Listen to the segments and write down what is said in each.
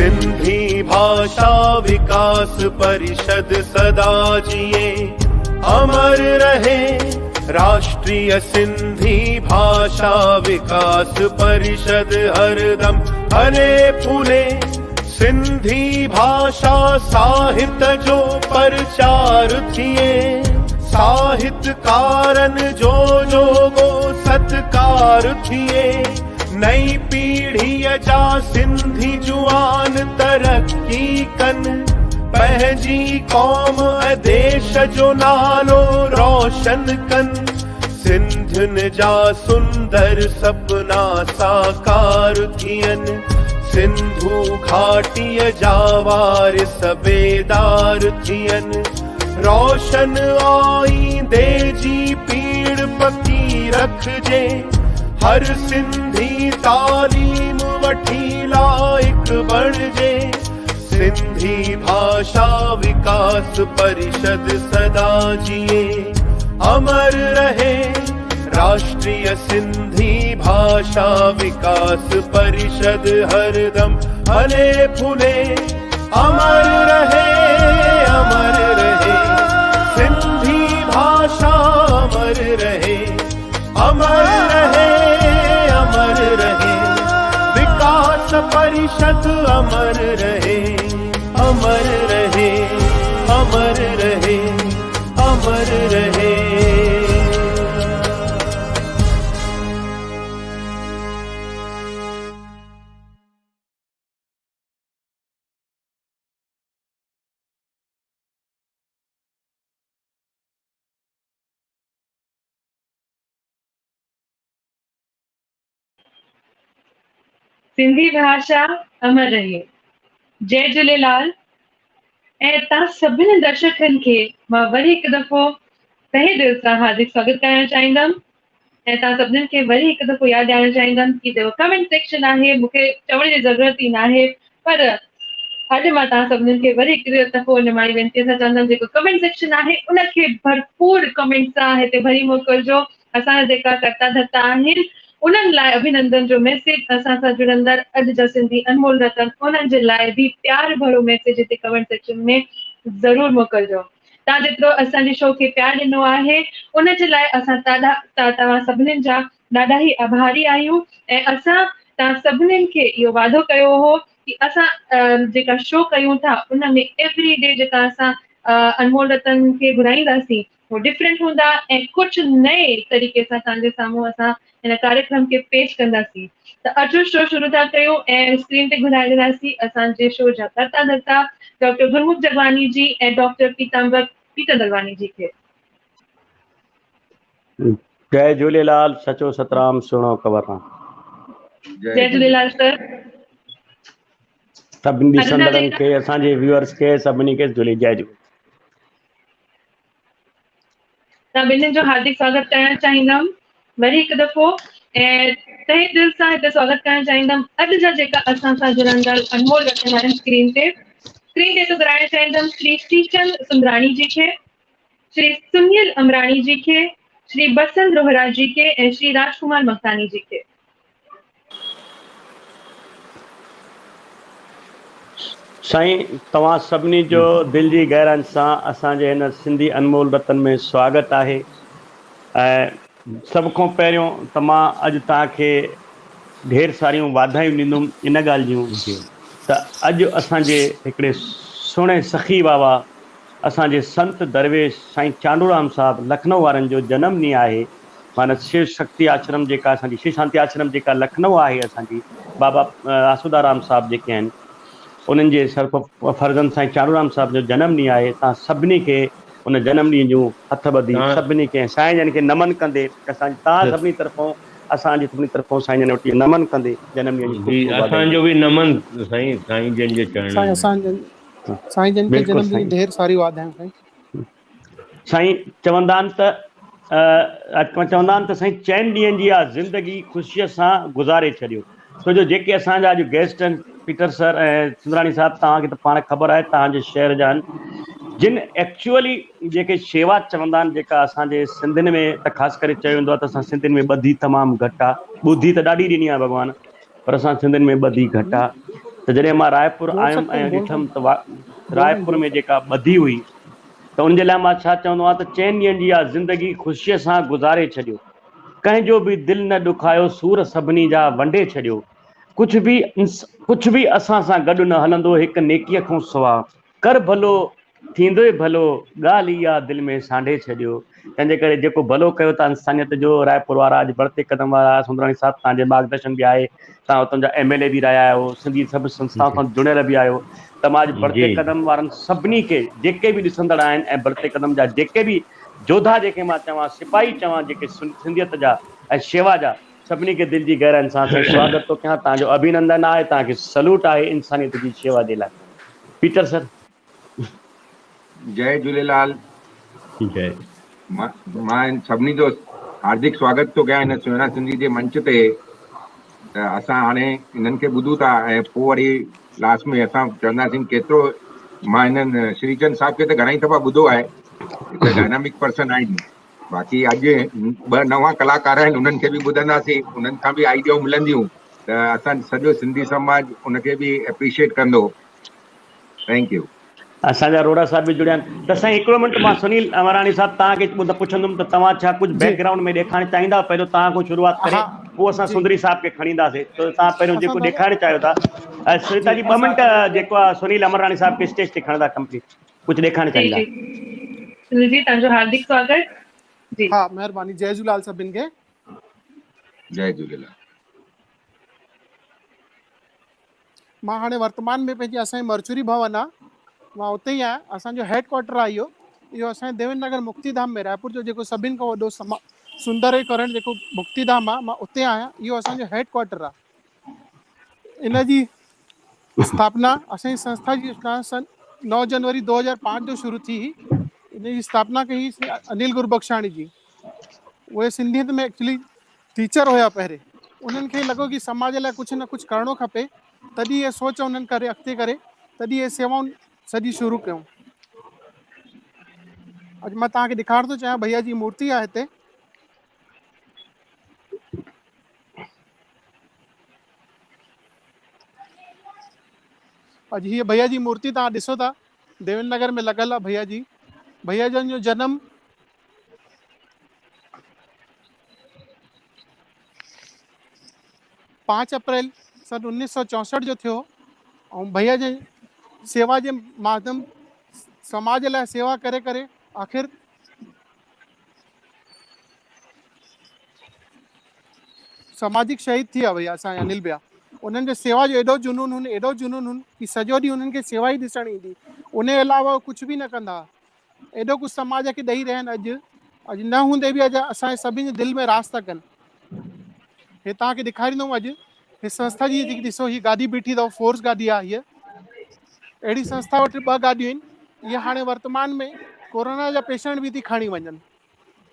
Sindhi भाषा विकास परिषद सदा जिए अमर रहे। राष्ट्रीय सिंधी भाषा विकास परिषद हरदम फले फूले। सिंधी भाषा साहित्य जो प्रचार थिए, साहित्यकारन जो जोगो सत्कार थिए। नई पीढ़ीअ जा सिंधी जुआन तरक़ी कन, पंहिंजी क़ौम ऐं देश जो नालो रोशन कन। सिंधियुनि जा सुंदर सपना साकार थियनि, सिंधू घाटीअ जा वारिस बेदार थियनि। रोशन आईंदे जी पीड़ पकी रखिजे, हर सिंधी तालीम वठी लाइक़ बणिजे। सिंधी भाषा विकास परिषद सदा जिए अमर रहे। राष्ट्रीय सिंधी भाषा विकास परिषद हरदम फले फूले। अमर रहे, अमर रहे, सिंधी भाषा अमर रहे। अमर रहे, अमर रहे, विकास परिषद अमर रहे। अमर रहे, अमर रहे, अमर रहे। सिंधी भाषा अमर रहे। जय झूलेलाल। ऐं तव्हां सभिनी दर्शकनि खे मां वरी हिकु दफ़ो तहे दिल सां हार्दिक स्वागत करणु चाहींदमि ऐं तव्हां सभिनीनि खे वरी हिकु दफ़ो यादि ॾियारणु चाहींदमि की जेको कमेंट सेक्शन आहे, मूंखे चवण जी ज़रूरत ई न आहे, पर अॼु मां तव्हां सभिनीनि खे वरी हिकु दफ़ो निमाणी वीनती सां चवंदमि, जेको कमेंट सेक्शन आहे उनखे भरपूर कमेंट सां हिते भरी मोकिलिजो। असांजा जेका कर्ता धर्ता आहिनि उन्हनि लाइ अभिनंदन जो मैसेज, असां सां जुड़ंदड़ अॼु जा सिंधी अनमोल रतन, उन्हनि जे लाइ बि प्यार भरो मैसेज हिते कमेंट सेक्शन में ज़रूरु मोकिलिजो। तव्हां जेतिरो असांजे शो खे प्यार ॾिनो आहे उन जे लाइ असां तव्हां सभिनीनि जा ॾाढा ई आभारी आहियूं ऐं असां तव्हां सभिनीनि खे इहो वादो कयो हो की असां जेका शो कयूं था उन में एवरी डे जेका असां अनमोल रतन खे घुराईंदासीं उहो डिफरेंट हूंदा ऐं कुझु नए तरीक़े सां तव्हांजे साम्हूं असां हिन कार्यक्रम खे पेश कंदासीं। त अचो शो शुरू था कयूं ऐं स्क्रीन ते घुराए ॾींदासीं असांजे शो जा कर्ता धर्ता डॉक्टर गुरमुख जगवानी जी ऐं डॉक्टर पीताम्बर पीटर दलवानी जी खे। जय झूलेलाल, सचो सतराम, सुहिणो कंवर राम। जय झूलेलाल सर। सभिनी ॾिसंदड़नि खे, असांजे व्यूअर्स खे, सभिनी खे झूले जय झूले। توهان ٻنهين جو هاردڪ سواگت ڪرڻ چاهيندم وري هڪ دفعو ۽ تهه دل سان هتي سواگت ڪرڻ چاهيندم اڄ جا جيڪا اسان سان جڙندڙ انمول رتن آهن اسڪرين تي اسڪرين تي ڪرائڻ چاهيندم شري شريچند سندراڻي جي کي، شري سنيل امراڻي جي کي، شري بسنت روهرا جي کي ۽ شري راجڪمار مگتاني جي کي. سائين توهان سڀني جو دل جي گهراين سان اسان جي هن سنڌي انمول رتن ۾ سواگت آهي ۽ سڀ کان پهريون ته مان اڄ توهان کي ڍير ساريون واڌايون ڏيندم ان ڳالهه جون ته اڄ اسان جي هڪڙي سهڻي سخي بابا اسان جي سنت درويش سائين چانڊورام صاحب لکنؤ وارن جو جنم ڏينهن آهي معنيٰ شو شڪتي آشرم جيڪا اسان جي شو شانتي آشرم جيڪا لکنؤ آهي اسان جي بابا آسودا رام صاحب جيڪي آهن انهن جي سر فرزند سائين چانڊو رام صاحب جو جنم ڏينهن آهي تان سڀني کي ان جنم ڏينهن جون هٿ ٻڌي سڀني کي سائين جن کي نمن ڪندي اسان تان سڀني طرفون اسان جي سڀني طرفون سائين جن وٽ نمن ڪندي جنم ڏينهن جي خوب خوب اسان جو به نمن سائين سائين جن جي چرڻن سائين اسان جن سائين جن کي جنم ڏينهن ڍير ساري واڌايون سائين. سائين چوندا آهن ته چوندا آهن ته سائين چئن ڏينهن جي اها زندگي خوشيء سان گذاري ڇڏيو ڇو جو جيڪي اسان جا اڄ گيسٽ آهن پيٽر سر ۽ سندراڻي صاحب توهان کي ته پاڻ خبر آهي توهان جي شهر جا آهن جن ايڪچوئلي جيڪي شيوا چوندا آهن جيڪا اسان جي سنڌين ۾ ته خاص ڪري چيو ويندو آهي ته اسان سنڌين ۾ ٻڌي تمام گهٽ آهي ٻڌي ته ڏاڍي ڏني آهي ڀڳوان پر اسان سنڌين ۾ ٻڌي گهٽ آ ته جڏهن مان رائپور آيم ۽ ڏٺم ته رائپور ۾ جيڪا ٻڌي هئي ته ان جي لاء مان ڇا چوندو آهيان ته چئن ڏينهن جي اها زندگي خوشيء سان گذاري ڇڏيو ڪنهن جو به دل نه ڏکايو سور سڀني جا ونڊي ڇڏيو ڪجهه به ڪجهه به اسان سان گڏ نه هلندو هڪ نيڪيء کان سوا ڪر ڀلو ٿيندوئي ڀلو، ڳالهه اها دل ۾ سانڍي ڇڏيو. تنهن جي ڪري جيڪو ڀلو ڪيو ٿا انسانيت جو رائپور وارا اڄ بڙتي قدم وارا سندراڻي صاحب توهان جي مارگ درشن به آهي توهان اتان جا ايم ايل اي به رهيا آهيو سنڌي سڀ سنسٿائن سان جڙيل به آهيو ته مان اڄ بڙتي قدم وارن سڀني کي جيڪي به ڏسندڙ آهن ۽ بڙتي قدم جا جيڪي به جوڌا جيڪي مان چوان سپاهي چوان جيڪي سنڌيت جا ۽ شيوا جا سڀني کي دل جي گهراين سان سائين سواگت ٿو ڪيان توهان جو اڀينندن آهي توهان کي سلوٽ آهي انسانيت جي شيوا جي لاء پيٽر سر. جئي جهوليلال. جئي. مان سڀني جو هاردڪ سواگت ٿو ڪيان هن سهڻا سنڌي جي منچ تي ته اسان هاڻي انهن کي ٻڌون ٿا ۽ پوء وري لاسٽ ۾ اسان چونداسين ڪيترو مان هنن شري چند صاحب کي ته گهڻا ئي دفعا ٻڌو آهي هڪ ڊائنامڪ پرسن آهن باقي اڄ ٻه نوان ڪلاڪار آهن انهن کي به ٻڌنداسين انهن کان به آئيڊيائون ملنديون ته اسان سڄو سنڌي سماج ان کي به اپريشيئيٽ ڪندو thank you. اسان جا روڙا صاحب به جڙيا آهن ته سائين هڪڙو منٽ مان سنيل امراڻي صاحب توهان کي پڇندم ته توهان ڇا ڪجهه بيڪ گرائونڊ ۾ ڏيکارڻ چاهيندا پهريون توهان کان شروعات ڪري پوء اسان سندري صاحب کي کڻي اينداسين ته توهان پهريون جيڪو ڏيکارڻ چاهيو ٿا سريتا جي ٻه منٽ جيڪو آهي سنيل امراڻي صاحب کي اسٽيج تي کڻندا ڪمپليٽ ڪجهه ڏيکارڻ جي چاهيندا. جي سنيل جي توهان جو هاردڪ سواگت جي. ها مهرباني جئي جهوليلال سڀن کي. جئي جهوليلال. مان هاڻي ورتمان ۾ پنهنجي اسان جي مرچوري ڀون آ مان اتي ئي آهيان اسان جو هيڊ ڪوارٽر آ اهو اهو اسان جي ديوين نگر مڪتي ڌام ۾ رائپور جو جيڪو سڀن کان وڏو سما سندريڪرڻ جيڪو مڪتي ڌام آ مان اتي آهيان اهو اسان جو هيڊ ڪوارٽر آ ان جي اسٿاپنا اسان جي سنسٿا جي اسٿاپنا سن 9 جنوري 2005 جو شروع ٿي هئي ان جي اسٿاپنا ڪئي هئي انيل گربخشاڻي جي اهي سنڌيت ۾ ايڪچولي ٽيچر هيا پهرين انهن کي لڳو ڪي سماج لاء ڪجهه نه ڪجهه ڪرڻو کپي تڏهن اهي سوچ انهن ڪري اڳتي ڪري تڏهن اهي سيوائون سڄي شروع ڪيون اڄ مان توهان کي ڏيکارڻ ٿو چاهيان ڀئيا جي مورتي آهي هتي اڄ هيء ڀئيا جي مورتي توهان ڏسو ٿا ديون نگر ۾ لڳل آهي ڀئيا جي ڀئيا جن جو جنم پانچ اپريل سن انيس سو چونسٺ جو ٿيو ۽ ڀئيا جي سيوا جي ماڌيم سماج لاء سيوا ڪري ڪري آخر سماجڪ شهيد ٿي ويا ڀئي اسان جا انيل ڀيا انهن جو سيوا جو ايڏو جنون هن ايڏو جنون هن ڪي سڄو ڏينهن انهن کي سيوا ئي ڏسڻ ايندي ان جي علاوه ڪجهه به نه ڪندا ايڏو ڪجهه سماج کي ڏئي رهيا آهن اڄ اڄ نه هوندي به اڄ اسان جي سڀني جي دل ۾ راز ٿا ڪن هي توهان کي ڏيکاريندم اڄ هي سنسٿا جي جيڪي ڏسو هي گاڏي بيٺي اٿو فورس گاڏي آهي هيء اهڙي سنسٿا وٽ ٻه گاڏيون آهن اهي هاڻي ورتمان ۾ ڪورونا جا پيشنٽ به ٿي کڻي وڃن.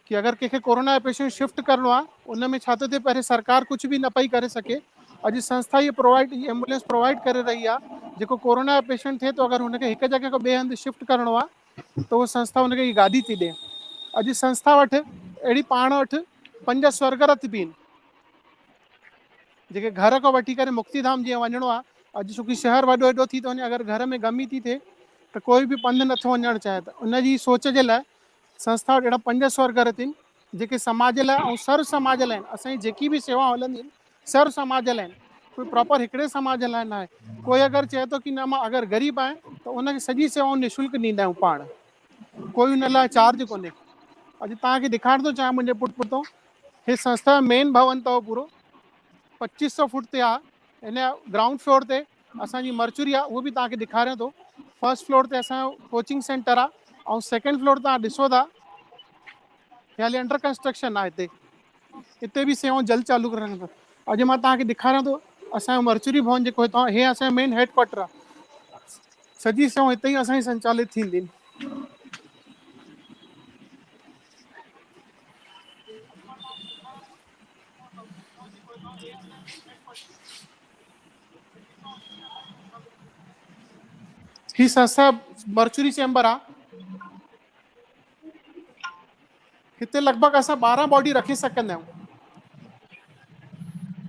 ڪي اگر ڪنهن کي ڪورونا جو پيشنٽ شفٽ ڪرڻو آهي ان ۾ ڇا ٿو ٿئي پهرين سرڪار ڪجهه به نه پئي ڪري سگهي اڄ سنسٿا هي پرووائڊ هي ايمبولينس پرووائڊ ڪري رهي آهي جيڪو ڪورونا جو پيشنٽ ٿئي ٿو اگر هن کي هڪ جڳهه کان ٻئي هنڌ شفٽ ڪرڻو آهي ته اهو سنسٿا هن کي هي گاڏي ٿي ڏي اڄ سنسٿا وٽ اهڙي پاڻ وٽ پنج سورگ رٿ به آهن جيڪي گهر کان وٺي ڪري مڪتي ڌام جيئن وڃڻو آهي اڄ ڇو ڪي شهر وڏو ايڏو ٿي ٿو وڃي اگر گهر ۾ گرمي ٿي ٿئي ته ڪوئي به پنڌ نٿو وڃڻ چاهي ته ان جي سوچ جي لاء سنسٿا وٽ اهڙا پنج سورگ رٿ آهن جيڪي سماج لاء ۽ سر سماج لاء آهن. اسان جي جيڪي به سيوائون هلنديون آهن سر سماج لاء آهن، ڪوئي پراپر هڪڙي سماج لاء ناهي. ڪوئي اگر چئي ٿو ڪي نه مان اگر غريب آهيان ته ان کي سڄي سيوائون نشلڪ ڏيندا آهيون پاڻ، ڪوئي ان لاء چارج ڪونهي. اڄ توهان کي ڏيکارڻ ٿو چاهيان منهنجي پٽ پتو هي سنسٿا جو مين ڀون اٿو پورو پچيس سو فوٽ تي آهي. هن گرائونڊ فلور تي اسان جي مرچوري آ اهو به توهان کي ڏيکاريان ٿو. فرسٽ فلور تي اسان جو ڪوچنگ سينٽر آ ۽ سيڪنڊ فلور توهان ڏسو ٿا هي هالي انڊر ڪنسٽرڪشن آ هتي هتي به سيوائون جلد چالو ڪرڻ اڄ مان توهان کي ڏيکاريان ٿو اسان جو مرچوري ڀون جيڪو هتان هي اسان جو مين هيڊ ڪوارٽر آ سڄي سيوائون هتي ئي اسان جي سنچالت ٿيندي آهن. هي سنسٿا مرچوري چيمبر آ هتي لڳ ڀڳ اسان 12 باڊي رکي سگهندا آهيون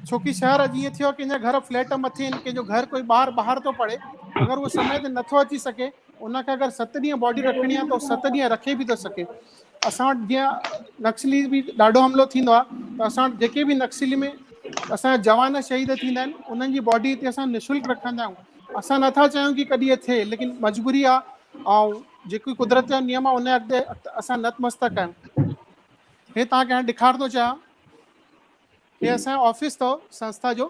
ڇو ڪي شهر اڄ ائين ٿيو آهي ڪنهن جا گهر فليٽ مٿي آهن ڪنهن جو گهر ڪوئي ٻاهر ٻاهر ٿو پڙهي اگر اهو سمي تي نٿو اچي سگهي ان کي اگر 7 ڏينهن باڊي رکڻي آهي ته 7 ڏينهن رکي به ٿو سگهي اسان وٽ جيئن نڪسلي به ڏاڍو حملو ٿيندو آهي ته اسان وٽ جيڪي به نڪسلي ۾ اسان جا جوان شهيد ٿيندا آهن انهن جي باڊي هتي اسان نشلڪ رکندا آهيون اسان نٿا چاهيون ڪي ڪڏهن ائين ٿئي ليڪن مجبوري آهي ۽ جيڪي قدرت جو نيم آهي ان جي اڳتي اسان نتمستڪ آهيون هي توهان کي هاڻي ڏيکارڻ ٿو چاهيان هي اسان جو آفيس اٿو سنسٿا جو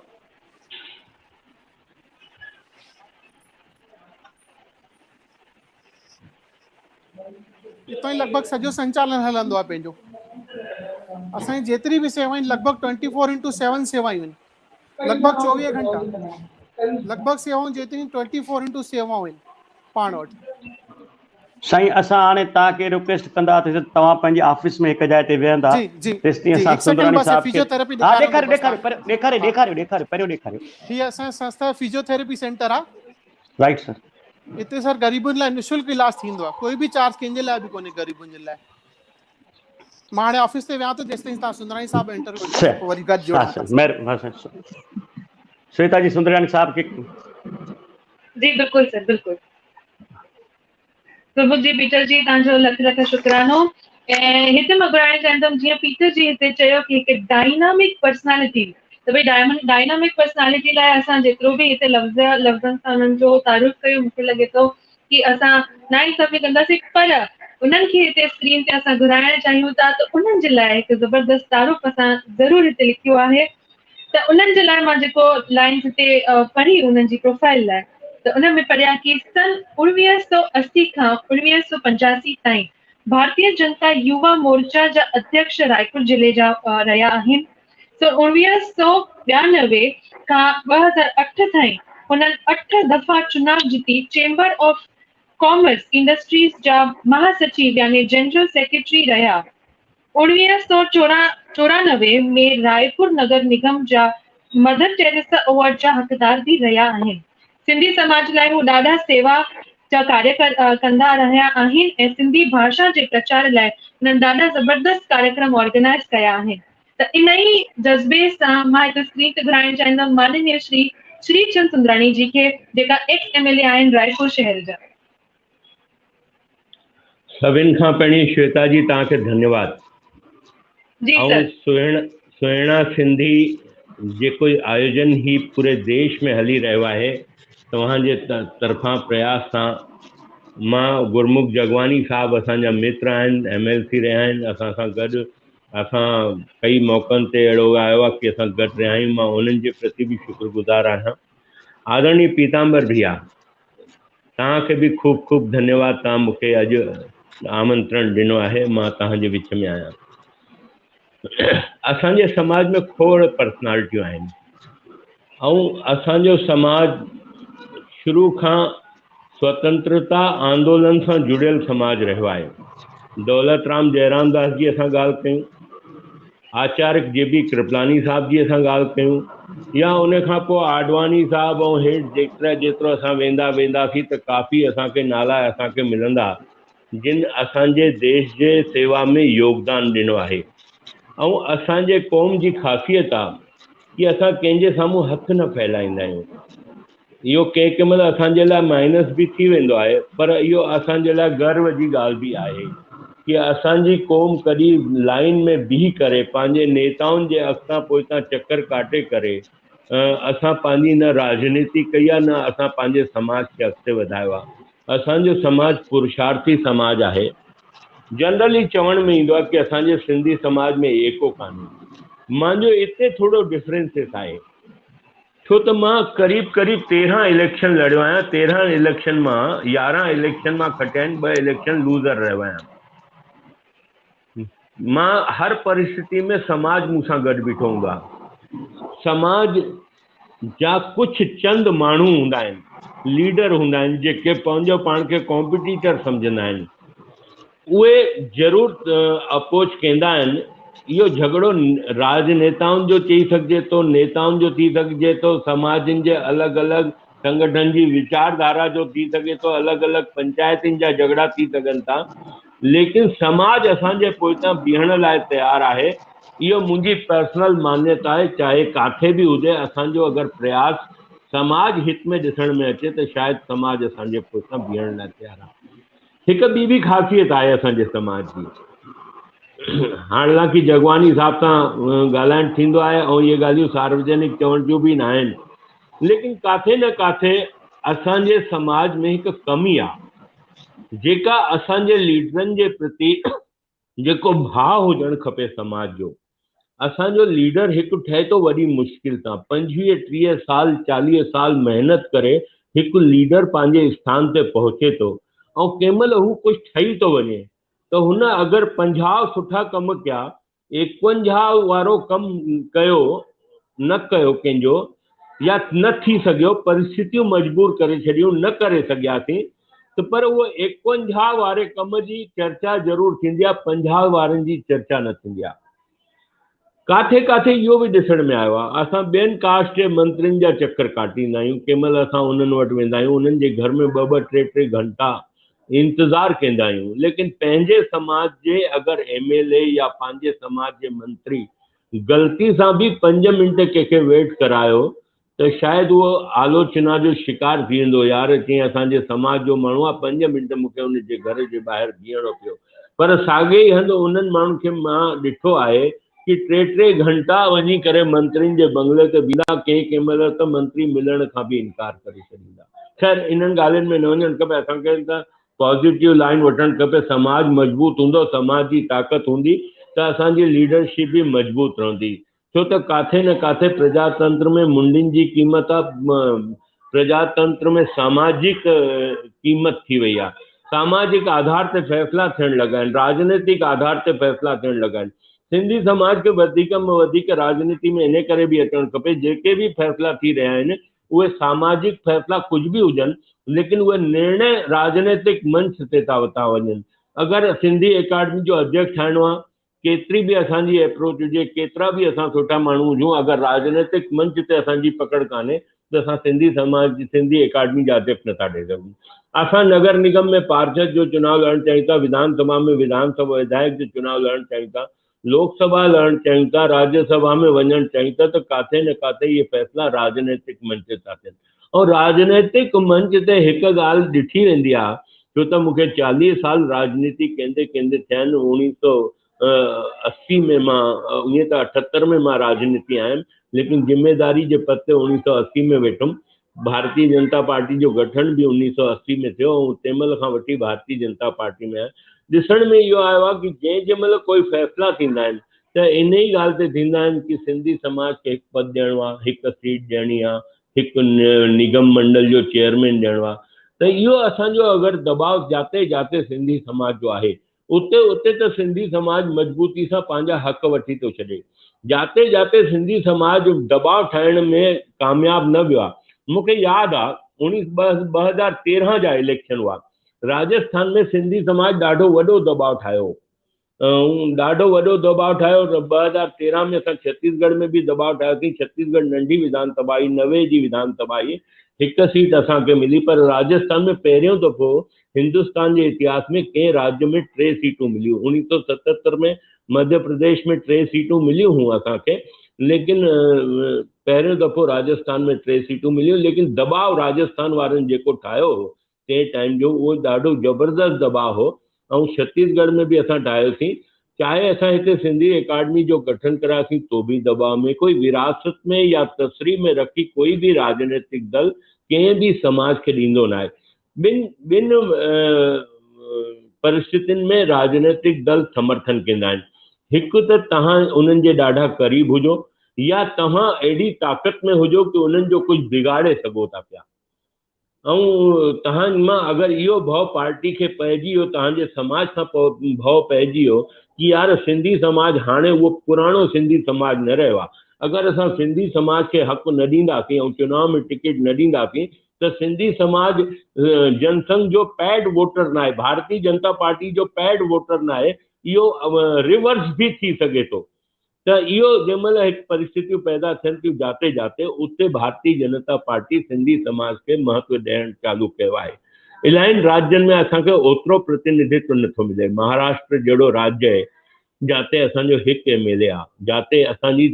اتان ئي لڳ ڀڳ سڄو سنچالن هلندو آهي پنهنجو اسان جي جيتري به سيوائون آهن لڳ ڀڳ 24 انٽو 7 سيوائون آهن لڳ ڀڳ 24 گهنٽا لڳ ڀڳ سيوائون جيتريون 24 انٽو سيوائون آهن پاڻ وٽ. سائين اسان هاڻي توهان کي رڪويسٽ ڪندا ته توهان پنهنجي آفيس ۾ هڪ جاء تي ويهندا جي جي تيستائين جي اسان هڪ سيڪنڊ سندراڻي بس صاحب کي فزيوٿيراپي ها ڏيکاريان ٿو ڏيکاريو بس ڏيکاريو توهان پر ڏيکاريو ها ڏيکاريو ڏيکاريو پهريون ڏيکاريو. هي اسان جي سنسٿا جو فزيوٿيراپي سينٽر آ. رائيٽ سر. هتي سر غريبن لاء نشلڪ علاج ٿيندو آهي ڪوئي به چارج ڪنهن جي لاء به ڪونهي غريبن جي لاء مان هاڻي آفيس تي ويهان ٿو جيستائين توهان سندراڻي صاحب انٽرويو ڏيو پوء وري گڏ ها جوڙيون سر ٿا مهرباني شويتا جي سندراڻي صاحب کي جي بلڪل سر بلڪل پرڀو جي پيٽر جي توهان جو لک لک شڪرانو ۽ هتي مان گهرائڻ چاهيندم جيئن پيٽر جي هتي چيو ڪي هڪ ڊائنامڪ پرسنالٽي ته ڀئي ڊائنامڪ پرسنالٽي لاء اسان جيترو به هتي لفظ لفظن سان انهن جو تعارف ڪيو مونکي لڳي ٿو ڪي اسان نا انصافي ڪنداسين پر انهن کي هتي اسڪرين تي اسان گهرائڻ چاهيون ٿا ته انهن جي لاء هڪ زبردست تعارف اسان ضرور هتي لکيو آهي ته انهن جي لاء مان جيڪو لائنز هتي پڙهي انهن جي پروفائل لاء ته ان ۾ پڙهيا ڪي سن 1980 کان 1985 تائين ڀارتيه جنتا يووا مورچا جا اڌيڪش رائپور ضلعي جا رهيا آهن. سن 1992 کان 2008 تائين هنن اٺ دفعا چناء جتي چيمبر آف ڪامرس انڊسٽريز جا مهاسچيو يعني جنرل سيڪريٽري رهيا. 1994 ۾ رائپور نگر نگم جا مدر ٽيريسا ايوارڊ جا حقدار به رهيا آهن. سنڌي سماج لاء هو ڏاڍا سيوا جا ڪاريه ڪندا رهيا آهن ۽ سنڌي ڀاشا جي پرچار لاء هنن ڏاڍا زبردست ڪاريڪرم آرگنائيز ڪيا آهن ته ان ئي جذبي سان مان هتي اسڪرين تي گهرائڻ چاهيندم ماننيه شري شري چند سندراڻي جي کي جيڪا ايڪس ايم ايل اي آهن رائپور شهر جا. سڀن کان پهرين شويتا جي توهان کي ڌنيواد جي ۽ سر. سهڻ سهڻا سنڌي جيڪو آيوجن هي پوري ديش ۾ هلي رهيو آهي توهان جي طرفان پرياس سان مان گرمک جگواني صاحب اسان جا متر آهن ايم ايل سي رهيا آهن اسان سان گڏ اسان ڪئي موقعن تي اهڙو آيو آهي ڪي اسان گڏ رهيا آهيون مان انهن جي پرتي به شڪر گذار آهيان آدرڻي پيتامبر ڀيا توهان کي به خوب خوب ڌنيواد توهان مون کي اڄ آمنترڻ ڏنو آهي مان توهان جي وچ ۾ آهيان اسان جي سماج ۾ کوڙ پرسنالٽيون آهن ۽ اسان جو سماج شروع کان سوتنترتا آندولن سان جڙيل سماج رهيو آهي. دولت رام جئرام داس جي اسان ڳالهه ڪيون، آچاريه جي بي ڪرپلاني صاحب جي اسان ڳالهه ڪيون يا ان کان پوء آڏواڻي صاحب ۽ هيٺ جيترا جيترو اسان ويندا وينداسين ته ڪافي اسان کي نالا اسان کي ملندا جن اسان جي ديش جي سيوا ۾ يوگدان ڏنو آهي ۽ اسان جي قوم جي خاصيت آ ڪي اسان ڪنهن جي سامهون هٿ نه ڦهلائيندا آهيون. اهو ڪنهن ڪنهن مهل اسان جي لاء مائنس به ٿي ويندو آهي پر اهو اسان جي لاء گرو جي ڳالهه به آهي ڪي اسان جي قوم ڪڏهن لائين ۾ بيهي ڪري پنهنجي نيتائن جي اڳتان پوئتان چڪر ڪاٽي ڪري اسان پنهنجي نه راجنيتي ڪئي آهي نه اسان پنهنجي سماج کي اڳتي وڌايو آهي اسان جو سماج پرشارٿي سماج آهي جنرلي چوڻ ۾ ايندو آهي ڪي اسان جي سنڌي سماج ۾ ايڪو ڪانهي مانجو اتي ٿورو ڊفرنسز آهي ڇو ته مان قريب قريب 13 اليڪشن لڙيو آهيان، 13 اليڪشن مان 11 اليڪشن مان کٽيا آهن، ٻه اليڪشن لوزر رهيو آهيان. مان هر پرسٿتي ۾ سماج مون سان گڏ بيٺو هوندو آهي. سماج جا ڪجهه چند ماڻهو هوندا آهن، ليڊر هوندا آهن جيڪي پنهنجو پاڻ کي ڪامپيٽيٽر سمجهندا آهن. اهي ضرور اپوچ ڪندا آهن. اهو جهڳڙو راڄنيتائن جو چئي سگهجي ٿو، نيتائن جو ٿي سگهجي ٿو، سماجن جي الڳ الڳ سنگٺن جي ويچار ڌارا جو ٿي سگهي ٿو، الڳ الڳ پنچائتن جا جهڳڙا ٿي سگهن ٿا، ليڪن سماج اسان جي پوئتان بيهڻ لاء تيار آهي. اهو منهنجي پرسنل مانيتا آهي، چاهي ڪاٿي به هجي، اسان جو اگر پرياس سماج هت ۾ ڏسڻ ۾ اچي ته شايد سماج اسان جي پوئتان بيهڻ لاء تيار آهي. هڪ ٻي به خاصيت آهي اسان جي سماج جي. حالانڪه جڳواڻي صاحب سان ڳالهائڻ ٿيندو آهي ۽ اهي ڳالهيون ساروجنڪ چوڻ جون به ناهن ليڪن ڪاٿي نه ڪاٿي اسان جي سماج ۾ هڪ ڪمي آهي جيڪا اسان جي ليڊرن جي پرتي جيڪو ڀاء هجڻ کپي سماج جو. اسان جو ليڊر هڪ ٺهي ٿو وڏي مشڪل سان 25 30 سال 40 سال محنت ڪري هڪ ليڊر پنهنجي اسٿان تي پهچي ٿو ۽ ڪنهن مهل هو ڪجهه ٺهي ٿو وڃي ته هن اگر 50 سٺا ڪم ڪيا 51 وارو ڪم ڪيو نه ڪيو ڪنهن جو يا نه ٿي سگهيو، پرسٿتيون مجبور ڪري ڇڏيون، نه ڪري سگهياسين ته پر اهو 51 واري ڪم جي چرچا ضرور ٿيندي آهي، 50 وارن جي چرچا نه ٿيندي آهي. ڪاٿي ڪاٿي اهو به ڏسڻ ۾ آيو آهي، اسان ٻين ڪاسٽ جي منترين جا چڪر ڪاٽيندا آهيون، ڪنهن مهل اسان انهن وٽ ويندا آهيون، انهن جي گهر ۾ ٻه ٻه ٽي ٽي گهنٽا انتظار ڪندا آهيون، ليڪن پنهنجي سماج جي اگر ايم ايل اي يا پنهنجي سماج جي منتري غلطي سان به پنج منٽ ڪنهن کي ويٽ ڪرايو ته شايد اهو آلوچنا جو شڪار ٿي ويندو يار چيائين اسان جي سماج جو ماڻهو آ پنج منٽ مون کي ان جي گهر جي ٻاهر بيهڻو پيو پر ساڳئي ئي هنڌ انهن ماڻهن کي مان ڏٺو آهي ڪي ٽي ٽي گهنٽا وڃي ڪري منترين جي بنگلي تي بيهندا ڪنهن ڪنهن مهل ته منتري ملڻ کان به انڪار ڪري ڇڏيندا خير انهن ڳالهين ۾ نه وڃڻ کپي اسان کي ته پازيٽو لائين وٺڻ کپي، سماج مضبوط هوندو، سماج جي طاقت هوندي ته اسان جي ليڊرشپ به مضبوط رهندي، ڇو ته ڪاٿي نه ڪاٿي پرجاتنتر ۾ منڊين جي قيمت آ، پرجاتنتر ۾ ساماجڪ قيمت ٿي وئي آ، ساماجڪ آڌار تي فيصلا ٿيڻ لڳا آهن، راجنيتڪ آڌار تي فيصلا ٿيڻ لڳا آهن، سنڌي سماج کي وڌيڪ ۾ وڌيڪ راجنيتي ۾ انهي ڪري به اچڻ کپي، جيڪي به فيصلا ٿي رهيا آهن اهي ساماجڪ فيصلا ڪجهه به هجن ليڪن اهي نرڻي راجنيتڪ منچ تي ٿا وتا وڃن. اگر سنڌي اڪاڊمي جو اڌيڪش ٺاهڻو آهي ڪيتري به اسان جي ايپروچ هجي ڪيترا به اسان سٺا ماڻهو هجون اگر راجنيتڪ منچ تي اسان جي پڪڙ ڪانهي ته اسان سنڌي سماج سنڌي اڪاڊمي جا اڌيڪش نٿا ٺهي سگهون. اسان نگر نگم ۾ پارشد جو چناء لڙڻ چاهيون ٿا وڌان سڀا ۾ وڌان سڀا وڌايڪ جو چناء لڙڻ چاهيون ٿا لوڪ سڀا لڙڻ چاهيون ٿا، راجيه سڀا ۾ وڃڻ چاهيون ٿا ته ڪاٿي نه ڪاٿي اهي فيصلا راجنيتڪ منچ تي ٿا ٿين ۽ راجنيتڪ منچ تي هڪ ڳالهه ڏٺي ويندي آهي ڇو ته مون کي 40 سال راجنيتي ڪيندي ڪيندي ٿيا آهن 1980 ۾ مان ائين ته 78 ۾ مان راجنيتي آيم ليڪن ذميداري جي پد تي 1980 ۾ ويٺم ڀارتي جنتا پارٽي جو گٺن به 1980 ۾ ٿيو ۽ تنهن مهل کان وٺي ڀارتي جنتا پارٽي ۾ آهيان. ڏسڻ ۾ اهو آيو آهي ڪي جنهن جنهن مهل ڪوئي فيصلا ٿيندا آهن ته انهي ڳالهه تي ٿيندا آهن ڪي سنڌي سماج کي هڪ پد ڏيڻو آهي، هڪ سيٽ ڏيڻي آهي، هڪ نگم منڊل جو چيئرمين ڏيڻو آهي ته اهو اسان جو اگر دٻاء جاتي جاتي سنڌي سماج جو آهي اتي اتي ته سنڌي سماج مضبوطي سان پنهنجا حق وٺي ٿو ڇڏي. جاتي جاتي سنڌي سماج دٻاء ٺاهڻ ۾ ڪامياب نه ويو آهي. مون کي ياد آ 2013 جا اليڪشن هئا. راجسٿان ۾ سنڌي سماج ڏاڍو وڏو دٻاء ٺاهيو ۽ ڏاڍو وڏو دٻاء ٺاهيو. 2013 ۾ اسان ڇتيسڳڙهه ۾ به دٻاء ٺاهيوسين. ڇتيسڳڙهه ننڍي وڌان سڀا هئي، 90 جي وڌان سڀا هئي، هڪ سيٽ اسان کي ملي. پر راجسٿان ۾ پهريون دفعو هندستان جي اتهاس ۾ ڪنهن راجيه ۾ ٽي سيٽون مليون. 1977 ۾ مڌيه پرديش ۾ ٽي سيٽون مليون هيون اسان کي، ليڪن پهريون دفعو راجسٿان ۾ ٽي سيٽون مليون. ليڪن دٻاء راجسٿان وارن جيڪو ٺاهيو هو تنهن ٽائيم جو، اهو ڏاڍو زبردست دٻاء هو. ۽ ڇتيسڳڙهه ۾ به اسان ٺاهيوسين. چاهي اسان هتي سنڌي اڪاڊمي جو گٺن ڪرايوسين تو به دٻاء ۾. ڪوئي وراثت ۾ يا تسري ۾ رکي ڪوئي به راجنيتڪ دل ڪنهن به سماج کي ڏيندو ناهي. ٻن ٻن پرسٿتين ۾ راجنيتڪ دل سمرٿن ڪندا آهن. هڪ ته توهان انهن جي ڏاڍا قريب هجو يا توهان اهڙي طاقت ۾ هجو ڪي انهن جو ڪجهه بگاڙي سگهو ٿا پيا ۽ توهان مان اگر اهو ڀؤ پارٽي کي پئجي ويو، توهان جي سماج کان ڀؤ پئجي ويو ڪي يار سنڌي سماج هاڻي اهو پراڻو سنڌي سماج نه رهيو آهي، اگر اسان سنڌي سماج کي حق نه ڏينداسين ۽ چناء ۾ ٽڪيٽ نه ڏينداسين ته سنڌي سماج جنسنگهه جو پيڊ ووٽر ناهي، ڀارتي جنتا پارٽي جو پيڊ ووٽر ناهي، اهو ريورس به ٿي سگهي ٿو. ته اهو جنهن مهل هڪ پرسٿتيون پيدا ٿين ٿيون جاتي جاتي اتي ڀارتي جنتا پارٽي سنڌي سماج کي مهتو ڏيڻ چالو ڪيو آهي. الاهين راجين ۾ اسان کي اوترو پرتنڌتو نٿو ملي. مهاراشٽر جهڙو راجيه جاتي اسان جو هڪ ايم ايل اي آ، جاتي اسان جي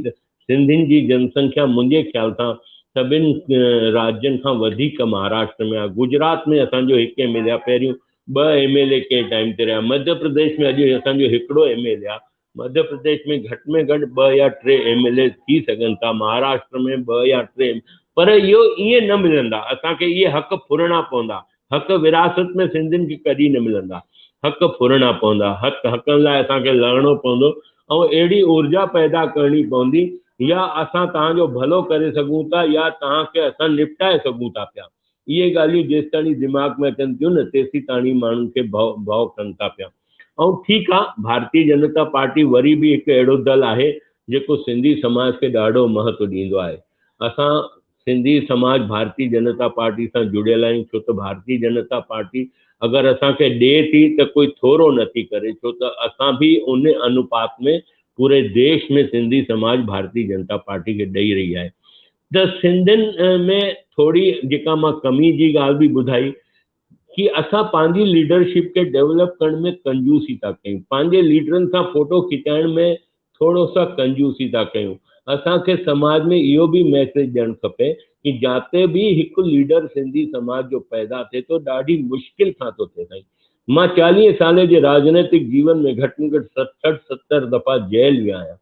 سنڌين جي جنسنکيا منهنجي خيال سان سڀن راجين کان وڌيڪ مهاراشٽر ۾ آ. گجرات ۾ اسان جو هڪ ايم ايل اي آ، پهريون ٻه ايم ايل اي ڪنهن ٽائيم تي رهيا. مڌيه پرديش ۾ اڄ اسان جو هڪڙو ايم ايل اي آ. مڌيه پرديش ۾ گهٽ ۾ گهٽ ٻه يا ٽي ايم ايل اي ٿي سگهن ٿا، مهاراشٽر ۾ ٻه يا ٽي، پر اهو ائين نه ملندا، اسان کي اهي حق ڦرڻا پوندا. حق وراثت ۾ سنڌين کي ڪڏهن نه ملندا. حق ڦرڻا پوندا. حق حقن لاء اسان کي لڙڻو پوندو ۽ اهڙي اورجا پيدا ڪرڻي پوندي يا اسان توهان جو ڀلو ڪري سگهون ٿا يا توهان کي اسان نپٽائي سگهون ٿا پيا. اهي ڳالهيون جيستاڻي دماغ ۾ اچن ٿيون نه تيسيتاڻي ماڻهن کي ڀؤ ڀؤ ڪن ٿا پيا. ۽ ٺيڪ آ ڀارتي جنتا پارٽي وري به هڪ اهڙو دل آهي جيڪو سنڌي سماج کي ڏاڍو مهتو ڏيندو آهي. اسان سنڌي سماج ڀارتي جنتا پارٽي سان جڙيل آهيون ڇو ته ڀارتي جنتا پارٽي اگر اسان کي ڏي ٿي ته ڪوئي ٿورو نه ٿي ڪري ڇو ته اسان به ان انوپات ۾ پوري ديش ۾ سنڌي سماج ڀارتي جنتا پارٽي کي ڏئي رهي آهي ته سنڌين ۾ ٿوري جيڪا مان ڪمي جي ڳالهه به ٻڌائي ڪي اسان پنهنجي ليڊرشپ کي ڊيولپ ڪرڻ ۾ ڪنجوسي ٿا ڪيون پنهنجي ليڊرن سان فوٽو کچائڻ ۾ ٿورو سا ڪنجوسي ٿا ڪيون. اسان کي سماج ۾ اهو به ميسيج ڏيڻ کپي ڪي جاتي به هڪ ليڊر سنڌي سماج جو پيدا ٿئي ٿو ڏاڍي مشڪل سان ٿو ٿئي سائين مان 40 سالي جي راجنيتڪ جيون ۾ گهٽ ۾ گهٽ 60 70 دفعا جيل ويا آهيان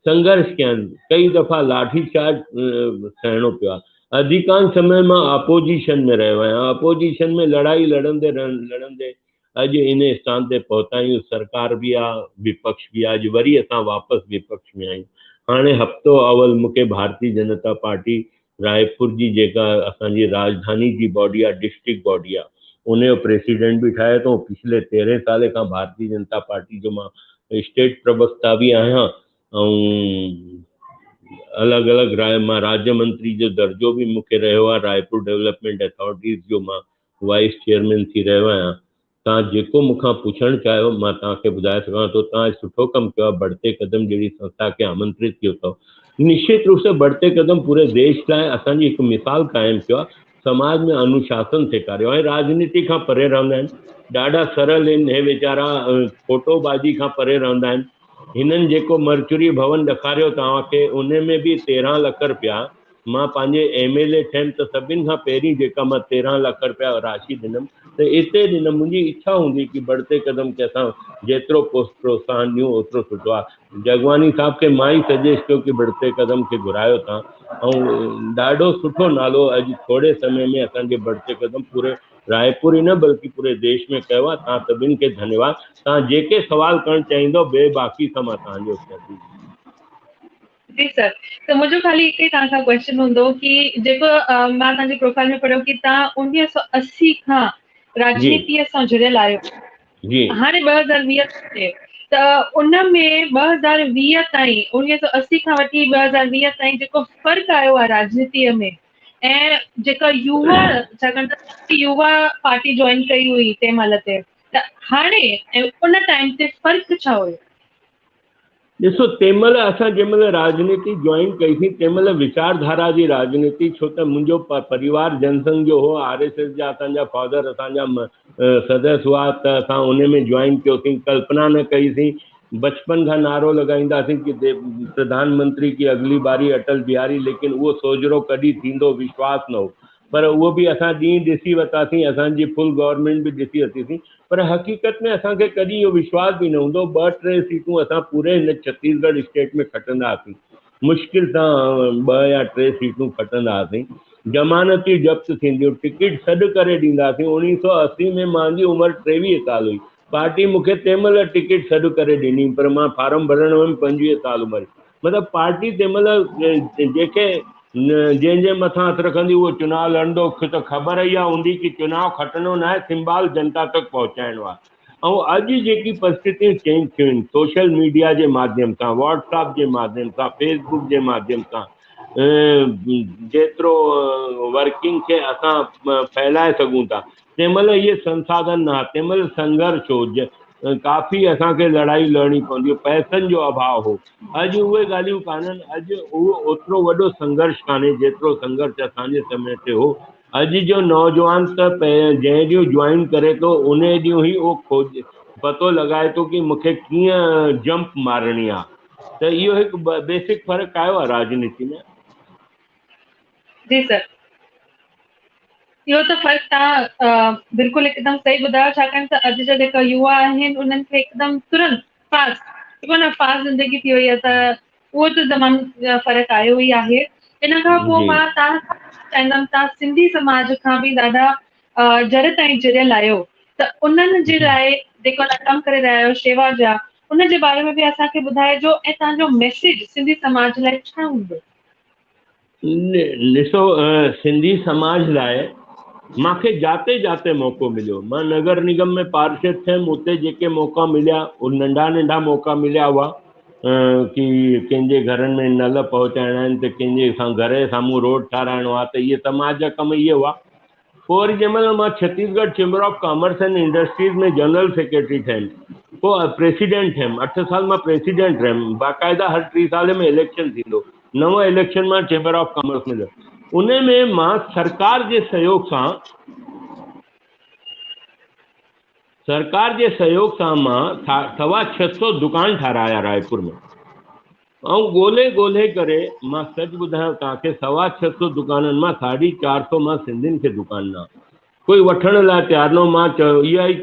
سنگهرش ڪيا آهن ڪئي دفعا لاٺي چارج سهڻو پيو آهي اڌيڪانش سمي مان اپوزيشن ۾ رهيو آهيان اپوزيشن ۾ لڙائي لڙندي لڙندي اڄ ان اسٿان تي پهتا آهيون، سرڪار به آ، وپڪش به آ، اڄ وري اسان واپس وپڪش ۾ آهيون. هاڻي هفتو اول مون کي ڀارتي جنتا پارٽي رائپور جي جيڪا اسان جي راڄڌاني جي باڊي آ، ڊسٽرڪٽ باڊي آ، ان جو پريسيڊنٽ به ٺاهيو اٿئون. پڇلي تيرهين سالي کان ڀارتي جنتا پارٽي جو مان اسٽيٽ پروڪتا به آهيان ۽ الڳ الڳ مان راجيه منتري جو درجو به مون کي رهيو آ، رائپور ڊولپمينٽ اٿارٽيز جو مان وائيس چيئرمين ٿي رهيو آهيان. توهان جيڪو مون کان پڇڻ چاهيو مان توهان کي ٻڌائي سگهان ٿو. توهان اڄ سٺو ڪم ڪيو آهي، بڙهتي قدم جهڙي سنسٿا کي آمنترت ڪيو اٿو. نشچت روپ سان بڙهتي قدم پوري ديش لاء اسان جي هڪ مثال قائم ڪيو آهي. سماج ۾ انوشاسن سيکاريو آهي. راڄنيتي کان پري رهندا آهن. ڏاڍا سرل آهن هي ويچارا فوٽو بازي کان پري رهندا آهن. هنن جيڪو مرچوري ڀون ڏکاريو توهان کي ان ۾ به 13 لک رپيا مان پنهنجي ايم ايل اي ٿيم ته سڀن کان پهرين جيڪا مان 13 لک رپيا راشي ڏنم ته اتي ڏنم منهنجي اڇا هوندي ڪي بڙهتي قدم کي اسان جيترو پروتساهن ڏيون اوترو سٺو آهي جڳواڻي صاحب کي مان ئي سجيسٽ ڪيو ڪي بڙهتي قدم کي گهرايو تان ۽ ڏاڍو سٺو نالو اڄ ٿوري سمي ۾ اسان جي بڙهتي قدم پوري رائپور ئي نه بلڪه پوري ديش ۾ ڪيو آهي تان سڀن کي ڌنيواد تان جيڪي سوال ڪرڻ چاهيندو بي باڪي سان مان تان جو اتر ڏيندس. جي سر ته منهنجو خالي هڪ ئي توهان کان ڪويشچن هوندو ڪي جيڪو مان توهان جي پروفائل ۾ پڙهيو ڪي توهان 1980 کان راجنيتي سان جڙيل آهيو جي هاڻي 2020 تي ته ان ۾ 2020 تائين 1980 کان وٺي 2020 تائين جيڪو فرق آيو آهي راجنيتي ۾ ऐं जेका युवा, छाकाणि त युवा पार्टी जॉइन कई हुई तंहिं महिल ते, त हाणे ऐं उन टाइम ते फ़र्क़ु छा हुयो? ॾिसो, तंहिंमहिल असां जंहिं महिल राजनीति जॉइन कईसीं तंहिंमहिल वीचारधारा जी राजनीति, छो त मुंहिंजो परिवार जनसंघ जो हो, आर एस एस जा असांजा फादर असांजा सदस्य हुआ, त असां उन में जॉइन कयोसीं, कल्पना न कईसीं। बचपन खां नारो लॻाईंदासीं की प्रधानमंत्री की अगली बारी अटल बिहारी, लेकिन उहो सोझरो कॾहिं थींदो विश्वास न हो, पर उहो बि असां ॾींहुं ॾिसी वरितासीं, असांजी फुल गवर्नमेंट बि ॾिसी वरितीसीं, पर हक़ीक़त में असांखे कॾहिं इहो विश्वास बि न हूंदो। 2-3 सीटूं असां पूरे हिन छत्तीसगढ़ स्टेट में खटंदा हुआसीं, मुश्किल सां 2 या 3 सीटूं खटंदा हुआसीं, ज़मानतियूं ज़ब्त थींदियूं, टिकट सॾु करे ॾींदा हुआसीं। 1980 में मुंहिंजी उमिरि 23 साल हुई, पार्टी मूंखे तंहिंमहिल टिकट सॾु करे ॾिनी, पर मां फार्म भरण वियुमि 25 साल उमिरि, मतिलबु पार्टी तंहिंमहिल जेके जंहिंजे मथां हथु रखंदी उहो चुनाव लड़ंदो, त ख़बर इहा हूंदी की चुनाव खटणो न आहे, सिंबाल जनता तक पहुचाइणो आहे। ऐं अॼु जेकी परिस्थितियूं चेंज थियूं आहिनि सोशल मीडिया जे माध्यम सां, व्हाट्सएप जे माध्यम सां, फेसबुक जे माध्यम सां, जेतिरो वर्किंग खे असां फैलाए सघूं था, तंहिंमहिल इहे संसाधन न हुआ, तंहिंमहिल संघर्ष हो, काफ़ी असांखे लड़ाई लड़णी पवंदी, पैसनि जो अभाव हो। अॼु उहे ॻाल्हियूं कान्हनि, अॼु उहो ओतिरो वॾो संघर्ष कान्हे जेतिरो संघर्ष असांजे समय ते हो। अॼु जो नौजवान त जंहिं ॾींहुं जॉइन करे थो उन ॾींहुं ई उहो खोज पतो लॻाए थो की मूंखे कीअं जंप मारणी आहे, त इहो हिकु बेसिक फ़र्क़ु आयो आहे राजनीति में। जी सर, इहो त फ़र्क़ु तव्हां बिल्कुलु एकदमि सही ॿुधायो, छाकाणि त अॼु जा जेका युवा आहिनि उन्हनि खे एकदमि तुरंत फास्ट, माना फास्ट ज़िंदगी थी वई आहे, त उहो त तमामु फ़र्क़ु आयो ई आहे। इन खां पोइ मां तव्हां चाहींदमि, तव्हां सिंधी समाज खां बि ॾाढा जड़ ताईं जुड़ियल आहियो, त उन्हनि जे लाइ जेको तव्हां कमु करे रहिया आहियो शेवा जा, उन जे बारे में बि असांखे ॿुधाइजो ऐं तव्हांजो मैसेज सिंधी समाज लाइ छा हूंदो? ॾिसो, सिंधी समाज लाइ मूंखे जाते जाते मौक़ो मिलियो। मां नगर निगम में पार्षद थियमि, उते जेके मौक़ा मिलिया उहे नंढा नंढा मौक़ा मिलिया हुआ की कंहिंजे घरनि में नल पहुचाइणा आहिनि, त कंहिंजे सां घर जे साम्हूं रोड ठाराइणो आहे, त इहे समाज जा कम इहे हुआ। पोइ वरी जंहिं महिल मां Chhattisgarh chamber of commerce and industries में जनरल सेक्रेटरी ठहियमि, पोइ प्रेसिडेंट ठहियमि, 8 साल मां प्रेसिडेंट रहियमि, बाक़ाइदा हर 3 साल में इलेक्शन थींदो, 9 इलेक्शन मां चेंबर ऑफ कॉमर्स में, उन में मां सरकार जे सहयोग सां मां 625 दुकान ठाराया रायपुर में, ऐं ॻोल्हे ॻोल्हे करे मां सच ॿुधायां तव्हांखे, 625 दुकाननि मां 450 मां सिंधियुनि खे दुकान न, कोई वठण लाइ तयारु न हो। मां चयो इहा ई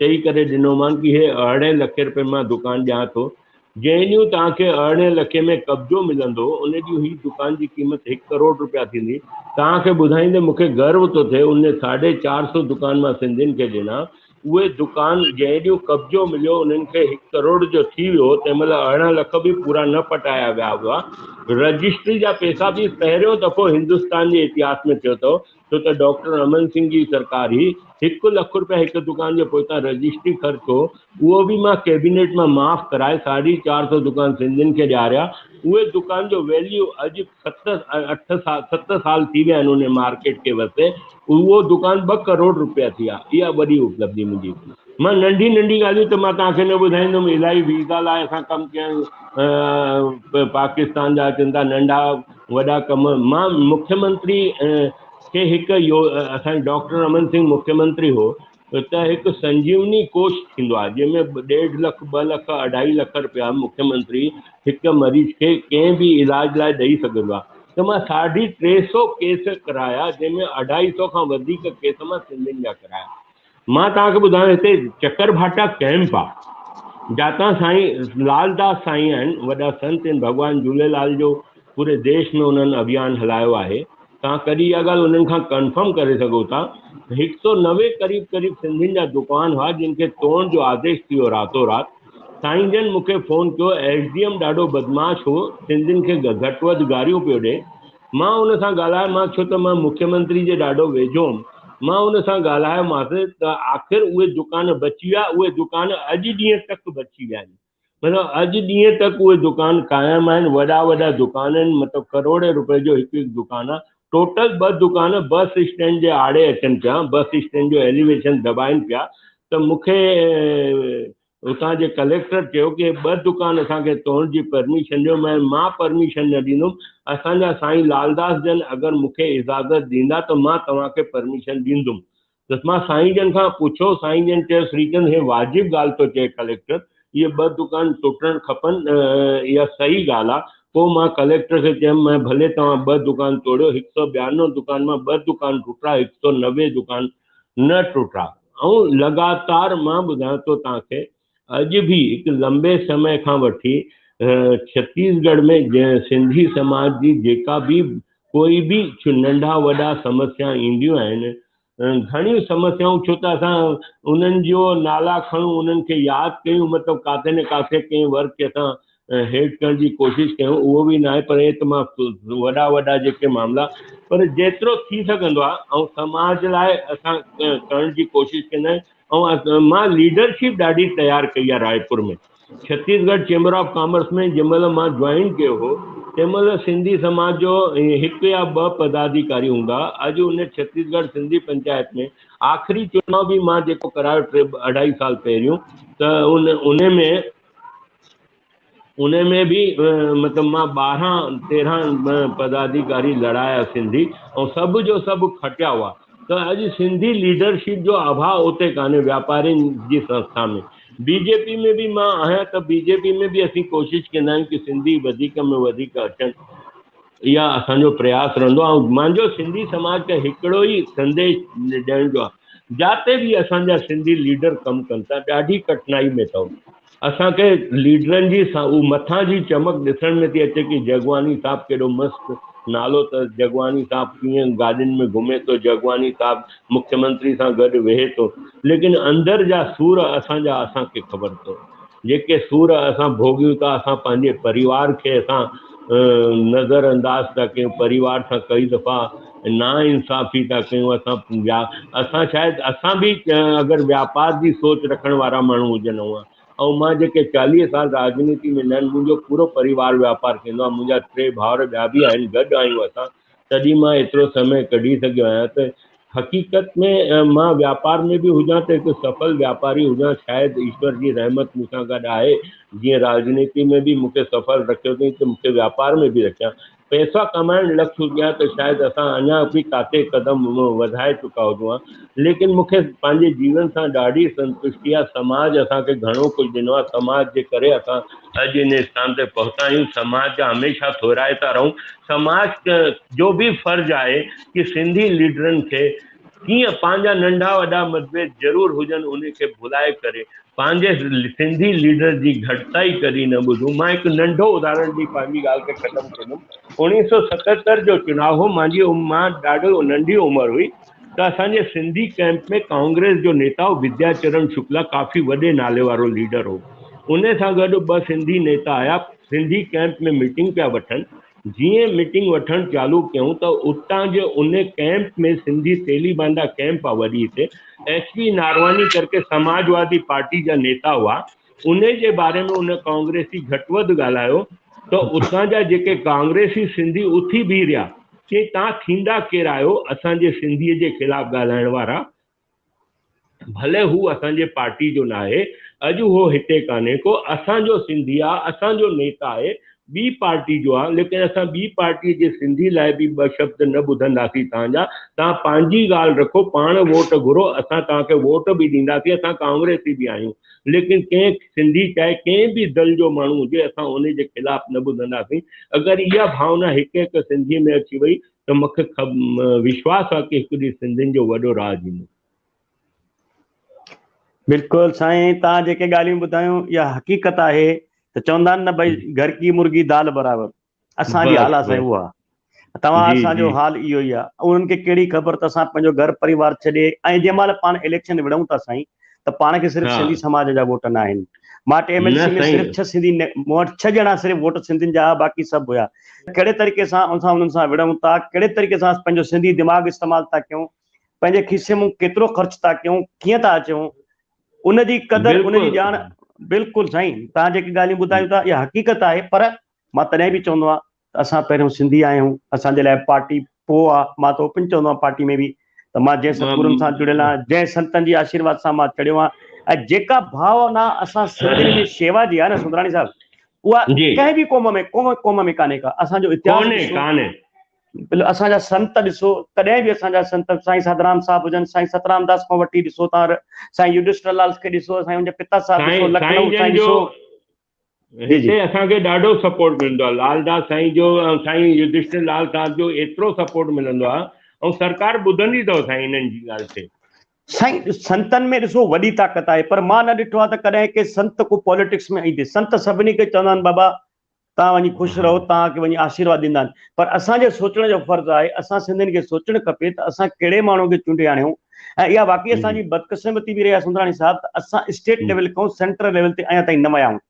चई करे ॾिनोमान की हे 18 लखे रुपए मां दुकान ॾियां थो, जंहिं ॾींहुं तव्हांखे 18 लखे में कब्ज़ो मिलंदो उन ॾींहुं ही दुकान जी क़ीमत 1 करोड़ रुपया थींदी। तव्हांखे ॿुधाईंदे मूंखे गर्व थो थिए, उन 450 दुकान मां सिंधियुनि खे ॾिना, उहे दुकान जंहिं ॾींहुं कब्ज़ो मिलियो उन्हनि खे 1 करोड़ जो थी वियो, तंहिं महिल 18 लख बि पूरा न पटाया विया हुआ। रजिस्ट्री जा पैसा बि पहिरियों दफ़ो हिंदुस्तान जे इतिहास में थियो अथव, छो त डॉक्टर रमन सिंह जी सरकार ही 1 लख रुपया हिकु दुकान जे पोइतां रजिस्ट्री ख़र्च हो, उहो बि मां कैबिनेट मां माफ़ कराए 450 दुकान सिंधियुनि खे ॾियारिया। उहे दुकान जो वैल्यू अॼु 7 साल थी विया आहिनि उन मार्केट खे वरिते, उहो दुकान 2 करोड़ रुपया थी विया। इहा वॾी उपलब्धि मुंहिंजी। मां नंढी नंढी ॻाल्हियूं त मां तव्हांखे न ॿुधाईंदुमि, इलाही वीज़ा लाइ असां कमु कया आहियूं, पाकिस्तान जा अचनि था नंढा वॾा कम। मां मुख्यमंत्री खे हिकु असांजो डॉक्टर रमन सिंह मुख्यमंत्री हो, त हिकु संजीवनी कोष थींदो आहे जंहिंमें 1.5 लख, 2 लख, 2.5 लख रुपया मुख्यमंत्री हिकु मरीज़ खे कंहिं बि इलाज लाइ ॾेई सघंदो आहे। त मां 350 केस कराया, जंहिंमें 250 खां वधीक केस मां सिंधियुनि जा कराया। मां तव्हांखे ॿुधायां, हिते चकर भाटा कैंप आहे, जातां साईं लालदास साईं आहिनि, वॾा संत आहिनि, भॻवान झूलेलाल जो पूरे देश में उन्हनि अभियान हलायो आहे। तव्हां कॾहिं इहा ॻाल्हि उन्हनि खां कन्फर्म करे सघो था। 190 क़रीब क़रीब सिंधियुनि जा दुकान हुआ जिन खे तोड़ण जो आदेश थी वियो रातो राति। साईं जन मूंखे फ़ोन कयो, एस डी एम ॾाढो बदमाश हो, सिंधियुनि खे घटि वधि गारियूं पियो ॾिए। मां उन सां ॻाल्हायो, मां छो त मां मुख्यमंत्री जे ॾाढो वेझो हुउमि, मां उन सां ॻाल्हायोमांसि त आख़िर उहे दुकान बची विया, उहे दुकान अॼु ॾींहं तक बची विया आहिनि, मतिलबु अॼु ॾींहं तक उहे दुकान क़ाइमु आहिनि, वॾा वॾा दुकान आहिनि, मतिलबु करोड़े रुपए जो हिकु हिकु दुकान आहे। ٽوٽل ٻه دڪان بس اسٽينڊ جي آڙي اچن پيا، بس اسٽينڊ جو ايليويشن دٻائن پيا ته مون کي اتان جي ڪليڪٽر چيو ڪي ٻه دڪان اسان کي توڙڻ جي پرميشن ڏيو، مين مان پرميشن نه ڏيندم، اسان جا سائين لالداس جن اگر مون کي اجازت ڏيندا ته مان توهان کي پرميشن ڏيندم. ته مان سائين جن کان پڇيو، سائين جن چيو سريچند هي واجب ڳالهه ٿو چئي ڪليڪٽر، اهي ٻه دڪان ٽٽڻ کپن، اها صحيح ڳالهه آ. پوء مان ڪليڪٽر کي چيم مين ڀلي توهان ٻه دڪان توڙيو، هڪ سئو ٻيانوي دڪان مان ٻه دڪان ٽٽا، هڪ سئو 90 دڪان نه ٽٽا. ۽ لڳاتار مان ٻڌايان ٿو توهان کي اڄ به هڪ لمبي سمي کان وٺي ڇتيسڳڙهه ۾ سنڌي سماج جي جيڪا به ڪوئي به ننڍا وڏا سمسيا اينديون آهن، گهڻيون سمسيائون، ڇو ته اسان انهن جو نالا کڻون انهن کي ياد ڪيون مطلب ڪاٿي نه ڪاٿي ڪنهن ورڪ کي اسان هيٺ ڪرڻ جي ڪوشش ڪيون اهو به ناهي، پر هي ته مان وڏا وڏا جيڪي معاملا پر جيترو ٿي سگهندو آهي ۽ سماج لاء اسان ڪرڻ جي ڪوشش ڪندا آهيون. ۽ مان ليڊرشپ ڏاڍي تيار ڪئي آهي Raipur ۾ Chhattisgarh chamber of commerce ۾ جنهن مهل مان جوائن ڪيو هو تنهن مهل سنڌي سماج جو هڪ يا ٻه پداڌيڪاري هوندا هئا، اڄ ان ڇتيسڳڙهه سنڌي پنچائت ۾ آخري چناء به مان جيڪو ڪرايو ٽي اڍائي سال پهريون ته ان ان ۾ ان ۾ به مطلب مان 12 13 پداڌيڪاري لڙايا سنڌي ۽ سڀ جو سڀ کٽيا هئا. ته اڄ سنڌي ليڊرشپ جو اڀاء اتي ڪانهي واپارين جي سنسٿا ۾. بي جي پي ۾ به مان آهيان ته بي جي پي ۾ به اسين ڪوشش ڪندا آهيون ڪي سنڌي وڌيڪ ۾ وڌيڪ اچن، اها اسان جو پرياس رهندو آهي. ۽ مانجو سنڌي سماج کي هڪڙو ئي سنديش ڏيڻ جو آهي، جاتي به اسان جا سنڌي ليڊر ڪم ڪن ٿا ڏاڍي ڪٺنائي ۾ اٿئون، اسان کي ليڊرن جي مٿان جي چمڪ ڏسڻ ۾ ٿي اچي ڪي جڳواڻي صاحب ڪيڏو مست نالو اٿس، جڳواڻي صاحب ڪيئن گاڏين ۾ گهمي ٿو، جڳواڻي صاحب مکيه منتري سان گڏ ويهي ٿو، ليڪن اندر جا سور اسان جا اسان کي خبر اٿو، جيڪي سور اسان ڀوڳيون ٿا، اسان پنهنجي پريوار کي اسان نظر انداز ٿا ڪيون، پريوار سان ڪئي دفعا نا انصافي ٿا ڪيون، اسان اسان شايد اسان به اگر واپار جي سوچ رکڻ وارا ماڻهو هجن هئا ۽ مان جيڪي 40 سال راجنيتي ۾ نه آهن، منهنجو پورو پريوار واپار ڪندو آهي، منهنجا ٽي ڀائر ٻيا به آهن، گڏ آهيون اسان، تڏهن مان ايترو سمي ڪڍي سگهيو آهيان ته حقيقت ۾ مان واپار ۾ به هجان ته هڪ سڦل واپاري هجان، شايد ايشور جي رحمت مون سان گڏ آهي، جيئن راجنيتي ۾ به مون کي سڦل رکيو اٿئي ته مون کي واپار ۾ به رکيان. پئسا ڪمائڻ لک هجي ها ته شايد اسان اڃا به ڪاٿي قدم وڌائي چڪا هجون ها، ليڪن مون کي پنهنجي جيون سان ڏاڍي سنتشٽي آهي، سماج اسان کي گهڻو ڪجهه ڏنو آهي، سماج جي ڪري اسان اڄ ان اسٿان تي پهتا آهيون، سماج جا هميشه ٿورائتا رهون، سماج جو به فرض آهي ڪي سنڌي ليڊرن کي ڪيئن پنهنجا ننڍا وڏا متڀيد ضرور هجن انهي کي ڀلائي ڪري پنهنجي سنڌي ليڊر جي گهٽتائي ڪڏهن نه ٻڌون. مان هڪ ننڍو اداهرڻ ڏئي پنهنجي ڳالهه کي ختم ڪندم. 1977 جو چناء هو، مانجي مان ڏاڍو ننڍي عمر هئي ته اسان جي سنڌي ڪئمپ ۾ ڪانگريس جو نيتا هو وديا چرڻ شڪلا ڪافي وڏي نالي وارو ليڊر هو انهي سان گڏ ٻه سنڌي نيتا آيا سنڌي ڪئمپ ۾ ميٽنگ پيا وٺن جيئن ميٽنگ وٺڻ چالو ڪيائون ته اتان جي ان ڪئمپ ۾ سنڌي تيلي باندا ڪئمپ آ وڏي هتي ايس پي نارواني ڪرڪي سماجوادي پارٽي جا نيتا هئا انهي جي باري ۾ ان ڪانگريسي گهٽ وڌ ڳالهايو ته اتان جا جيڪي ڪانگريسي سنڌي اٿي بيهي رهيا چي تان ٿيندا ڪير آهيو اسان جي سنڌي جي خلاف ڳالهائڻ وارا ڀلي هو اسان جي پارٽي جو ناهي، اڄ هو هتي ڪانهي ڪو، اسان جو سنڌي آ، اسان جو نيتا آهي، ٻي پارٽي جو آ، ليڪن اسان ٻي پارٽي جي سنڌي لاء به ٻه شبد نه ٻڌنداسين توهان جا، توهان پنهنجي ڳالهه رکو، پاڻ ووٽ گهرو، اسان توهان کي ووٽ به ڏينداسين، اسان ڪانگريسي به آهيون، ليڪن ڪنهن سنڌي چاهي ڪنهن به دل جو ماڻهو هجي، اسان ان جي خلاف نه ٻڌنداسين، اگر اها ڀاونا هڪ هڪ سنڌي ۾ اچي وئي ته مون کي وشواس آ ڪي هڪ ڏينهن سنڌين جو وڏو راڄ ايندو. بلڪل سائين توهان جيڪي ڳالهيون ٻڌايون اها حقيقت آهي ته چوندا آهن نه ڀئي گهر ڪي مرغي دال برابر اسان جي حال آ سائين اها توهان اسان جو حال اهو ئي آ انهن کي ڪهڙي خبر ته اسان پنهنجو گهر پريوار ڇڏي ۽ جنهن مهل پاڻ اليڪشن وڙهون ٿا سائين ته پاڻ کي صرف سنڌي سماج جا ووٽ نه آهن. مان ٽي ايم ايل سي ۾ صرف 6 سنڌي مون وٽ 6 ڄڻا صرف ووٽ سنڌين جا هئا باقي سڀ هيا. ڪهڙي طريقي سان اسان انهن سان وڙهون ٿا ڪهڙي طريقي سان پنهنجو سنڌي دماغ استعمال ٿا ڪيون پنهنجي کيسي مون ڪيترو خرچ ٿا ڪيون ڪيئن ٿا اچون ان جي قدر ان جي ڄاڻ بلڪل سائين توهان جيڪي ڳالهيون ٻڌايون ٿا اها حقيقت آهي پر مان تڏهن به چوندو آهيان ته اسان پهريون سنڌي آهيون اسان جي لاء پارٽي پوء آ، مان ته اوپن چوندو آهيان پارٽي ۾ به ته مان جنهن ستگرن سان جڙيل آهيان، جنهن سنتن جي آشيرواد سان مان چڙهيو آهيان ۽ جيڪا ڀاونا اسان سنڌين ۾ شيوا جي آهي نه سندراڻي صاحب، اها ڪنهن به قوم ۾ ڪنهن قوم ۾ ڪانهي ڪا. اسان جو اتهاس ڪونهي ڏسو، ڪانهي. اسان جا سنت ڏسو، ڪڏهن به اسان جا سنت سائين ساڌرام صاحب هجن، سائين سترام داس کان وٺي ڏسو تان سائين يڌشٽر لال کي ڏسو، سائين ان جا پتا صاحب ڏسو، سائين لکنؤ سائين جن سائين جو ڏسو. جي جي. هتي اسان کي ڏاڍو سپورٽ ملندو آهي، لال داس سائين جو ۽ سائين يڌشٽر لال صاحب جو ايترو سپورٽ ملندو آهي ۽ سرڪار ٻڌندي اٿو سائين انهن جي ڳالهه کي. سائين سنتن ۾ ڏسو وڏي طاقت آهي پر مان نه ڏٺو آهي ته ڪڏهن ڪي سنت ڪو پاليٽڪس ۾ ايندي، سنت سڀني کي چوندا آهن بابا توهان وڃي خوش رهو، توهان کي وڃي آشيرواد ڏيندا آهن پر اسان جي سوچڻ جو فرض آهي، اسان سنڌين کي سوچڻ کپي ته اسان ڪهڙي ماڻهو کي چونڊي آڻيون ۽ اها واقعي اسان جي بدقسمتي به رهي آهي سندراڻي صاحب ته اسان اسٽيٽ ليول کان سينٽرل ليول تي اڃا تائين نه ويا آهيون.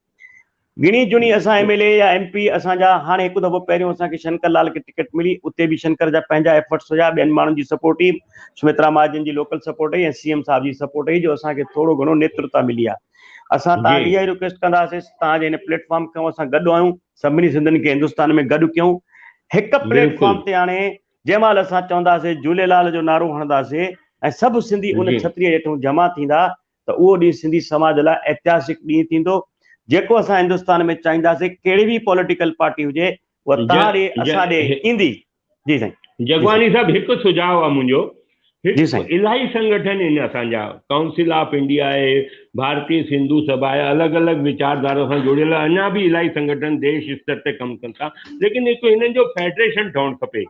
گڻي چڻي اسان ايم ايل اي يا ايم پي اسان جا هاڻي هڪ دفعو پهريون اسان کي شنڪر لال کي ٽڪيٽ ملي اتي به شنڪر جا پنهنجا ايفرٽس هيا ٻين ماڻهن جي سپورٽ هئي سمترا مهاجن جي لوڪل سپورٽ هئي ۽ سي ايم صاحب جي سپورٽ هئي جو اسان کي ٿورو گهڻو نيترتا ملي آهي. اسان توهان کي اها ئي رڪويسٽ ڪنداسين توهان جي هن پليٽ فارم کان اسان گڏ آهيون سڀني سنڌين کي هندستان ۾ گڏ ڪيون هڪ پليٽ فارم تي آڻي جنهن مهل اسان چونداسين جهوليلال جو نعرو هڻنداسين ۽ سڀ سنڌي ان ڇتريء هيٺون جمع ٿيندا ته اهو ڏينهن سنڌي سماج لاء اتهاسڪ ڏينهن ٿيندو جيڪو اسان هندستان ۾ چاهينداسين ڪهڙي به پوليٽيڪل پارٽي هجي اها توهان ڏي اسان ڏي ايندي. جي سائين. جڳواڻي صاحب هڪ سجهاء آ منهنجو جي سائين. الاهي سنگٺن آهن اسان جا ڪائونسل آف انڊيا آهي ڀارتي سنڌو سڀا آهي الڳ الڳ ويچارڌارا سان جڙيل اڃا به الاهي سنگٺن ديش استر تي ڪم ڪن ٿا ليڪن هڪ هنن جو فيڊريشن ٺهڻ کپي.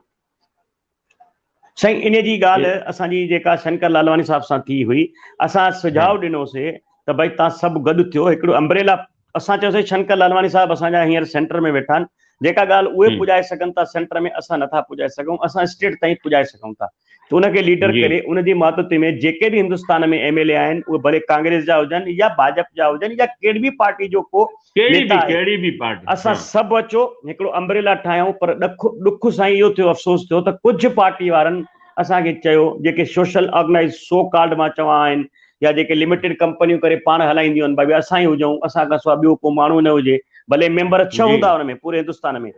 سائين انهي جي ڳالهه اسان جي جيڪا شنڪر لالواڻي صاحب سان ٿي هئي اسان سجهاء ڏنوسي ته ڀائي تان سڀ گڏ ٿيو هڪڙو امبريلا اسان چيوسين شنڪر لالواڻي صاحب اسان جا هينئر سينٽر ۾ ويٺا آهن جيڪا ڳالهه اهي پڄائي سگهن ٿا سينٽر ۾ اسان نٿا پڄائي سگهون اسان اسٽيٽ تائين پڄائي سگهون ٿا ته ان کي ليڊر ڪري ان جي ماتحتي ۾ جيڪي به هندستان ۾ ايم ايل اي آهن اهي ڀلي ڪانگريس جا هجن يا ڀاجپ جا هجن يا ڪهڙي به پارٽي جو ڪو نيتا آهي اسان سڀ اچو هڪڙو امبريلا ٺاهيون پر ڏک ڏک سائين اهو ٿيو افسوس ٿيو ته ڪجهه پارٽي وارن اسان کي چيو جيڪي سوشل آرگنائز سو ڪالڊ مان چوان آهن يا جيڪي لميٽيڊ ڪمپنيون ڪري پاڻ هلائينديون آهن ڀائي اسان ئي هجون اسان کان سواء ٻيو ڪو ماڻهو نه هجي ڀلي ميمبر ڇهه هوندا ان ۾ پوري هندستان ۾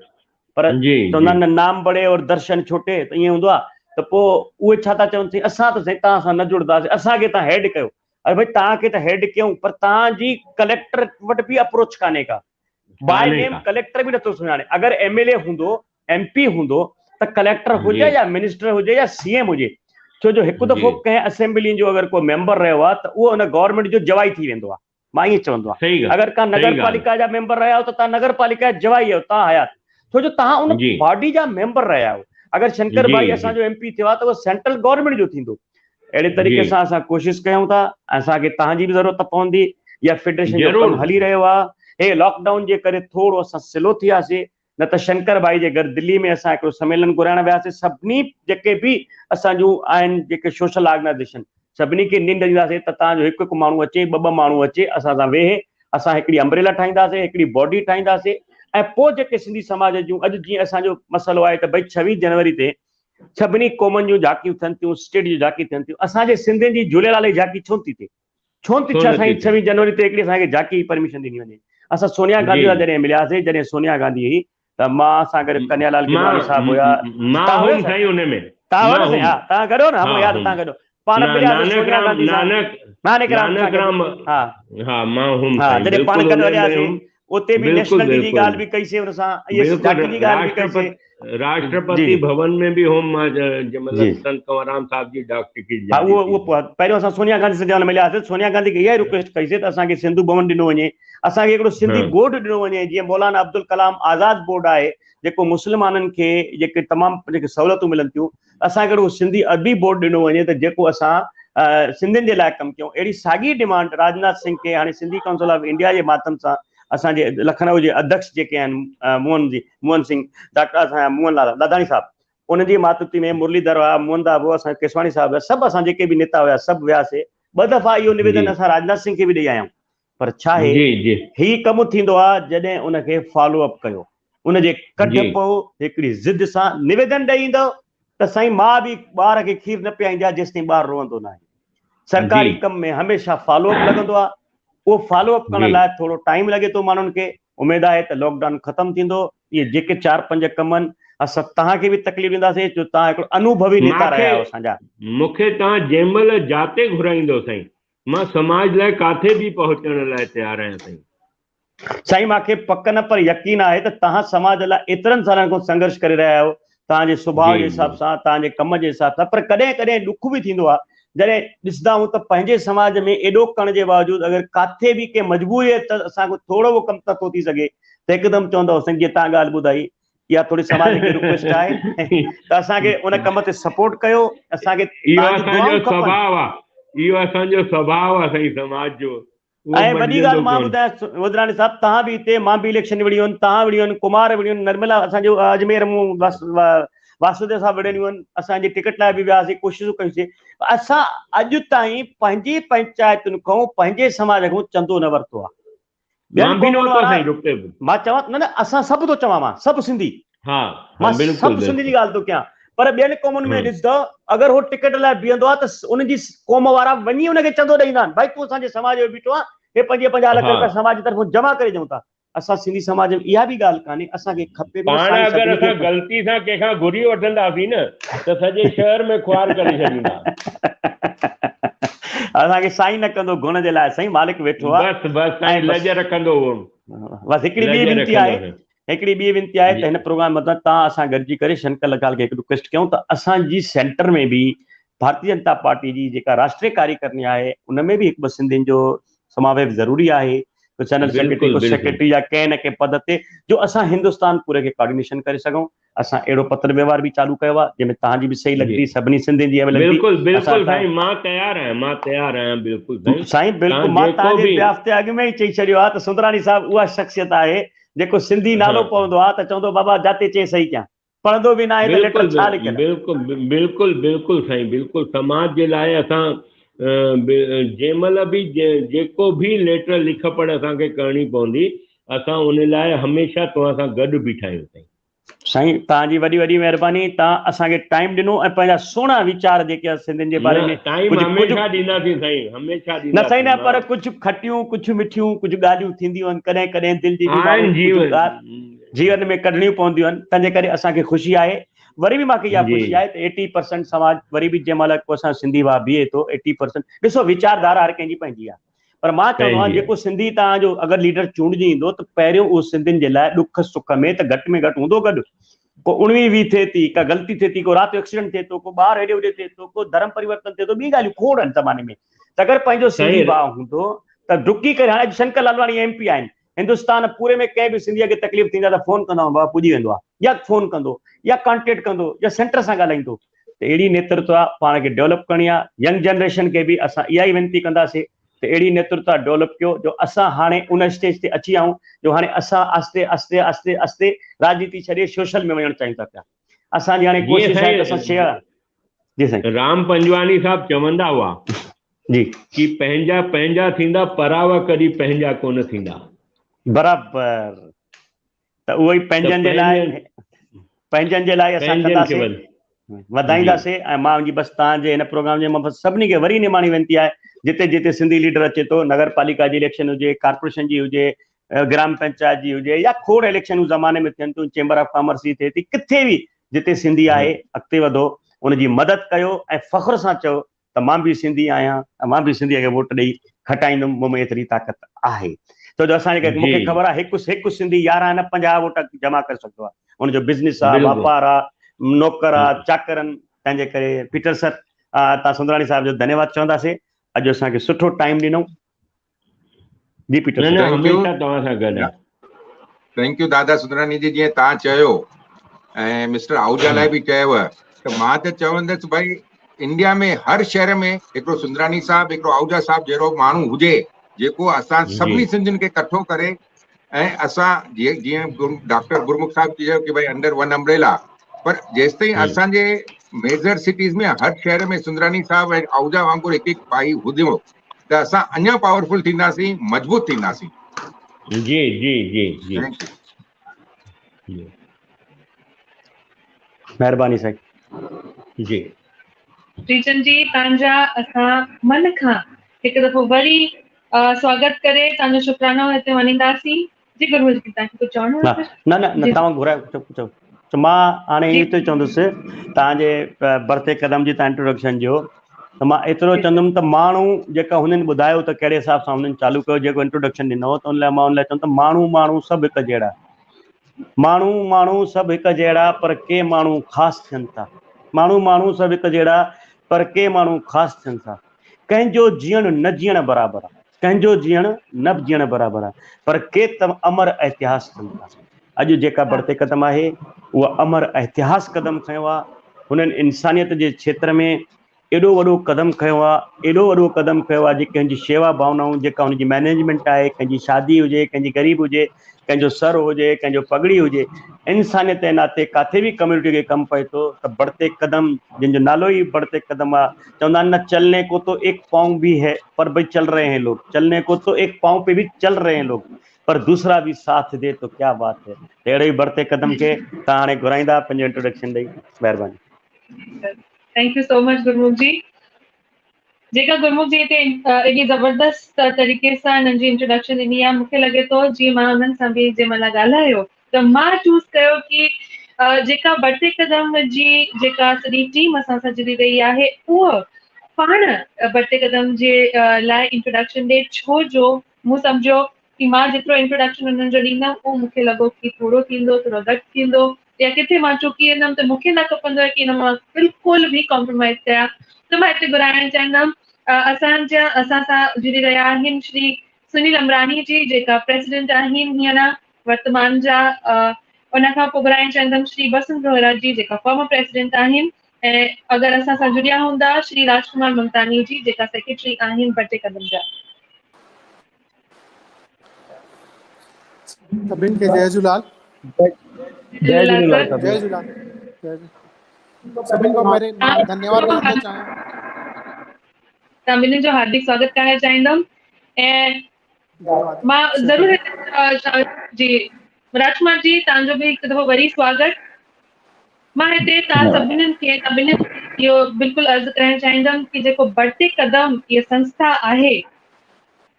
پر چوندا آهن نه نام بڙي اور درشن ڇوٽي ته ائين هوندو آهي ته پوء اهي ڇا ٿا چون سائين اسان ته سائين توهان سان نه جڙنداسين اسان کي توهان هيڊ ڪيو اري ڀائي توهان کي ته هيڊ ڪيون پر توهان جي ڪليڪٽر وٽ به اپروچ ڪانهي ڪا باء نيم ڪليڪٽر به نٿو سڃاڻي اگر ايم ايل اي هوندو ايم پي هوندو ته ڪليڪٽر هجي يا منسٽر هجي يا سي ايم هجي ڇو جو هڪ دفعو ڪنهن اسيمبلي جو اگر ڪو ميمبر رهيو آهي ته اهو ان گورنمينٽ جو جوائي ٿي ويندو آهي مان ائين چوندو آهيان اگر ڪا نگر پاليڪا جا ميمبر رهيا آهيو ته تان نگر پاليڪا جا جوائي آهيو تان حيات ڇو جو تان ان باڊي جا ميمبر رهيا آهيو اگر شنڪر ڀائي اسان جو ايم پي ٿيو آهي ته اهو سينٽرل گورنمينٽ جو ٿيندو اهڙي طريقي سان اسان ڪوشش ڪيون ٿا اسان کي تهان جي به ضرورت پوندي يا فيڊريشن جو ڪم هلي رهيو آهي هي لاڪ ڊائون جي ڪري ٿورو اسان سلو ٿي وياسي نه ته شنڪر ڀائي جي گهر دلي ۾ اسان هڪڙو سميلن گهرائڻ وياسين، سڀني جيڪي به اسان جون آهن جيڪي سوشل آرگنائيزيشن سڀني کي ننڊ ڏينداسين ته توهان جو هڪ هڪ ماڻهو اچي ٻه ٻه ماڻهو اچي اسان سان ويهي اسان هڪڙي امبريلا ٺاهينداسين هڪڙي باڊي ٺاهينداسين ۽ پوء جيڪي سنڌي سماج جون اڄ جيئن اسان جو مسئلو آهي ته ڀئي ڇويهه جنوري تي سڀني قومن جون جهاڪيون ٿين ٿيون اسٽيٽ جون جهاڪيون ٿين ٿيون اسان جي سنڌين جي جهوليلال جي جهاڪي ڇو نٿي ٿئي؟ ڇو نه ڇا سائين ڇويهه جنوري تي هڪڙي اسان کي جاڪي جي پرميشن ڏني وڃي. اسان سونيا گانڌي سان جڏهن ملياسين جڏهن سونيا گانڌي هئي ته مان سان گڏ ڪنيا لال گدواڻي صاحب هيا. مان هوم سائين ان ۾. تان هو نه سائين ها تان گڏ هو نه ها مون ياد تان گڏ هو. پاڻ ملياسين سونيا گانڌي سان. نانڪ رام سان گڏ ها ها مان هوم سائين جڏهن پاڻ گڏ هلياسين اتي به نيشنل ڊي جي ڳالهه به ڪئي سي ان سان اهي جاڪي جي ڳالهه به ڪئي سي. راشٽرپتي ڀون ۾ به هوم مان جنهن مهل سنت ڪنور رام صاحب جي ڊاڪ ٽڪيٽ جاري ٿي. ها اهو پهريون اسان سونيا گانڌي سان جنهن مهل ملياسين سونيا گانڌي کي اها ئي رڪويسٽ ڪئي سي ته اسان کي سنڌو ڀون ڏنو وڃي اسان کي هڪڙو سنڌي بورڊ ڏنو وڃي جيئن مولانا عبدالڪلام آزاد بورڊ آهي جيڪو مسلمانن کي جيڪي تمام جيڪي سهولتون ملن ٿيون اسان کي هڪڙو سنڌي ادبي بورڊ ڏنو وڃي ته جيڪو اسان سنڌين جي لاء ڪم ڪيون اهڙي ساڳي ڊمانڊ راجناٿ سنگهه کي هاڻي سنڌي ڪائونسل آف انڊيا جي ماڌيم سان اسان جي لکنؤ جي اڌيڪش جيڪي آهن موهن جي موهن سنگهه ڊاڪٽر اسان جا موهن لال ڏاڌاڻي صاحب ان جي ماتحتي ۾ مرلي ڌر هيا موهن دا به اسان ڪيسواڻي صاحب هيا سڀ اسان جيڪي به نيتا هيا سڀ وياسي ٻه دفعا اهو نويدن اسان راجناٿ سنگهه کي به ڏئي آيا آهيون پر ڇا آهي هي ڪم ٿيندو آهي جڏهن ان کي فالو اپ ڪيو ان جي ڪڍ پئو هڪڙي ضد سان نويدن ڏئي ايندو ته سائين ماء به ٻار کي کير نه پيائيندي آهي جيستائين ٻار روئندو ناهي سرڪاري ڪم ۾ هميشه فالو اپ لڳندو آهي اهو فالو اپ ڪرڻ لاء ٿورو ٽائيم لڳي ٿو ماڻهن کي اميد آهي ته لاڪ ڊائون ختم ٿيندو اهي جيڪي چار پنج ڪم آهن اسان توهان کي به تڪليف ڏينداسين جو توهان هڪڙو انوڀوي نيتا رهيا آهيو اسان جا. مون کي توهان جنهن مهل جاتي گهرائيندو سائين مان سماج لاء ڪاٿي به پهچڻ لاء تيار آهيان سائين. سائين مان کي پڪ نه پر يقين آهي ته توهان سماج لاء ايترن سالن کان سنگهرش ڪري رهيا آهيو توهان جي سڀاء جي حساب سان توهان جي ڪم جي حساب سان پر ڪڏهن ڪڏهن ڏک به ٿيندو آهي جڏهن ڏسندا آهيون ته پنهنجي سماج ۾ ايڏو ڪرڻ جي باوجود اگر ڪاٿي به ڪنهن مجبوري ته اسان کان ٿورو به ڪم نٿو ٿي سگهي ته هڪدم چوندو سائين جيئن توهان ڳالهه ٻڌائي اها ٿوري سماج کي رڪويسٽ آهي ته اسان کي ان ڪم تي سپورٽ ڪيو اسان کي اهو اسان جو سڀاء آهي اهو اسان جو سڀاء آهي سائين سماج جو ۽ وڏي ڳالهه مان ٻڌايان وڌراڻي صاحب توهان به هتي مان به اليڪشن وڙهيون آهن توهان وڙهيون آهن ڪمار وڙهيون آهن نرملا اسان جو اجمير مون واسوديو صاحب وڙهيون آهن اسان جي ٽڪيٽ لاء به وياسين ڪوششون ڪيونسين اسان اڄ تائين پنهنجي پنچائتن کان پنهنجي سماج کان چندو نه ورتو آهي ٻين قومن وارا مان چوان نه نه اسان سڀ ٿو چوان مان سڀ سنڌي ها مان سڀ سنڌي جي ڳالهه ٿو ڪيان پر ٻين قومن ۾ ڏسندو اگر هو ٽڪيٽ لاء بيهندو آهي ته ان جي قوم وارا وڃي ان کي چندو ڏئي ايندا آهن ڀائي تون اسان جي سماج جو بيٺو آهين هي 25 50 لک روپيا سماج جي طرفون جمع ڪري ڏيون ٿا اسان سنڌي سماج ۾ اها به ڳالهه ڪانهي اسان کي کپي به پاڻ اگر اسان غلطي سان ڪنهن کان گهري وٺنداسين نه ته سڄي شهر ۾ خوار ڪري ڇڏيندا اسان کي سائين نه ڪندو گهڻ جي لاء سائين مالڪ ويٺو آهي بس بس سائين لڄ رکندو هو بس هڪڙي ٻي وينتي آهي هڪڙي ٻي وينتي آهي ته هن پروگرام مٿان توهان اسان گڏجي ڪري شنڪر لکال کي هڪ رڪويسٽ ڪيون ته اسان جي سينٽر ۾ به ڀارتي جنتا پارٽي جي جيڪا راشٽري ڪاريڪرني آهي ان ۾ به هڪ ٻه سنڌين جو سماويش ضروري آهي ڪو جنرل سيڪريٽري ڪو سيڪريٽري يا ڪنهن نه ڪنهن پد تي جو اسان هندستان پوري کي ڪوآرڊينيشن ڪري سگهون اسان اهڙو پتر وهنوار به چالو ڪيو آهي جنهن ۾ توهان جي به صحيح لڳندي سڀني سنڌين جي لڳندي بلڪل بلڪل سائين مان تيار آهيان مان تيار آهيان بلڪل سائين سائين بلڪل مان توهان جي بيهاف تي اڳ ۾ ئي چئي ڇڏيو آهي ته سندراڻي صاحب اها شخصيت آهي جيڪو سنڌي نالو پوندو آهي ته چوندو بابا جاتي چئين صحيح ڪيان پڙهندو به ناهي ته ليٽر ڇا لکيل بلڪل بلڪل بلڪل سائين بلڪل سماج جي لاء اسان جنهن مهل به جيڪو به ليٽر لک پڙهه اسان کي ڪرڻي پوندي اسان ان لاء هميشه توهان سان گڏ بيٺا آهيون سائين. سائين توهان جي وڏي وڏي مهرباني توهان اسان کي ٽائيم ڏنو ۽ پنهنجا سهڻا ويچار جيڪي سنڌين جي باري ۾ ٽائيم هميشه ڏينداسين سائين هميشه ڏينداسين نه سائين نه پر ڪجهه کٽيون ڪجهه مٺيون ڪجهه ڳالهيون ٿينديون آهن ڪڏهن ڪڏهن دل جي بيماريون جيون ۾ ڪڍڻيون پونديون آهن تنهن جي ڪري اسان کي خوشي آهي وري به ماکي اها خوشي آهي ته 80% سماج وري به جنهن مهل ڪو اسان سنڌي ڀاء بيهي ٿو 80% ڏسو ويچارڌارا هر ڪنهن جي پنهنجي آهي پر مان چوندو آهيان جيڪو سنڌي توهان جو اگر ليڊر چونڊجي ايندو ته پهريون اهو سنڌين جي لاء ڏک سک ۾ ته گهٽ ۾ گهٽ هوندو گڏ. ڪو اڻويهه ويهه ٿئي ٿي، ڪا غلطي ٿئي ٿي، ڪو رات جو ايڪسيڊنٽ ٿئي ٿو، ڪو ٻار هيڏي هوڏي ٿئي ٿو، ڪو ڌرم پريورتن ٿئي ٿو، ٻي ڳالهيون کوڙ آهن زماني ۾ ته اگر پنهنجو سنڌي ڀاء هوندو ته ڊڪي ڪري هاڻي اڄ شنڪر لالواڻي ايم پي آهن هندستان پوري ۾ ڪنهن به سنڌيء کي تڪليف ٿيندي آهي ته فون ڪندا آهيون بابا پڄي ويندو آهي يا فون ڪندو يا ڪانٽيڪٽ ڪندو يا سينٽر سان ڳالهائيندو ته اهڙي نيترتوا پاڻ کي ڊولپ ڪرڻي آهي ينگ جنريشن کي به اسان اها ئي وينتي ڪنداسين ته اهڙي نيترتوا ڊولپ ڪيو جو اسان هاڻي ان اسٽيج تي اچي ويا آهيون جو هاڻي اسان آهستي آهستي آهستي آهستي راڄنيتي ڇڏي سوشل ۾ وڃڻ چاهيون ٿا پيا اسان جي هاڻي ڪوشش آهي ته اسان شيئر جي سائين رام پنجواڻي صاحب چوندا هئا جي ڪي پنهنجا پنهنجا ٿيندا پراوا ڪڏهن پنهنجا ڪونه ٿيندا. برابر ته اهو ئي پنهنجن جي لاء پنهنجن جي لاء اسان ڪنداسين وڌائينداسين ۽ مان جي بس توهان جي هن پروگرام جي مان سڀني کي وري نماڻي وينتي آهي جتي جتي سنڌي ليڊر اچي ٿو نگر پاليڪا جي اليڪشن هجي ڪارپوريشن جي هجي گرام پنچائت جي هجي يا کوڙ اليڪشنون زماني ۾ ٿين ٿيون چيمبر آف ڪامرس جي ٿئي ٿي ڪٿي به جتي سنڌي آهي اڳتي وڌو ان جي مدد ڪيو ۽ فخر سان چئو ته مان به سنڌي آهيان ۽ مان به سنڌي کي ووٽ ڏئي کٽائيندم مون ۾ ايتري طاقت آهي ڇو جو اسان جي مون کي خبر آهي هڪ هڪ سنڌي 11 نه 50 ووٽ جمع ڪري سگهندو آهي ان جو بزنس آهي واپار آهي نوڪر آهي چاڪر آهن تنهن جي ڪري پيٽر سر تان سندراڻي صاحب جو ڌنيواد چونداسين اڄ اسان کي سٺو ٽائيم ڏنو جي پيٽر نه نه هميشه توهان سان گڏ آهيان. Thank you دادا سندراڻي جي جيئن توهان چيو ۽ مسٽر آهوجا لاء به چيو ته مان ته چوندس ڀائي انڊيا ۾ هر شهر ۾ هڪڙو سندراڻي صاحب هڪڙو آهوجا صاحب جهڙو ماڻهو هجي جيڪو اسان سڀني سنڌين کي ڪٺو ڪري ۽ اسان جيئن ڊاڪٽر گرمک صاحب چيو ڪي ڀائي انڊر ون امبريلا پر جيستائين اسان جي ميجر سٽيز ۾ هر شهر ۾ سندراڻي صاحب ۽ آهوجا وانگر هڪ هڪ ڀائي هجيو ته اسان اڃا پاورفل ٿينداسين مضبوط ٿينداسين. جي جي جي جي مهرباني سائين. جي. پريچند جي توهان جا اسان من کان هڪ دفعو وري سواگت ڪري توهان جو شڪرانو هتي مڃينداسين. جي گرمک جي توهان کي ڪجهه چوڻو آهي؟ نه نه نه توهان گهرايو چئو چئو ته مان هاڻي ائين ٿو چوندس توهان جي بڙهتي قدم جي توهان انٽروڊڪشن جو ته مان ايترو چوندم ته ماڻهو جيڪا هنن ٻڌايو ته ڪهڙي حساب سان هنن چالو ڪيو جيڪو انٽروڊڪشن ڏنو ته ان لاء مان ان لاء چوندم ته ماڻهو ماڻهو سڀ هڪ جهڙا ماڻهو ماڻهو سڀ هڪ جهڙا پر ڪي ماڻهو خاص ٿين ٿا ماڻهو ماڻهو سڀ هڪ جهڙا پر ڪي ماڻهو خاص ٿين ٿا ڪنهن جو جيئڻ نه جيئڻ برابر آهي ڪنهن جو جيئڻ نه به جيئڻ برابر آهي پر ڪي ته امر اتهاس ٿين ٿا. اڄ جيڪا بڙهتي قدم آهي اها امر اتهاس قدم کنيو آهي. هنن انسانيت جي کيتر ۾ ايڏو وڏو قدم کنيو آهي، ايڏو وڏو قدم کنيو آهي جيڪي هن جي شيوا ڀاونائون جيڪا هن جي مئنيجمينٽ آهي ڪنهن جي شادي هجي ڪنهن جي غريب هجي ڪنهن جو سر هجي ڪنهن جو پڳڙي هجي انسانيت جي ناتي ڪاٿي به ڪميونٽي کي ڪم پئي ٿو ته بڙهتي قدم جن جو نالو ئي بڙهتي قدم آ چوندا آهن نه چلني ڪو تو ايڪ پائون ڀي هي پر ڀئي چل رهي هين لوگ چلني ڪو تو ايڪ پائون پي ڀي چل رهي هين لوگ پر دوسرا ڀي ساٿ the تو ڪيا بات هي ته اهڙي ئي بڙهتي قدم کي توهان هاڻي گهرائيندا پنهنجو انٽروڊڪشن ڏئي مهرباني. Thank you so much Gurmukh ji. جيڪا گرمک جي هتي ايڏي زبردست طريقي سان انهن جي انٽروڊڪشن ڏني آهي مونکي لڳي ٿو جيئن مان انهن سان به جنهن مهل ڳالهايو ته مان چوز ڪيو ڪي جيڪا بڙهتي قدم جي جيڪا سڄي ٽيم اسان سان جڙي رهي آهي اهو پاڻ بڙهتي قدم جي لاء انٽروڊڪشن ڏي ڇو جو مون سمجهيو ڪي مان جيترو انٽروڊڪشن انهن جو ڏيندم اهو مونکي لڳو ڪي ٿورو ٿيندو ٿورو گهٽ ٿيندو يا ڪٿي مان چڪي ويندم ته مون کي نه کپندو آهي ڪي ان مان بلڪل به ڪمپرومائز ڪيان ته مان هتي گهرائڻ چاهيندم اسان جا اسان سان جڙي رهيا آهن شري سنيل امراڻي جي جيڪا پريزيڊنٽ آهن هينئر ورتمان جا ان کان پوء گهرائڻ چاهيندم شري بسنت روهرا جي جيڪا فارمر پريزيڊنٽ آهن ۽ اگر اسان سان جڙيا هوندا شري راجڪمار ممتاني جي جيڪا سيڪريٽري آهن بڙهتي قدم جا. سڀني کي جئي جهوليلال. جئي جهوليلال جئي جهوليلال سڀني کان پهرين مان ڌنيواد ڏيڻ ٿو چاهيان. توهان ٻنهي جو هاردڪ سواگت ڪرڻ چاهيندم ۽ مان ضرور جي راجڪمار جي توهان جو به هڪ دفعو وري سواگت. مان هتي توهان سڀني کي سڀني اهو بلڪل عرض ڪرڻ چاهيندم ڪي جيڪو بڙهتي قدم هيء سنسٿا آهي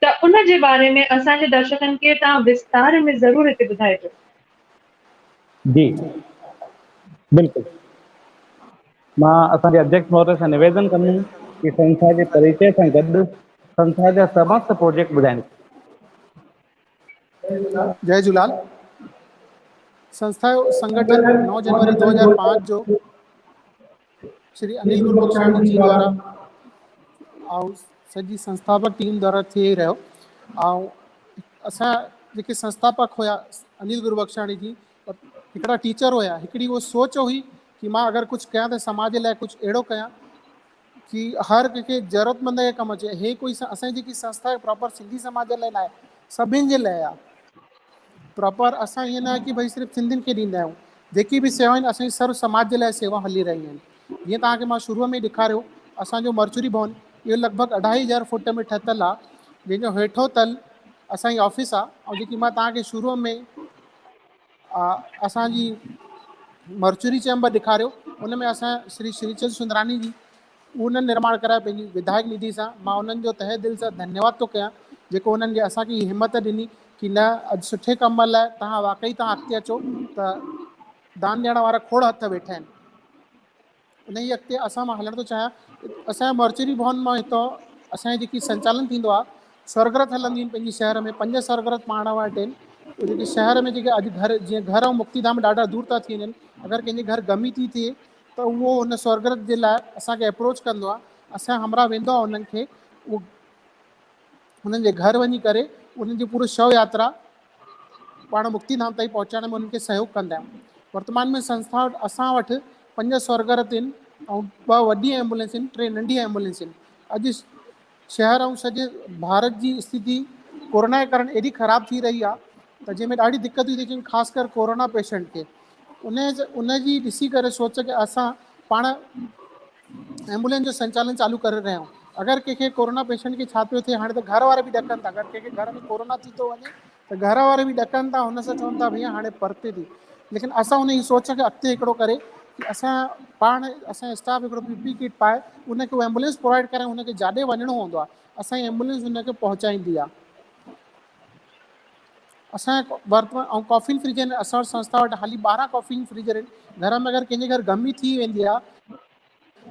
ته ان جي باري ۾ اسان جي درشڪن کي توهان وستار ۾ ضرور هتي ٻڌائجو. جي بلڪل مان اسان جي اڌيڪش مهودي سان نويدن ڪندم ڪي سنسٿا جي پريچي سان گڏ سنسٿا جا سمست پروجيڪٽ ٻڌائين. جئي جهوليلال. سنسٿا جو سنگٺن 9 جنوري 2005 جو شري انيل گربخشاڻي جي دوارا ۽ سڄي سنسٿاپڪ ٽيم دوارا ٿي رهيو ۽ اسان جيڪي سنسٿاپڪ هيا انيل گربخشاڻي جي هڪڙا ٽيچر هيا هڪڙي اهو سوچ هئي ڪي مان اگر ڪجهه ڪيان ته سماج لاء ڪجهه اهڙو ڪيان ڪي هر ڪنهن کي ضرورتمند کي ڪم اچي هي ڪوئي اسان جي جيڪي سنسٿا آهي پراپر سنڌي سماج لاء نه آهي سڀني جي لاء آهي پراپر اسان ائين نه آهي ڪي ڀئي صرف سنڌين کي ڏيندا آهيون جيڪي به سيوائون آهن اسان جي سرو سماج جي لاء سيوا هلي رهيون آهن جيئن توهان کي مان شروع ۾ ڏيکاريو اسان جو مرچوري ڀون اهو لڳ ڀڳ اڍائي هزار فوٽ ۾ ٺهتل آهي جنهن جو هيٺو تل اسان جي آفيس آهي ۽ جيڪي مان توهان کي شروع ۾ اسان جي مرچوري چيمبر ڏيکاريو ان ۾ اسان شري شريچند سندراني جي انهن نرماڻ ڪرايو پنهنجي وڌايڪ نڌي سان مان انهن جو تهه دل سان ڌنيواد ٿو ڪيان جيڪو انهن کي اسان کي هي همت ڏني ڪي نه اڄ سٺي ڪم لاء توهان واقعي توهان اڳتي اچو ته دان ڏيڻ وارا کوڙ هٿ ويٺا آهن. انهيء اڳتي اسان مان هلڻ ٿو چاهيان. اسان جي مورچري ڀون مان هتان اسان جي جيڪي سنچالن ٿيندو آهي، سرگرت هلنديون آهن پنهنجي شهر ۾ پنج سرگرت پاڻ وٽ آهن. اهي جيڪي شهر ۾ جيڪي اڄ گهر جيئن گهر ۽ مڪتي ڌام ڏاڍا دور ٿا ٿي وڃن، اگر ڪنهن جي گهر غمي ٿي ٿئي ته اهو ان سرگرت جي لاء اسان کي اپروچ ڪندو آهي. اسان جو همراهه ويندو آهي انهن کي اهو انهن جي گهر وڃي ڪري انهن جي پوري شو ياترا پاڻ مڪتي ڌام تائين پهچائڻ ۾ انهن کي سهيوگ ڪندا آهيون. ورتمان ۾ سنسٿا وٽ اسان وٽ پنج سورگرت آهن ۽ ٻه وڏي ايمبولينس آهن ٽي ننڍي ايمبولينس آهن. اڄ شهر ۽ سڄي ڀارت جي اسٿتي ڪورونا جي ڪارڻ ايڏي خراب ٿي رهي آهي ته جنهن ۾ ڏاڍي دقتون ٿي اچن خاص ڪر ڪورونا پيشنٽ کي ان ان جي ڏسي ڪري سوچ ڪي اسان پاڻ ايمبولينس جو سنچالن چالو ڪري رهيا آهيون اگر ڪنهن کي ڪورونا پيشنٽ کي ڇا پيو ٿئي هاڻي ته گهر وارا به ڏڪن ٿا اگر ڪنهن کي گهر ۾ ڪورونا ٿي ٿو وڃي ته گهر وارا به ڏڪن ٿا هن سان چون ٿا ڀيا هاڻي پرتي ٿي ليڪن اسان ان جي سوچ کي اڳتي هڪڙو ڪري ڪي اسان پاڻ اسان اسٽاف هڪڙو پي پي ڪٽ پائي ان کي ايمبولينس پرووائڊ ڪري ان کي جاڏي وڃڻو هوندو آهي اسان جي ايمبولينس ان کي پهچائيندي آهي. असांजे वर्तमान ऐं कॉफिन फ्रिज आहिनि असां वटि संस्था वटि हाली 12 कॉफिन फ्रिजर आहिनि। घर में अगरि कंहिंजे घर ग़मी थी वेंदी आहे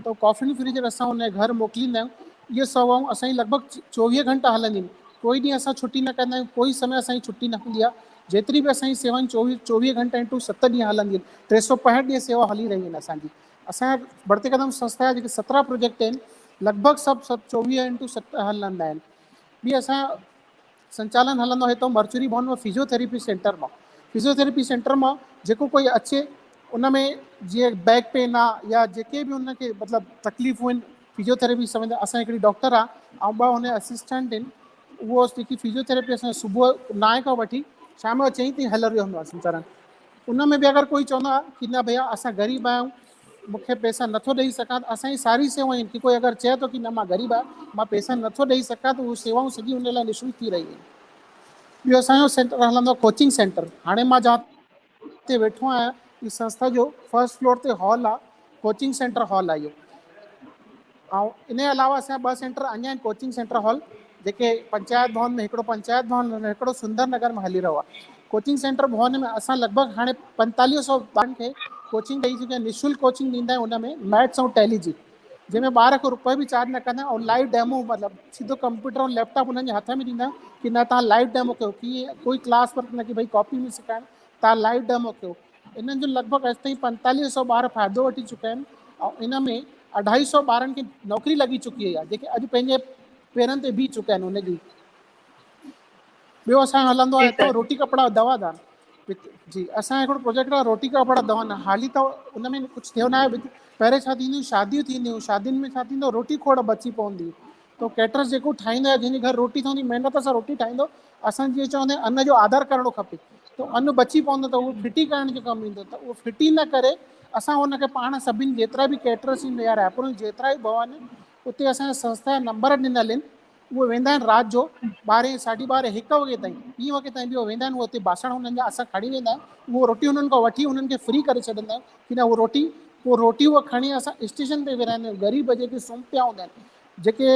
त कॉफिन फ्रिजर असां हुन घर मोकिलींदा आहियूं। इहे सेवाऊं असांजी लॻभॻि 24 घंटा हलंदियूं आहिनि, कोई ॾींहुं असां छुट्टी न कंदा आहियूं, कोई समय असांजी छुट्टी न हूंदी आहे। जेतिरी बि असांजी सेवा आहिनि 24 घंटा इंटू 7 ॾींहं हलंदियूं आहिनि, 365 ॾींहं सेवा हली रही आहिनि असांजी। असांजा बढ़ते कदम संस्था जा जेके 17 प्रोजेक्ट आहिनि लॻभॻि सभु सभु 24 इंटू 7 हलंदा आहिनि। ॿी असां संचालन हलंदो आहे हितां मर्चुरी भवन में फिजियोथेरेपी सेंटर मां। फिजियोथेरेपी सेंटर मां जेको कोई अचे उन में जीअं बैक पेन आहे या जेके बि हुनखे मतिलबु तकलीफ़ूं आहिनि फिजियोथेरेपी सम्झ असां हिकिड़ी डॉक्टर आहे ऐं ॿ हुन असिस्टेंट आहिनि, उहो जेकी फिजियोथेरेपी असां सुबुह 9 खां वठी शाम जो 4 ताईं हली रहंदो आहे संचालन। उन में बि अगरि कोई चवंदो आहे की न भैया असां ग़रीब आहियूं मूंखे पैसा नथो ॾेई सघां त असांजी सारी सेवाऊं आहिनि की कोई अगरि चए थो की न मां ग़रीब आहियां मां पैसा नथो ॾेई सघां त उहे सेवाऊं सॼी हुन लाइ निशुल्क थी रही आहिनि। ॿियो असांजो सेंटर हलंदो आहे कोचिंग सेंटर। हाणे मां जिते वेठो आहियां इहो संस्था जो फर्स्ट फ्लोर ते हॉल आहे, कोचिंग सेंटर हॉल आहे इहो। ऐं इन जे अलावा असांजा ॿ सेंटर अञा आहिनि कोचिंग सेंटर हॉल जेके पंचायत भवन में हिकिड़ो पंचायत भवन हिकिड़ो सुंदर नगर में हली रहियो आहे। कोचिंग सेंटर भवन में असां लॻभॻि हाणे 4500 ॿारनि खे कोचिंग ॾेई चुकिया आहियूं, निशुल्क कोचिंग ॾींदा आहियूं। हुन में मैथ्स ऐं टैली जी जंहिंमें ॿार खे रुपयो बि चार्ज न कंदा आहियूं ऐं लाइव डेमो मतिलबु सिधो कंप्यूटर ऐं लैपटॉप हुननि जे हथ में ॾींदा आहियूं की न तव्हां लाइव डेमो कयो, कीअं कोई क्लास वर्क न की भई कॉपी में सेखारणु, तव्हां लाइव डेमो कयो। इन्हनि जो लॻभॻि अॼु ताईं 4500 ॿार फ़ाइदो वठी चुका आहिनि ऐं इन में 250 ॿारनि खे नौकिरी लॻी चुकी आहे जेके अॼु पंहिंजे पेरनि ते बीह चुका आहिनि हुनजी। ॿियो असांजो हलंदो आहे हितां रोटी कपिड़ा दवा दान जी। असांजो हिकिड़ो प्रोजेक्ट आहे रोटी कपिड़ा दवा दान, हाली त उन में कुझु थियो न आहे। पहिरें छा थींदियूं शादियूं थींदियूं, शादियुनि में छा थींदो रोटी खोड़ बची पवंदी त कैटरर्स जेको ठाहींदो आहे जंहिंजे घर रोटी ठहंदी महिनत सां रोटी ठाहींदो। असां जीअं चवंदा आहियूं अन जो आदर करणो खपे त अन बची पवंदो त उहो फिटी करण जो कमु ईंदो त उहो फिटी न करे असां हुनखे पाण सभिनी जेतिरा बि कैटरर्स आहिनि या रायपुर में जेतिरा बि भवन आहिनि उते असांजा संस्था जा नंबर ॾिनल आहिनि, उहे वेंदा आहिनि राति जो 12 12:30 1 वॻे ताईं 2 वॻे ताईं बि उहे वेंदा आहिनि, उहे उते बासण हुननि जा असां खणी वेंदा आहियूं, उहो रोटी हुननि खां वठी हुननि खे फ्री करे छॾंदा आहियूं की न उहो रोटी पोइ रोटी उहा खणी असां स्टेशन ते विरहाईंदा आहियूं। ग़रीब जेके सुम्ही पिया हूंदा आहिनि जेके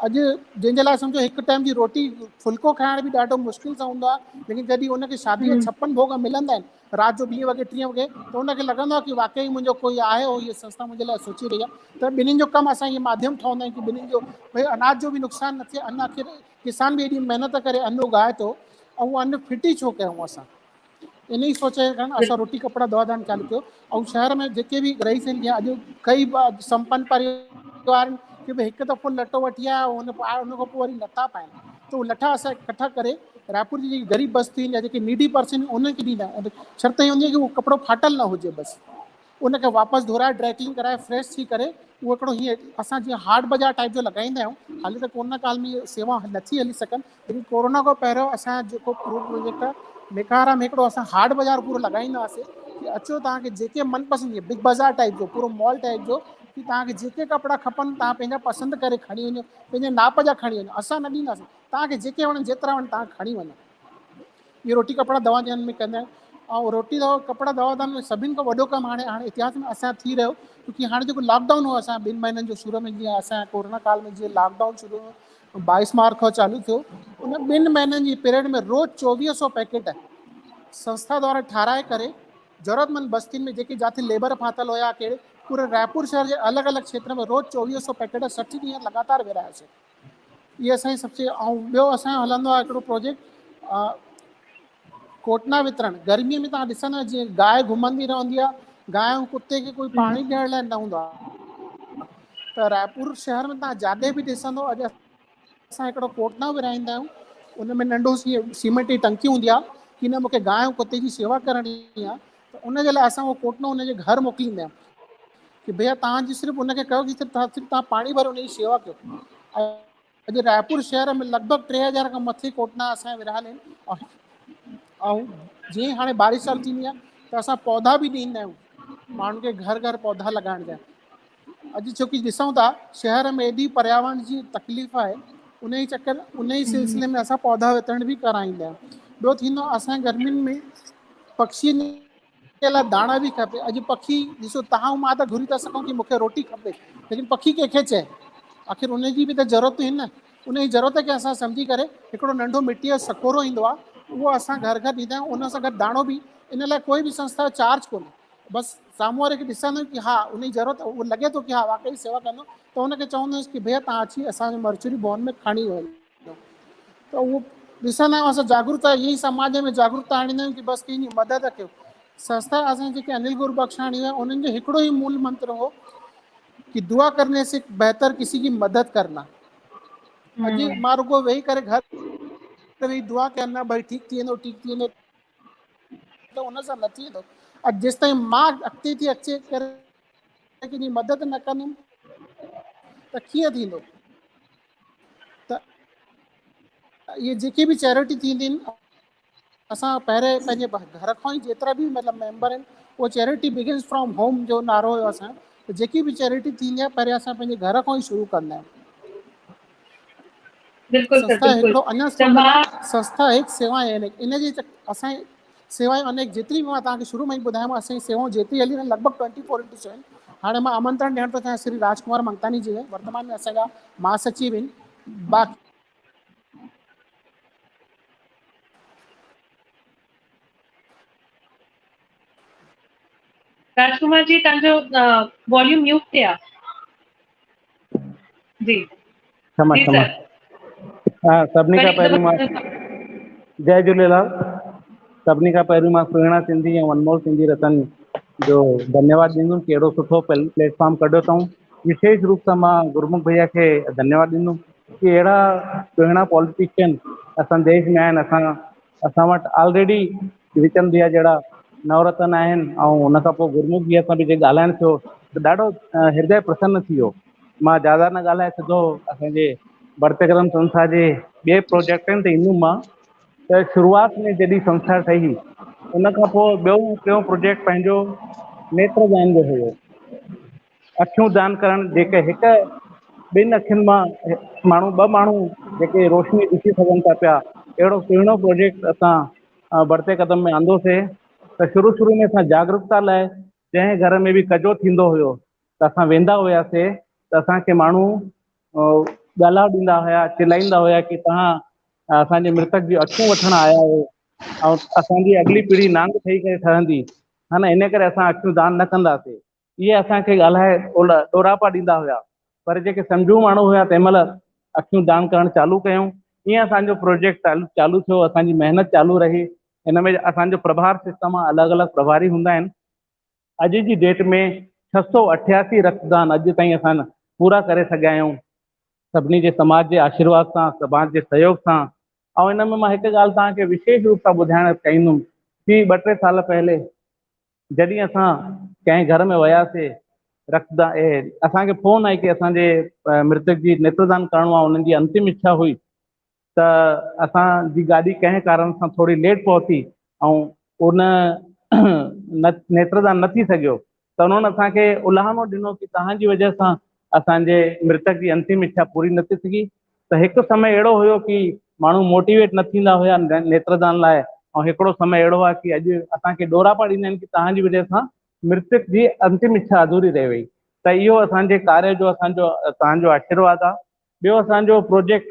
अॼु जंहिंजे लाइ सम्झो हिकु टाइम जी रोटी फुल्को खाइणु बि ॾाढो मुश्किल सां हूंदो आहे, लेकिन जॾहिं हुनखे शादीअ जा 56 भोग मिलंदा आहिनि राति जो 2 वॻे 3 वॻे त हुनखे लॻंदो आहे की वाकई मुंहिंजो कोई आहे ऐं हीअ संस्था मुंहिंजे लाइ सोची रही आहे। त ॿिन्हिनि जो कमु असां इहे माध्यम ठहंदा आहियूं की ॿिन्हिनि जो भई अनाज जो बि नुक़सानु न थिए, अन आख़िर किसान बि एॾी महिनत करे अन उगाए थो ऐं उहो अन फिटी छो कयूं असां, इन ई सोच जे कारण असां रोटी कपिड़ा दवा दान चालू कयो। ऐं शहर में जेके बि रईस आहिनि जीअं अॼु कई संपन्न परिवार आहिनि की भई हिकु दफ़ो लटो वठी आया हुन खां पोइ वरी नथा पाइनि त उहे लठा असां इकट्ठा करे रायपुर जी जेकी ग़रीब बस्ती आहिनि या जेके नीडी पर्सन आहिनि उन्हनि खे ॾींदा आहियूं। शर्त इहा हूंदी आहे की उहो कपिड़ो फाटल न हुजे, बसि उनखे वापसि धोराए ड्राई क्लीन कराए फ्रेश थी करे उहो हिकिड़ो हीअं असां जीअं हाट बाज़ार टाइप जो लॻाईंदा आहियूं। हाली त कोरोना काल में इहे सेवा नथी हली सघनि, लेकिन कोरोना खां पहिरियों असांजो जेको पूरो प्रोजेक्ट आहे मेकारा में हिकिड़ो असां हाट बाज़ार पूरो लॻाईंदा हुआसीं की अचो तव्हांखे जेके मनपसंद जीअं बिग बाज़ार टाइप जो पूरो मॉल टाइप जो की तव्हांखे जेके कपिड़ा खपनि तव्हां पंहिंजा पसंदि करे खणी वञो, पंहिंजे नाप जा खणी वञो, असां न ॾींदासीं, तव्हांखे जेके वणनि जेतिरा वणनि तव्हां खणी वञो। इहो रोटी कपिड़ा दवा दान में कंदा आहियूं। ऐं रोटी दवा कपिड़ा दवा दान में सभिनी खां वॾो कमु हाणे हाणे इतिहास में असां थी रहियो, क्योंकि हाणे जेको लॉकडाउन हो असां 2 महीननि जो शुरू में जीअं असां कोरोना काल में जीअं लॉकडाउन शुरू 22 मार्च खां चालू थियो, उन 2 महीननि जी पीरियड में रोज़ 2400 पैकेट संस्था द्वारा ठाराए करे ज़रूरतमंद बस्तियुनि में जेके जिते लेबर फाथल हुया कहिड़े पूरे रायपुर शहर जे अलॻि अलॻि क्षेत्र में रोज़ 2400 पैकेट 60 ॾींहं लगातार विरायासीं। इहे असांजी सबसे ऐं ॿियो असांजो हलंदो आहे हिकिड़ो प्रोजेक्ट कोटना वितरण। गर्मीअ में तव्हां ॾिसंदा जीअं गाय घुमंदी रहंदी आहे, गाय ऐं कुते खे कोई पाणी ॾियण लाइ न हूंदो आहे, त रायपुर शहर में तव्हां जाॾे बि ॾिसंदो अॼु असां हिकिड़ो कोटना विराईंदा आहियूं, उन में नंढो सीमेंट जी टंकी हूंदी आहे की न मूंखे गाय ऐं कुते जी सेवा करणी आहे, त उनजे लाइ असां उहो कोटनो हुनजे घर मोकिलींदा आहियूं की भैया तव्हांजी सिर्फ़ु हुनखे कयो की सिर्फ़ु तव्हां पाणी भरे हुनजी सेवा कयो। अॼु रायपुर शहर में लॻभॻि 3000 खां मथे कोटना असांजा विरायल आहिनि। ऐं जीअं हाणे बारिश चालू थींदी आहे त असां पौधा बि ॾींदा आहियूं माण्हुनि खे घर घर पौधा लॻाइण जा। अॼु छोकी ॾिसूं था शहर में एॾी पर्यावरण जी तकलीफ़ आहे, उन ई चक्कर उन ई सिलसिले में असां पौधा वितरण बि कराईंदा आहियूं। ॿियो थींदो असां गर्मियुनि में पक्षियुनि जे लाइ दाणा बि खपे। अॼु पखी ॾिसो तव्हां मां त घुरी था सघूं की मूंखे रोटी खपे, लेकिन पखी कंहिंखे चए, आख़िर उनजी बि त ज़रूरत आहिनि न। उनजी ज़रूरत खे असां सम्झी करे हिकिड़ो नंढो मिटीअ जो सकोरो ईंदो आहे, उहो असां घर घर ॾींदा आहियूं, उन सां गॾु दाणो बि। इन लाइ कोई बि संस्था चार्ज कोन्हे, बसि साम्हूं वारे खे ॾिसंदा आहियूं की हा उन जी ज़रूरत, उहो लॻे थो की हा वाकई सेवा कंदो, त उनखे चवंदा आहियूं की भैया तव्हां अची असांजे मर्चुरी भवन में खणी वञो। त उहो ॾिसंदा आहियूं असां जागरूकता, इहा ई समाज में जागरूकता आणींदा आहियूं की बसि कंहिंजी मदद कयो। संस्था असां जेके अनिल गुरबख्शाणी हुआ, उन्हनि जो हिकिड़ो ई मूल मंत्र हो कि दुआ करने से बेहतर किसी की मदद करना। अॼु मां रुगो वेही करे घर वेही दुआ कयां, न भई ठीकु थी वेंदो, ठीकु थी वेंदो, त उन सां न थी वेंदो। अॼु जेसि ताईं मां अॻिते थी अचे करे कंहिंजी मदद न कंदुमि त कीअं थींदो? त इहे जेके बि चैरिटी थींदी आहिनि, असां पहिरें पंहिंजे घर खां ई जेतिरा बि मतिलबु मेंबर आहिनि, उहो चैरिटी बिगिंस फ्रॉम होम जो नारो हुयो असांजो, त जेकी बि चैरिटी थींदी आहे पहिरें असां पंहिंजे घर खां ई शुरू कंदा आहियूं। बिल्कुलु सर, संस्था बिल्कुलु। हिकिड़ो अञा त मां संस्था हिकु सेवा आहे, इन जे असांजी सेवाऊं अनेक जेतिरी बि मां तव्हांखे शुरू में ई ॿुधायोमांव, असांजी सेवाऊं जेतिरी हली आहिनि लॻभॻि 24/7। हाणे मां आमंत्रण ॾियणु थो चाहियां श्री राजकुमार मंगतानी जी खे, वर्तमान में असांजा महासचिव आहिनि। बाक़ी राजकुमार जी तव्हांजो वॉल्यूम म्यूट ते आहे। जी क्षमा जी क्षमा। सर। हा, सभिनी खां वरी पहिरीं मां जय झूलेलाल। सभिनी खां पहिरीं मां सुहिणा सिंधी ऐं अनमोल सिंधी रतन जो धन्यवाद ॾींदुमि की अहिड़ो सुठो प्लेटफॉर्म कढियो अथऊं। विशेष रूप सां मां गुरमुख भैया खे धन्यवाद ॾींदुमि की अहिड़ा सुहिणा पॉलिटिशियन असां देश में आहिनि। असां वटि ऑलरेडी विचंद भैया जहिड़ा नवरत्न आहिनि ऐं उन खां पोइ गुरमुख भैया सां बि जे ॻाल्हाइणु थियो त ॾाढो हृदय प्रसन्न थी वियो। मां ज़्यादा न ॻाल्हाए सिधो असांजे बढ़ते कदम संस्था जे ॿिए प्रोजेक्टनि ते ईंदुमि मां। त शुरूआत में जॾहिं संस्था ठही उन खां पोइ ॿियो टियों प्रोजेक्ट पंहिंजो नेत्रदान जो हुयो, अखियूं दान करणु, जेके हिकु ॿिनि अखियुनि मां माण्हू ॿ माण्हू जेके रोशनी ॾिसी सघनि था पिया, अहिड़ो सुहिणो प्रोजेक्ट असां बढ़ते कदम में आंदोसीं। त शुरू शुरू में असां जागरूकता लाइ जंहिं घर में बि कजो थींदो हुयो त असां वेंदा हुयासीं त असांखे माण्हू ॻाल्हाए ॾींदा हुया, चिल्लाईंदा हुया की तव्हां असांजे मृतक जी अखियूं वठण आया आहियो ऐं असांजी अॻिली पीढ़ी नांग ठही करे ठहंदी, हा न, इन करे असां अखियूं दान न कंदासीं। इहे असांखे ॻाल्हाए ॾोरापा ॾींदा हुया, पर जेके सम्झू माण्हू हुया तंहिं महिल अखियूं दान करणु चालू कयूं। ईअं असांजो प्रोजेक्ट चालू थियो, असांजी महिनत चालू रही। हिन में असांजो प्रभार सिस्टम आहे, अलॻि अलॻि प्रभारी हूंदा आहिनि। अॼु जी डेट में 688 रक्तदान अॼु ताईं असां पूरा करे सघिया आहियूं, सभिनी जे समाज जे आशीर्वाद सां, समाज जे सहयोग सां। ऐं हिन में मां हिकु ॻाल्हि तव्हांखे विशेष रूप सां ॿुधाइणु चाहींदुमि की ॿ टे साल पहले जॾहिं असां कंहिं घर में वियासीं रक्तदान, असांखे फोन आई की असांजे मृतक जी नेत्रदान करिणो आहे, उन्हनि जी अंतिम इच्छा हुई, त असांजी गाॾी कंहिं कारण सां थोरी लेट पहुती ऐं उन नेत्रदान न थी सघियो, त उन्हनि असांखे उलाहणो ॾिनो की तव्हांजी वजह सां असांजे मृतक जी अंतिम इच्छा पूरी न थी सघी। त हिकु समय अहिड़ो हुयो की माण्हू मोटिवेट न थींदा हुया नेत्रदान लाइ, ऐं हिकिड़ो समय अहिड़ो आहे की अॼु असांखे ॾोरापा ॾींदा आहिनि की तव्हांजी वजह सां मृतक जी अंतिम इच्छा अधूरी रही वई। त इहो असांजे कार्य जो असांजो तव्हांजो आशीर्वाद आहे। ॿियो असांजो प्रोजेक्ट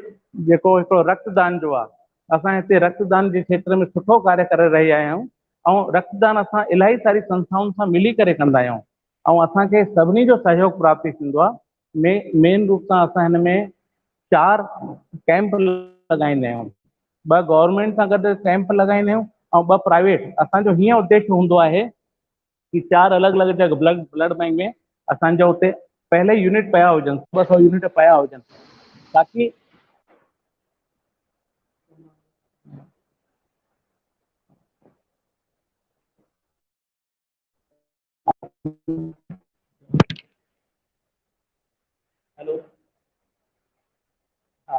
जेको हिकिड़ो रक्तदान जो आहे, असां हिते रक्तदान जे क्षेत्र में सुठो कार्य करे रहिया आहियूं ऐं रक्तदान असां इलाही सारी संस्थाउनि सां मिली करे कंदा आहियूं ऐं असांखे सभिनी जो सहयोग प्राप्त थींदो आहे। मेन रूप सां असां हिन में 4 कैंप लॻाईंदा आहियूं, 2 गवर्नमेंट सां गॾु कैंप लॻाईंदा आहियूं ऐं 2 प्राइवेट। असांजो हीअं उद्देश्य हूंदो आहे की 4 अलॻि अलॻि जॻह ब्लड बैंक में असांजो उते पहले यूनिट पिया हुजनि, 200 यूनिट पिया हुजनि, ताकी हेलो हा,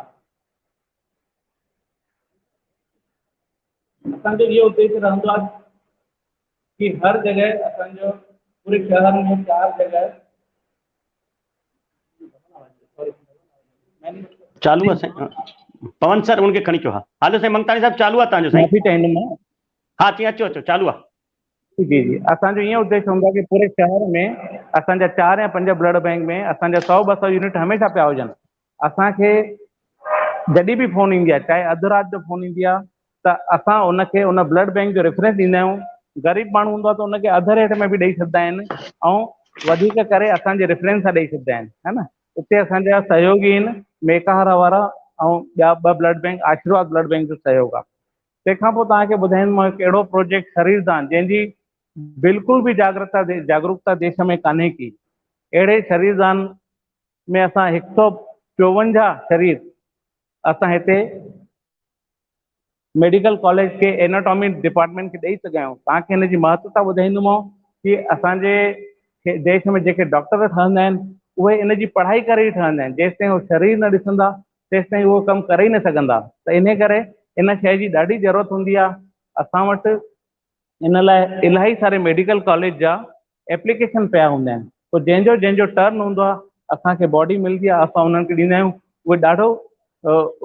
असांजो इहो उद्देश्य रहंदो आहे की हर जगह असांजो पूरे शहर में 4 जगह चालू आहे साईं। पवन सर उनखे खणी अचो। हा हालो साईं मंगताणी साहिबु चालू आहे तव्हांजो साईं। माफ़ी चाहींदुमि मां। हा चई अचो अचो चालू आहे। जी जी, असांजो ईअं उद्देश्य हूंदो आहे की पूरे शहर में असांजा 4 या 5 ब्लड बैंक में असांजा 100-200 यूनिट हमेशा पिया हुजनि। असांखे जॾहिं बि फोन ईंदी आहे, चाहे अधु राति जो फोन ईंदी आहे, त ته اسان ان کي ان بلڊ بينڪ جو ريفرنس ڏيندا آهيون. غريب ماڻهو هوندو آهي ته ان کي اڌ ريٽ ۾ به ڏئي ڇڏدا آهن ۽ وڌيڪ ڪري اسان جي ريفرنس سان ڏئي ڇڏدا آهن ها نه. اتي اسان جا سهيوگي آهن ميڪاهارا وارا ۽ ٻيا ٻه بلڊ بينڪ آشيرواد بلڊ بينڪ جو سهيوگ آهي. تنهن کان پوء توهان کي ٻڌائيندومانو هڪ اهڙو پروجيڪٽ شرير دان جنهن جي بلڪل به جاگرتا جاگروڪتا ديش ۾ ڪانهي ڪي. اهڙي شرير دان ۾ اسان هڪ سؤ چوونجاهه شرير اسان هتي ميڊيڪل ڪاليج کي ايناٽامي ڊپارٽمينٽ کي ڏئي سگهيا آهيون. توهان کي هن جي مهتوتا ٻڌائيندومانو ڪي اسان جي ديش ۾ جيڪي ڊاڪٽر ٺهندا آهن اهي ان جي پڙهائي ڪري ئي ٺهندا آهن. جيستائين هو شرير نه ڏسندا تيستائين اهو ڪم ڪري ئي نه سگهندا ته انهي ڪري ان شيء جي ڏاڍي ضرورت هوندي آهي. اسان وٽ ان لاء الاهي ساري ميڊيڪل ڪاليج جا ايپليڪيشن پيا هوندا آهن پوء جنهن جو جنهن جو ٽرن هوندو آهي اسان کي باڊي ملندي آهي اسان انهن کي ڏيندا آهيون اهي ڏاڍو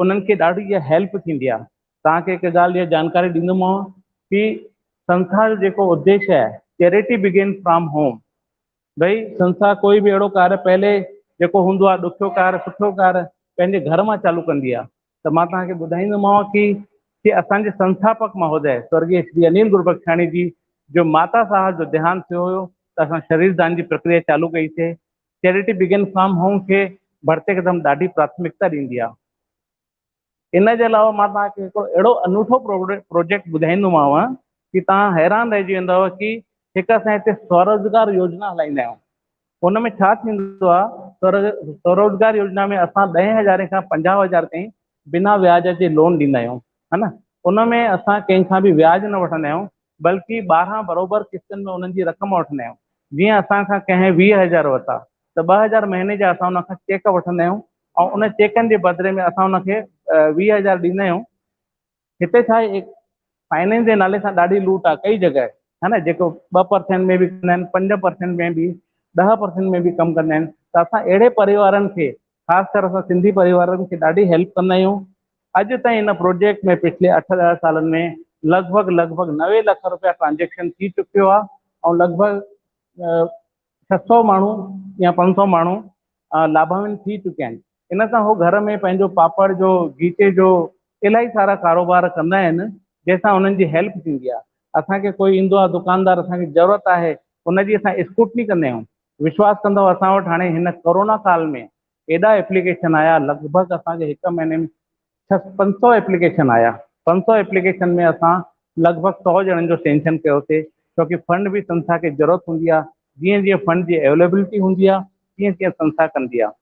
انهن کي ڏاڍي اها هيلپ ٿيندي آهي. توهان کي هڪ ڳالهه جي جانڪاري ڏيندومانو ڪي سنسٿا جو جيڪو اديش آهي چيريٽي بگين فرام هوم ڀئي سنسٿا ڪوئي به اهڙو ڪاريه پهلي جيڪو هوندو آهي ڏکيو ڪاريه سٺو ڪاريه پنهنجي گهر مان چالو ڪندي آهي ته مان توهان کي ٻڌائيندومانو ڪي ڪي اسان جي سنسٿاپڪ مهوديه سورڳيه شري انيل گربخشاڻي جي جو ماتا صاحب جو ديهانت ٿيو هيو ته اسان شرير دان جي پرڪريا چالو ڪئي سي. چيريٽي بگن فرام هوم کي ڀرتي قدم ڏاڍي پراٿمڪتا ڏيندي آ. ان جي علاوه مان توهان کي هڪڙو اهڙو انوٺو پروجيڪٽ ٻڌائيندومانو ڪي توهان حيران رهجي ويندؤ ڪي هڪ اسان هتي سوروزگار يوجنا هلائيندا آهيون. ان ۾ ڇا ٿيندو آهي سوروزگار يوجنا ۾ اسان ڏهين هزارين کان 50 هزار تائين بنا وياج جي لون ڏيندا آهيون ها نه ان ۾ اسان ڪنهن کان به وياج نه وٺندا آهيون بلڪه 12 بروبر قسطن ۾ انهن جي رقم وٺندا آهيون جيئن اسان کان ڪنهن 20 هزار ورتا ته 2 هزار مهيني جا اسان ان کان چيڪ وٺندا آهيون ۽ ان چيڪن جي بدلي ۾ اسان ان کي 20 هزار ڏيندا آهيون. هتي ڇا آهي فائننس جي نالي سان ڏاڍي لوٽ آهي ڪئي جڳهه ها نه جيڪو 2% ۾ به ڪندا آهن 5% ۾ به 10% ۾ به ڪم ڪندا آهن ته اسان اهڙي پريوارن کي خاص ڪر اسان سنڌي پريوارن کي ڏاڍي هيلپ ڪندا آهيون. اڄ تائين هن پروجيڪٽ ۾ پڇلي 8 10 سالن ۾ لڳ ڀڳ لڳ ڀڳ 90 لک روپيا ٽرانزيڪشن ٿي چڪيو آهي ۽ لڳ ڀڳ 600 ماڻهو يا 500 ماڻهو لاڀاوين ٿي چڪيا آهن. ان سان هو گهر ۾ پنهنجو پاپڙ جو، گيچي جو الاهي سارا ڪاروبار ڪندا آهن جنهن سان انهن جي هيلپ ٿيندي آهي. اسان کي ڪوئي ايندو آهي دڪاندار اسان کي ضرورت آهي ان جي اسان اسڪروٽني ڪندا آهيون. وشواس ڪندؤ اسان وٽ هاڻي هن ڪورونا ڪال ۾ ايڏا ايپليڪيشن آيا لڳ ڀڳ اسان کي هڪ مهيني ۾ 500 ايپليڪيشن آيا 500 ايپليڪيشن ۾ اسان لڳ ڀڳ 100 ڄڻن جو سينڪشن ڪيوسي ڇو ڪي فنڊ به سنسٿا کي ضرورت هوندي آهي جيئن جيئن فنڊ جي اويليبلٽي هوندي آهي تيئن تيئن سنسٿا ڪندي آهي.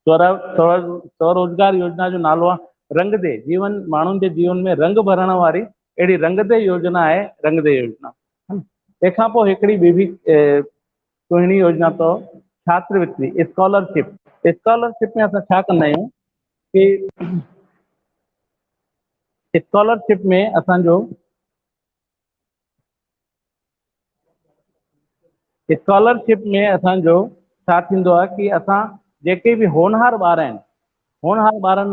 سوروزگار يوجنا جو نالو آهي رنگ the جيون ماڻهن جي جيون ۾ رنگ ڀرڻ واري اهڙي رنگ the Yojana آهي رنگ the Yojana. تنهن کان پوء هڪڙي ٻي به سهڻي يوجنا اٿو ڇاتروتي اسڪالرشپ. اسڪالرشپ ۾ اسان ڇا ڪندا آهيون ڪي اسڪالرشپ ۾ اسان جو اسڪالرشپ ۾ اسان جو ڇا ٿيندو آهي ڪي اسان جيڪي به هونهار ٻار آهن هونهار ٻارن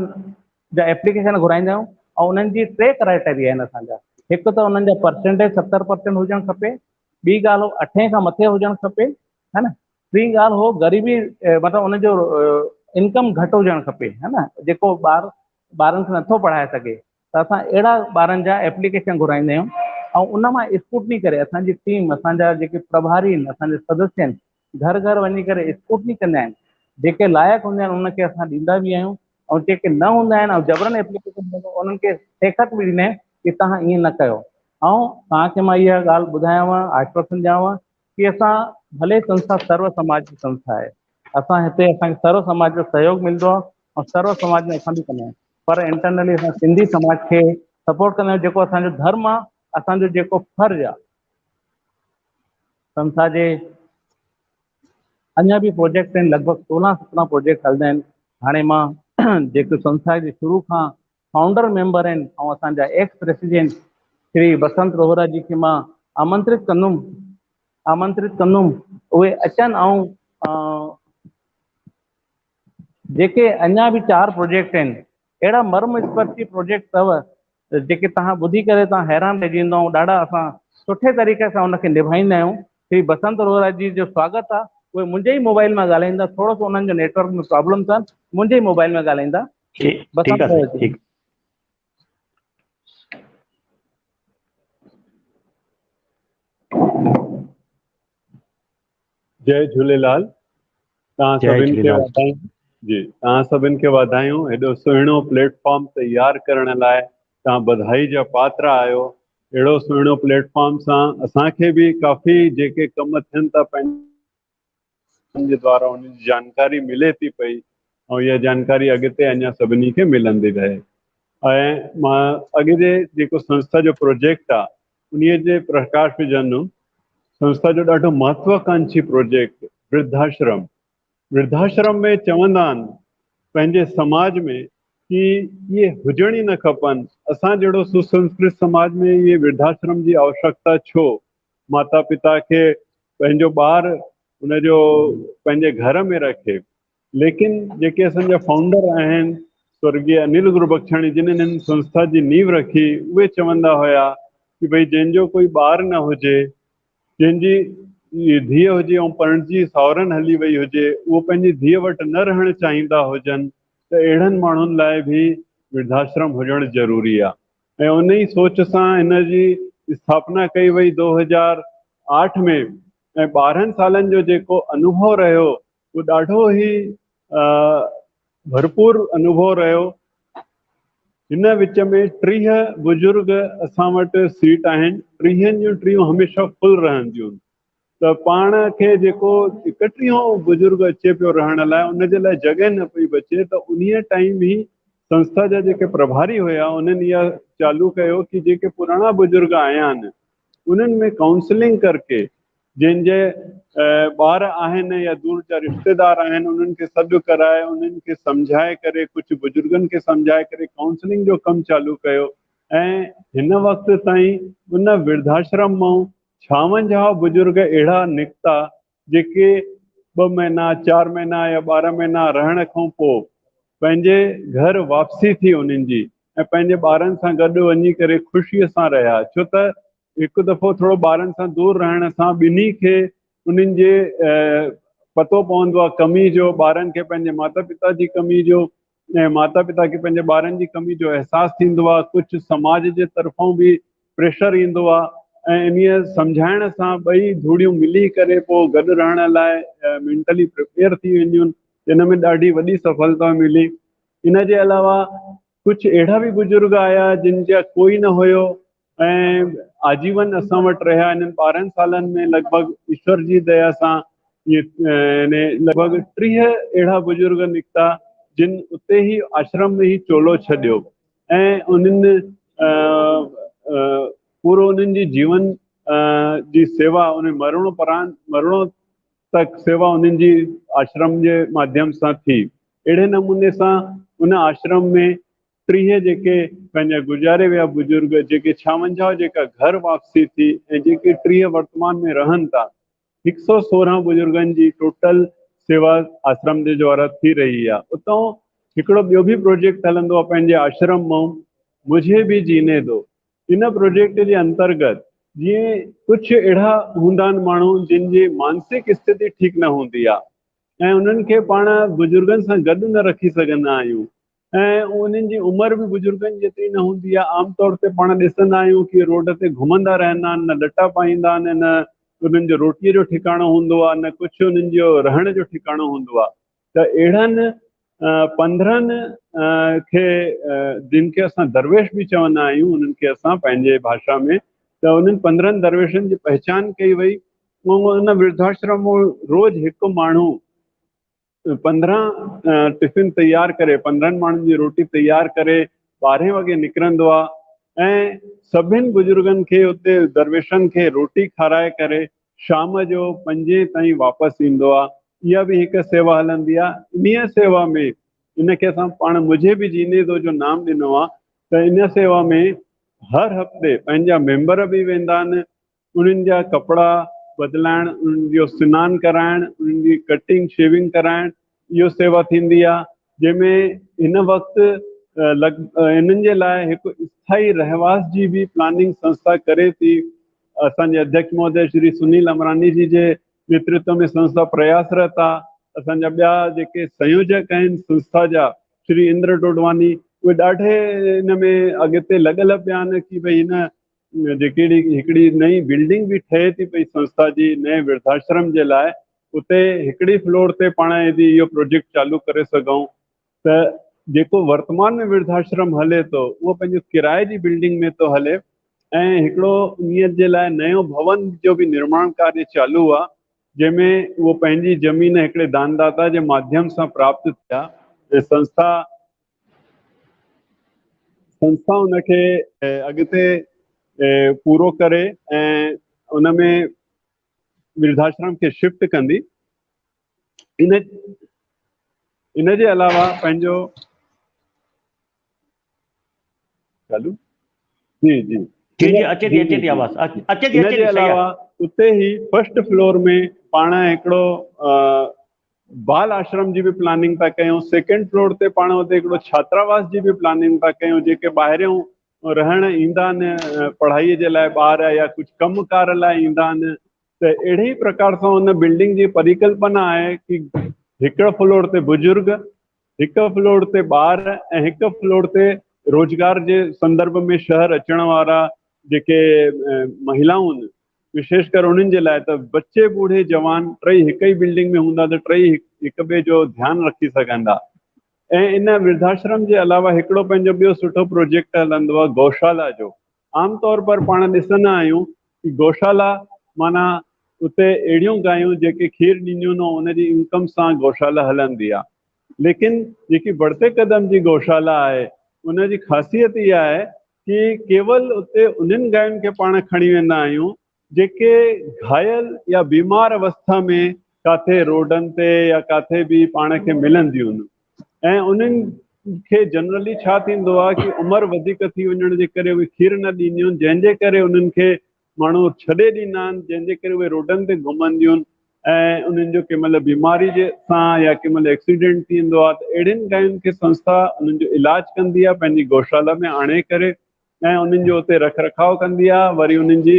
جا ايپليڪيشن گهرائيندا آهيون ۽ انهن جي ٽي ڪرائيٽيريا آهن اسان جا هڪ ته انهن جا پرسنٽيج 70% هجڻ کپي ٻي ڳالهه هو اٺين کان مٿي هجڻ کپي ها نه ٽين ڳالهه هو غريبي مطلب ان جو انڪم گهٽ هجڻ کپي ها نه جيڪو ٻار ٻارن کي نٿو پڙهائي سگهي ته اسان اهڙا ٻارن جا ايپليڪيشن گهرائيندا آهيون ۽ ان مان اسڪروٽني ڪري اسان جي ٽيم اسان جا جيڪي پرڀاري آهن اسان جا سدسيه آهن گهر گهر وڃي ڪري اسڪروٽني ڪندا آهن جيڪي لائق هوندا آهن ان کي اسان ڏيندا به آهيون ۽ جيڪي نه هوندا آهن ۽ جبرن ايپليڪيشن انهن کي سيکت به ڏيندا آهيون ڪي توهان ائين نه ڪيو ۽ توهان کي مان اها ڳالهه ٻڌايانو آشواسن ڏيانو ڪي اسان ڀلي سنسٿا سرو سماج جي سنسٿا آهي اسان هتي اسان کي سرو سماج جو سهيوگ ملندو آهي ۽ سرو سماج ۾ اسان به ڪندا آهيون پر انٽرنلي اسان سنڌي سماج کي سپورٽ ڪندا آهيون جيڪو اسان جو ڌرم آهي اسان جو جيڪو فرض آهي. سنسٿا جي اڃا به پروجيڪٽ آهن لڳ ڀڳ 16 17 پروجيڪٽ هلندا آهن هاڻي مان جيڪو سنسٿا جي شروع کان فائونڊر ميمبر آهن ۽ اسان جا ايڪس پريسيڊنٽ شري بسنت روهرا جي کي مان آمنترت ڪندم آمنترت ڪندم اهي اچن ۽ جيڪي اڃا به 4 پروجيڪٽ آهن اهڙا مرم اسپرشي پروجيڪٽ اٿو جيڪي توهان ٻڌي ڪري توهان حيران رهجي ويندؤ ۽ ڏاڍا اسان سٺي طريقي سان ان کي نڀائيندا آهيون. شري بسنت روهرا جي جو سواگت آهي اهي منهنجي ئي موبائل مان ڳالهائيندا ٿورو سو انهن جو نيٽ ورڪ ۾ پرابلم اٿن منهنجي ئي موبائل ۾ ڳالهائيندا. ٺيڪ بسنت آهي روهرا جي. ٺيڪ. جئي جهوليلال. توهان جئي سڀني کي جهوليلال. واڌايون. جي توهان سڀني کي واڌايون. هيڏو سهڻو پليٽ فارم تيار ڪرڻ لاءِ توهان بڌائي جا پاتر آهيو. اهڙو سهڻو پليٽ فارم سان اسان کي به ڪافي جيڪي ڪم ٿين ٿا پنهنجي دوارا ان جي جانڪاري ملي ٿي پئي ۽ اها جانڪاري اڳتي اڃا سڀني کي ملندي رهي. ۽ مان اڳ جي جيڪو سنسٿا جو پروجيڪٽ آهي انهيء جي پرڪاش وجهندم. سنسٿا جو ڏاڍو مهتواڪانڪشي پروجيڪٽ ورڌاشرم. ورڌاشرم ۾ چوندا آهن پنهنجي سماج ۾ ڪي اهي هجڻ ئي نه کپن. اسان جهڙو سسنسڪرت سماج ۾ اهي ورڌاشرم جي آوشڪتا ڇو؟ ماتا پتا کي پنهنجو ٻار ان جو پنهنجي گهر ۾ رکي. ليڪن جيڪي اسان جا فائونڊر آهن سورڳيه انيل گربخشاڻي جن هن سنسٿا جي نيو رکي، اهي چوندا هيا ڪي ڀئي جنهن جو ڪوئي ٻار نه هجي، جنهن جي ڌيءَ هجي ۽ پرڻجي ساهرن هلي وئي هجي، اهو پنهنجي ڌيءَ وٽ نه رهڻ چاهيندا هجن ته اهڙن ماڻهن لاءِ به ورڌاشرم هجڻ ضروري آهي. ۽ ان ئي سوچ سان هن جي اسٿاپنا ڪئي وئي 2008 ۾. ۽ 12 سالن جو جيڪو انوڀو رهيو اهو ڏاڍو ئي ڀرپور انوڀو رهيو. هن وچ ۾ 30 بزرگ اسان وٽ سيٽ آهن، 30 جون 30 هميشه فل رهنديون. ته پاڻ کي جيڪو 31 بزرگ اچي پيو رهڻ لاءِ ان جي لاءِ جڳهه نه پئي بچي. ته انهيءَ ٽائيم ئي سنسٿا جا جيڪي پرڀاري هئا انهن اها چالو ڪيو ڪي جيڪي پراڻا بزرگ آيا آهن انهن ۾ ڪائونسلنگ ڪرڪي جنهن جي ٻار آهن يا دور جا رشتيدار آهن انهن کي سڏ ڪرائي انهن کي سمجهائي ڪري، ڪجهه بزرگن کي سمجهائي ڪري ڪائونسلنگ جو ڪم چالو ڪيو. ۽ هن وقت تائين ان ورڌاشرم مان 56 بزرگ اهڙا نڪتا جيڪي 2 مهينا، 4 مهينا يا 12 مهينا رهڻ کان پوءِ پنهنجي گهر واپسي ٿي انهن جي ۽ پنهنجي ٻارن سان گڏ وڃي ڪري خوشيءَ سان رهيا. ڇو ته هڪ دفعو ٿورو ٻارن سان دور رهڻ سان ٻنهي کي انهن جي پتو پوندو آهي ڪمي جو، ٻارن کي پنهنجي ماتا پتا جي ڪمي جو ۽ ماتا پتا کي پنهنجي ٻارن جي ڪمي جو احساس ٿيندو آهي. ڪجهه سماج جي طرفان به پريشر ايندو آهي ۽ انهيءَ سمجهائڻ سان ٻئي ڌڙيون ملي ڪري پوءِ گڏ رهڻ لاءِ مينٽلي پريپيئر ٿي وينديون آهن. هن ۾ ڏاڍي وڏي سڦلتا ملي. ان جي علاوه ڪجهه اهڙا به بزرگ آيا جن جا ڪوئي نه هيو ۽ آجيون اسان وٽ رهيا. هنن 12 سالن ۾ لڳ ڀڳ ايشور جي ديا سان لڳ ڀڳ 30 اهڙا بزرگ نڪتا جن اتي ئي آشرم ۾ ئي چولو ڇڏيو ۽ انهن پورو انهن جي جيون جي سيوا ان مرڻو پران مرڻو تڪ سيوا انهن جي آشرم جي ماڌيم سان ٿي. اهڙي نموني سان ان آشرم ۾ 30 جيڪي پنهنجا گذاري ويا بزرگ، جيڪي 56 جيڪا گهر واپسي ٿي ۽ جيڪي 30 ورتمان ۾ رهن ٿا، 116 بزرگن جي ٽوٽل سيوا آشرم جي دوارا ٿي رهي آهي. اتان هڪڙو ٻيو به پروجيڪٽ هلندو آهي پنهنجي آشرم مان، مجهي به جيني دو. ان پروجيڪٽ جي انترگت جيئن ڪجهه اهڙا هوندا آهن ماڻهو جن جي مانسڪ اسٿتي ٺيڪ نه هوندي آهي ۽ انهن کي پاڻ بزرگن سان گڏ نه رکي سگهندا آهيون ۽ انهن جي عمر به بزرگن جيتري نه هوندي آهي. عام طور تي پاڻ ڏسندا آهيون ڪه روڊ تي گهمندا رهندا آهن، نه لٽا پائيندا آهن، نه انهن جو روٽيءَ جو ٺڪاڻو هوندو آهي، نه ڪجهه انهن جو رهڻ جو ٺڪاڻو هوندو آهي. ته اهڙن 15 کي جن کي اسان درويش به چوندا آهيون انهن کي اسان پنهنجي ڀاشا ۾، ته انهن 15 درويشن جي پهچان ڪئي وئي ۽ ان ورڌاشرم مان روز هڪ ماڻهو 15 ٽفن تيار ڪري، 15 ماڻهن جي روٽي تيار ڪري 12 وڳي نڪرندو آهي ۽ سڀني بزرگن کي اتي درويشن کي روٽي کارائي ڪري شام جو 5 تائين واپس ايندو آهي. اها به هڪ سيوا هلندي آهي. انهيءَ سيوا ۾ ان کي اسان پاڻ مجهي به جيني دو جو نام ڏنو آهي. ته ان سيوا ۾ هر هفتي پنهنجا ميمبر به ويندا آهن، انهن جا ڪپڙا بدلائڻ، انهن جو سنان ڪرائڻ، انهن جي ڪٽنگ شيونگ ڪرائڻ، اهو سيوا ٿيندي آهي. جنهن ۾ هن وقت لڳ انهن جي لاءِ هڪ اسٿائي رهواس جي به پلاننگ سنسٿا ڪري ٿي. اسان جي اڌيڪش مهودي شري سنيل امراڻي جي جي نيترتو ۾ سنسٿا پرياسرت آهي. اسان جا ٻيا جيڪي سنيوجڪ آهن سنسٿا جا شري اندر ڊوڊواڻي، اهي ڏاڍي هن ۾ اڳتي لڳل پيا آهن ڪه ڀئي هن جيڪي هڪڙي نئين بلڊنگ به ٺهي ٿي پئي سنسٿا جي نئين ورڌاشرم جي لاء، اتي هڪڙي فلور تي پاڻ يدي اهو پروجيڪٽ چالو ڪري سگهون ته جيڪو ورتمان ۾ ورڌاشرم هلي ٿو اهو پنهنجو ڪرائي جي بلڊنگ ۾ ٿو هلي ۽ هڪڙو انهيء جي لاء نيو ڀون جو به نرماڻ ڪاريه چالو آهي، جنهن ۾ اهو پنهنجي زمين هڪڙي دانداتا جي ماڌيم سان پراپت ٿيا ۽ سنسٿا سنسٿا ان کي اڳتي پورو ڪري ۽ ان ۾ ورڌاشرم کي شفٽ ڪندي. ان ان جي علاوه پنهنجو چالو جي جي جي جي اچي ٿي اچي ٿي آواز اچي ٿي ان اچي جي ٿي صحيح علاوه اتي ئي فرسٽ فلور ۾ پاڻ هڪڙو بال آشرم جي به پلاننگ ٿا ڪيون، سيڪنڊ فلور تي پاڻ اتي هڪڙو ڇاتراواس جي به پلاننگ ٿا ڪيون، جيڪي ٻاهريون رهڻ ايندا آهن پڙهائي جي لاء ٻار يا ڪجهه ڪم ڪار لاء ايندا آهن، ته اهڙي ئي پرڪار سان ان بلڊنگ جي پريڪلپنا آهي ڪي هڪ فلور تي بزرگ، هڪ فلور تي ٻار ۽ هڪ فلور تي روزگار جي سندرڀ ۾ شهر اچڻ وارا جيڪي مهلائون وشيش ڪر انهن جي لاء ته بچي بوڙهي جوان ٽئي هڪ ئي بلڊنگ ۾ هوندا ته ٽئي هڪ ٻئي جو ڌيان رکي سگهندا. ۽ ان ورڌاشرم جي علاوه هڪڙو پنهنجو ٻيو سٺو پروجيڪٽ هلندو آهي گوشالا جو. عام طور پر پاڻ ڏسندا آهيون ڪي گوشالا معنيٰ اتي اهڙيون گايون جيڪي کير ڏينديون آهن ان جي انڪم سان گوشالا هلندي آهي، ليڪن جيڪي بڙتي قدم جي گوشالا آهي ان جي خاصيت اها آهي ڪي ڪيول اتي انهن گاين کي پاڻ کڻي ويندا آهيون جيڪي گهايل يا بيمار اوسٿا ۾ ڪاٿي روڊن تي يا ڪاٿي به پاڻ کي ملنديون آهن ۽ انهن کي جنرلي ڇا ٿيندو آهي ڪي عمر وڌيڪ ٿي وڃڻ جي ڪري اهي کير نه ڏينديون آهن، جنهن جي ڪري انهن کي ماڻهو ڇڏي ڏيندا آهن، جنهن جي ڪري اهي روڊن تي گهمنديون آهن ۽ انهن جو ڪنهن مهل بيماري جي سان يا ڪنهن مهل ايڪسيڊنٽ ٿيندو آهي ته اهڙين گاين کي سنسٿا انهن جو علاج ڪندي آهي پنهنجي گوشالا ۾ آڻي ڪري ۽ انهن جو اتي رک رکاء ڪندي آهي، وري انهن جي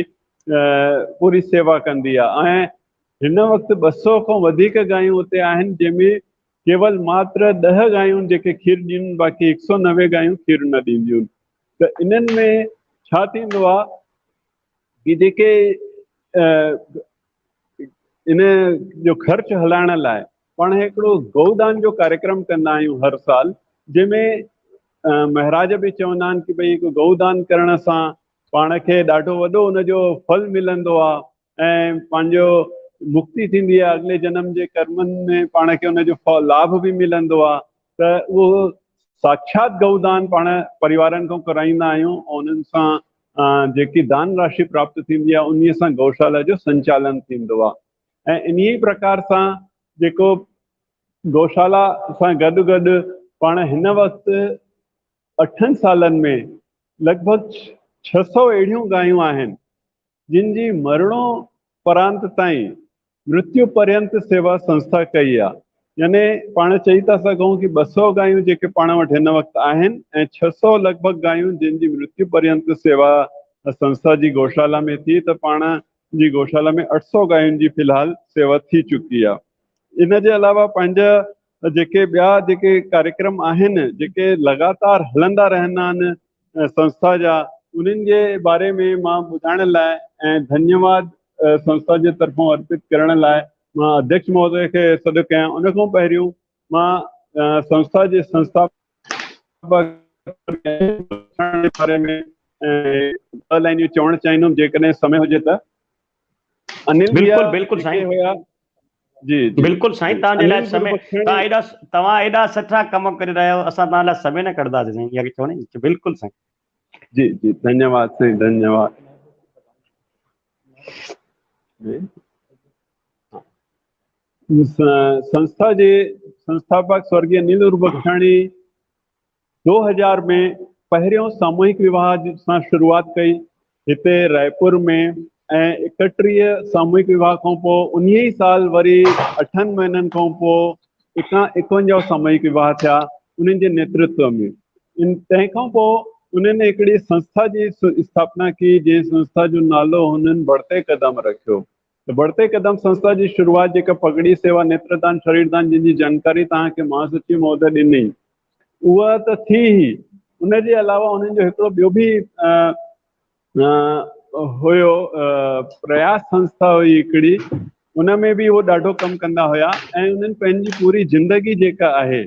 پوري سيوا ڪندي آهي ۽ هن وقت 200 کان وڌيڪ گايون اتي آهن، جنهن ۾ ڪيول ماتر 10 گايون جيڪي کير ڏين، باقي 190 گايون کير نه ڏينديون. ته انهن ۾ ڇا ٿيندو آهي ڪي جيڪي ان جو خرچ هلائڻ لاء پاڻ هڪڙو گئودان جو ڪاريڪرم ڪندا آهيون هر سال، جنهن ۾ مهراج به چوندا آهن ڪي ڀئي هڪ گئودان ڪرڻ سان پاڻ کي ڏاڍو وڏو ان جو ڦل ملندو آهي ۽ پنهنجو مڪتي ٿيندي آهي، اڳلي جنم جي ڪرمن ۾ پاڻ کي ان جو لاڀ به ملندو آهي. ته اهو ساکشات گئودان پاڻ پريوارن کان ڪرائيندا آهيون ۽ انهن سان جيڪي دان راشي پراپت ٿيندي آهي انهي سان گئوشالا جو سنچالن ٿيندو آهي ۽ انهي ئي پرڪار سان جيڪو گئوشالا سان گڏ گڏ پاڻ هن وقت 8 سالن ۾ لڳ ڀڳ 600 اهڙيون گايون آهن جن جي مرڻو پرانت تائين مرتيو پرينت سيوا سنسٿا ڪئي آ، يعني پاڻ چئي ٿا سگهون ڪي 200 گايون جيڪي پاڻ وٽ هن وقت آهن ۽ 600 لڳ ڀڳ گايون جن جي مرتيو پرينت سيوا سنسٿا جي گوشالا ۾ ٿي ته پاڻ جي گوشالا ۾ 800 گاين جي في الحال سيوا ٿي چڪي آ. ان جي علاوه پنهنجا جيڪي ٻيا جيڪي ڪاريڪرم آهن جيڪي لڳاتار هلندا رهندا آهن سنسٿا جا، انهن جي باري ۾ مان ٻڌائڻ لاء ۽ ڌنيواد سنسٿا جي طرفون ارپت ڪرڻ لاء مان اڌيڪش مهودي کي سڏ ڪيان. ان کان پهريون مان سنسٿا جي سنسٿاپڪ جي باري ۾ ٻه لائنيون چوڻ چاهيندم جيڪڏهن سمي هجي ته. انيل ڀيا بلڪل بلڪل جيڪي سائين. هيا جي جي بلڪل سائين، توهان جي لاء انيل سمي، گربخشاڻي. توهان ايڏا، توهان ايڏا سٺا ڪم ڪري رهيا آهيو، اسان توهان لاء سمي نه ڪڍنداسين سائين، اها چوڻي بلڪل سائين. جي جي ڌنيواد سائين ڌنيواد. سنسٿا جي سنسٿاپڪ سورڳيه انيل گربخشاڻي 2000 ۾ پهريون ساموهڪ وواهه سان شروعات ڪئي هتي رائپور ۾ ۽ 31 ساموهڪ وواهه کان پوء انهي ئي سال وري 8 مهينن کان پوء 51 ساموهڪ وواهه ٿيا انهن جي نيترتو ۾. ان تنهن کان پوء انهن هڪڙي سنسٿا جي اسٿاپنا ڪئي جنهن سنسٿا جو نالو هنن بڙتي قدم رکيو. ته بڙتي قدم سنسٿا جي شروعات جيڪا پڳڙي سيوا، نيتردان، شريردان جن جي جانڪاري توهان کي مهاسچيو مهودي ڏني اها ته ٿي ئي، ان جي علاوه انهن جو هڪڙو ٻيو به هيو پرياس سنسٿا هئي هڪڙي، ان ۾ به اهو ڏاڍو ڪم ڪندا هيا ۽ انهن پنهنجي پوري زندگي جيڪا آهي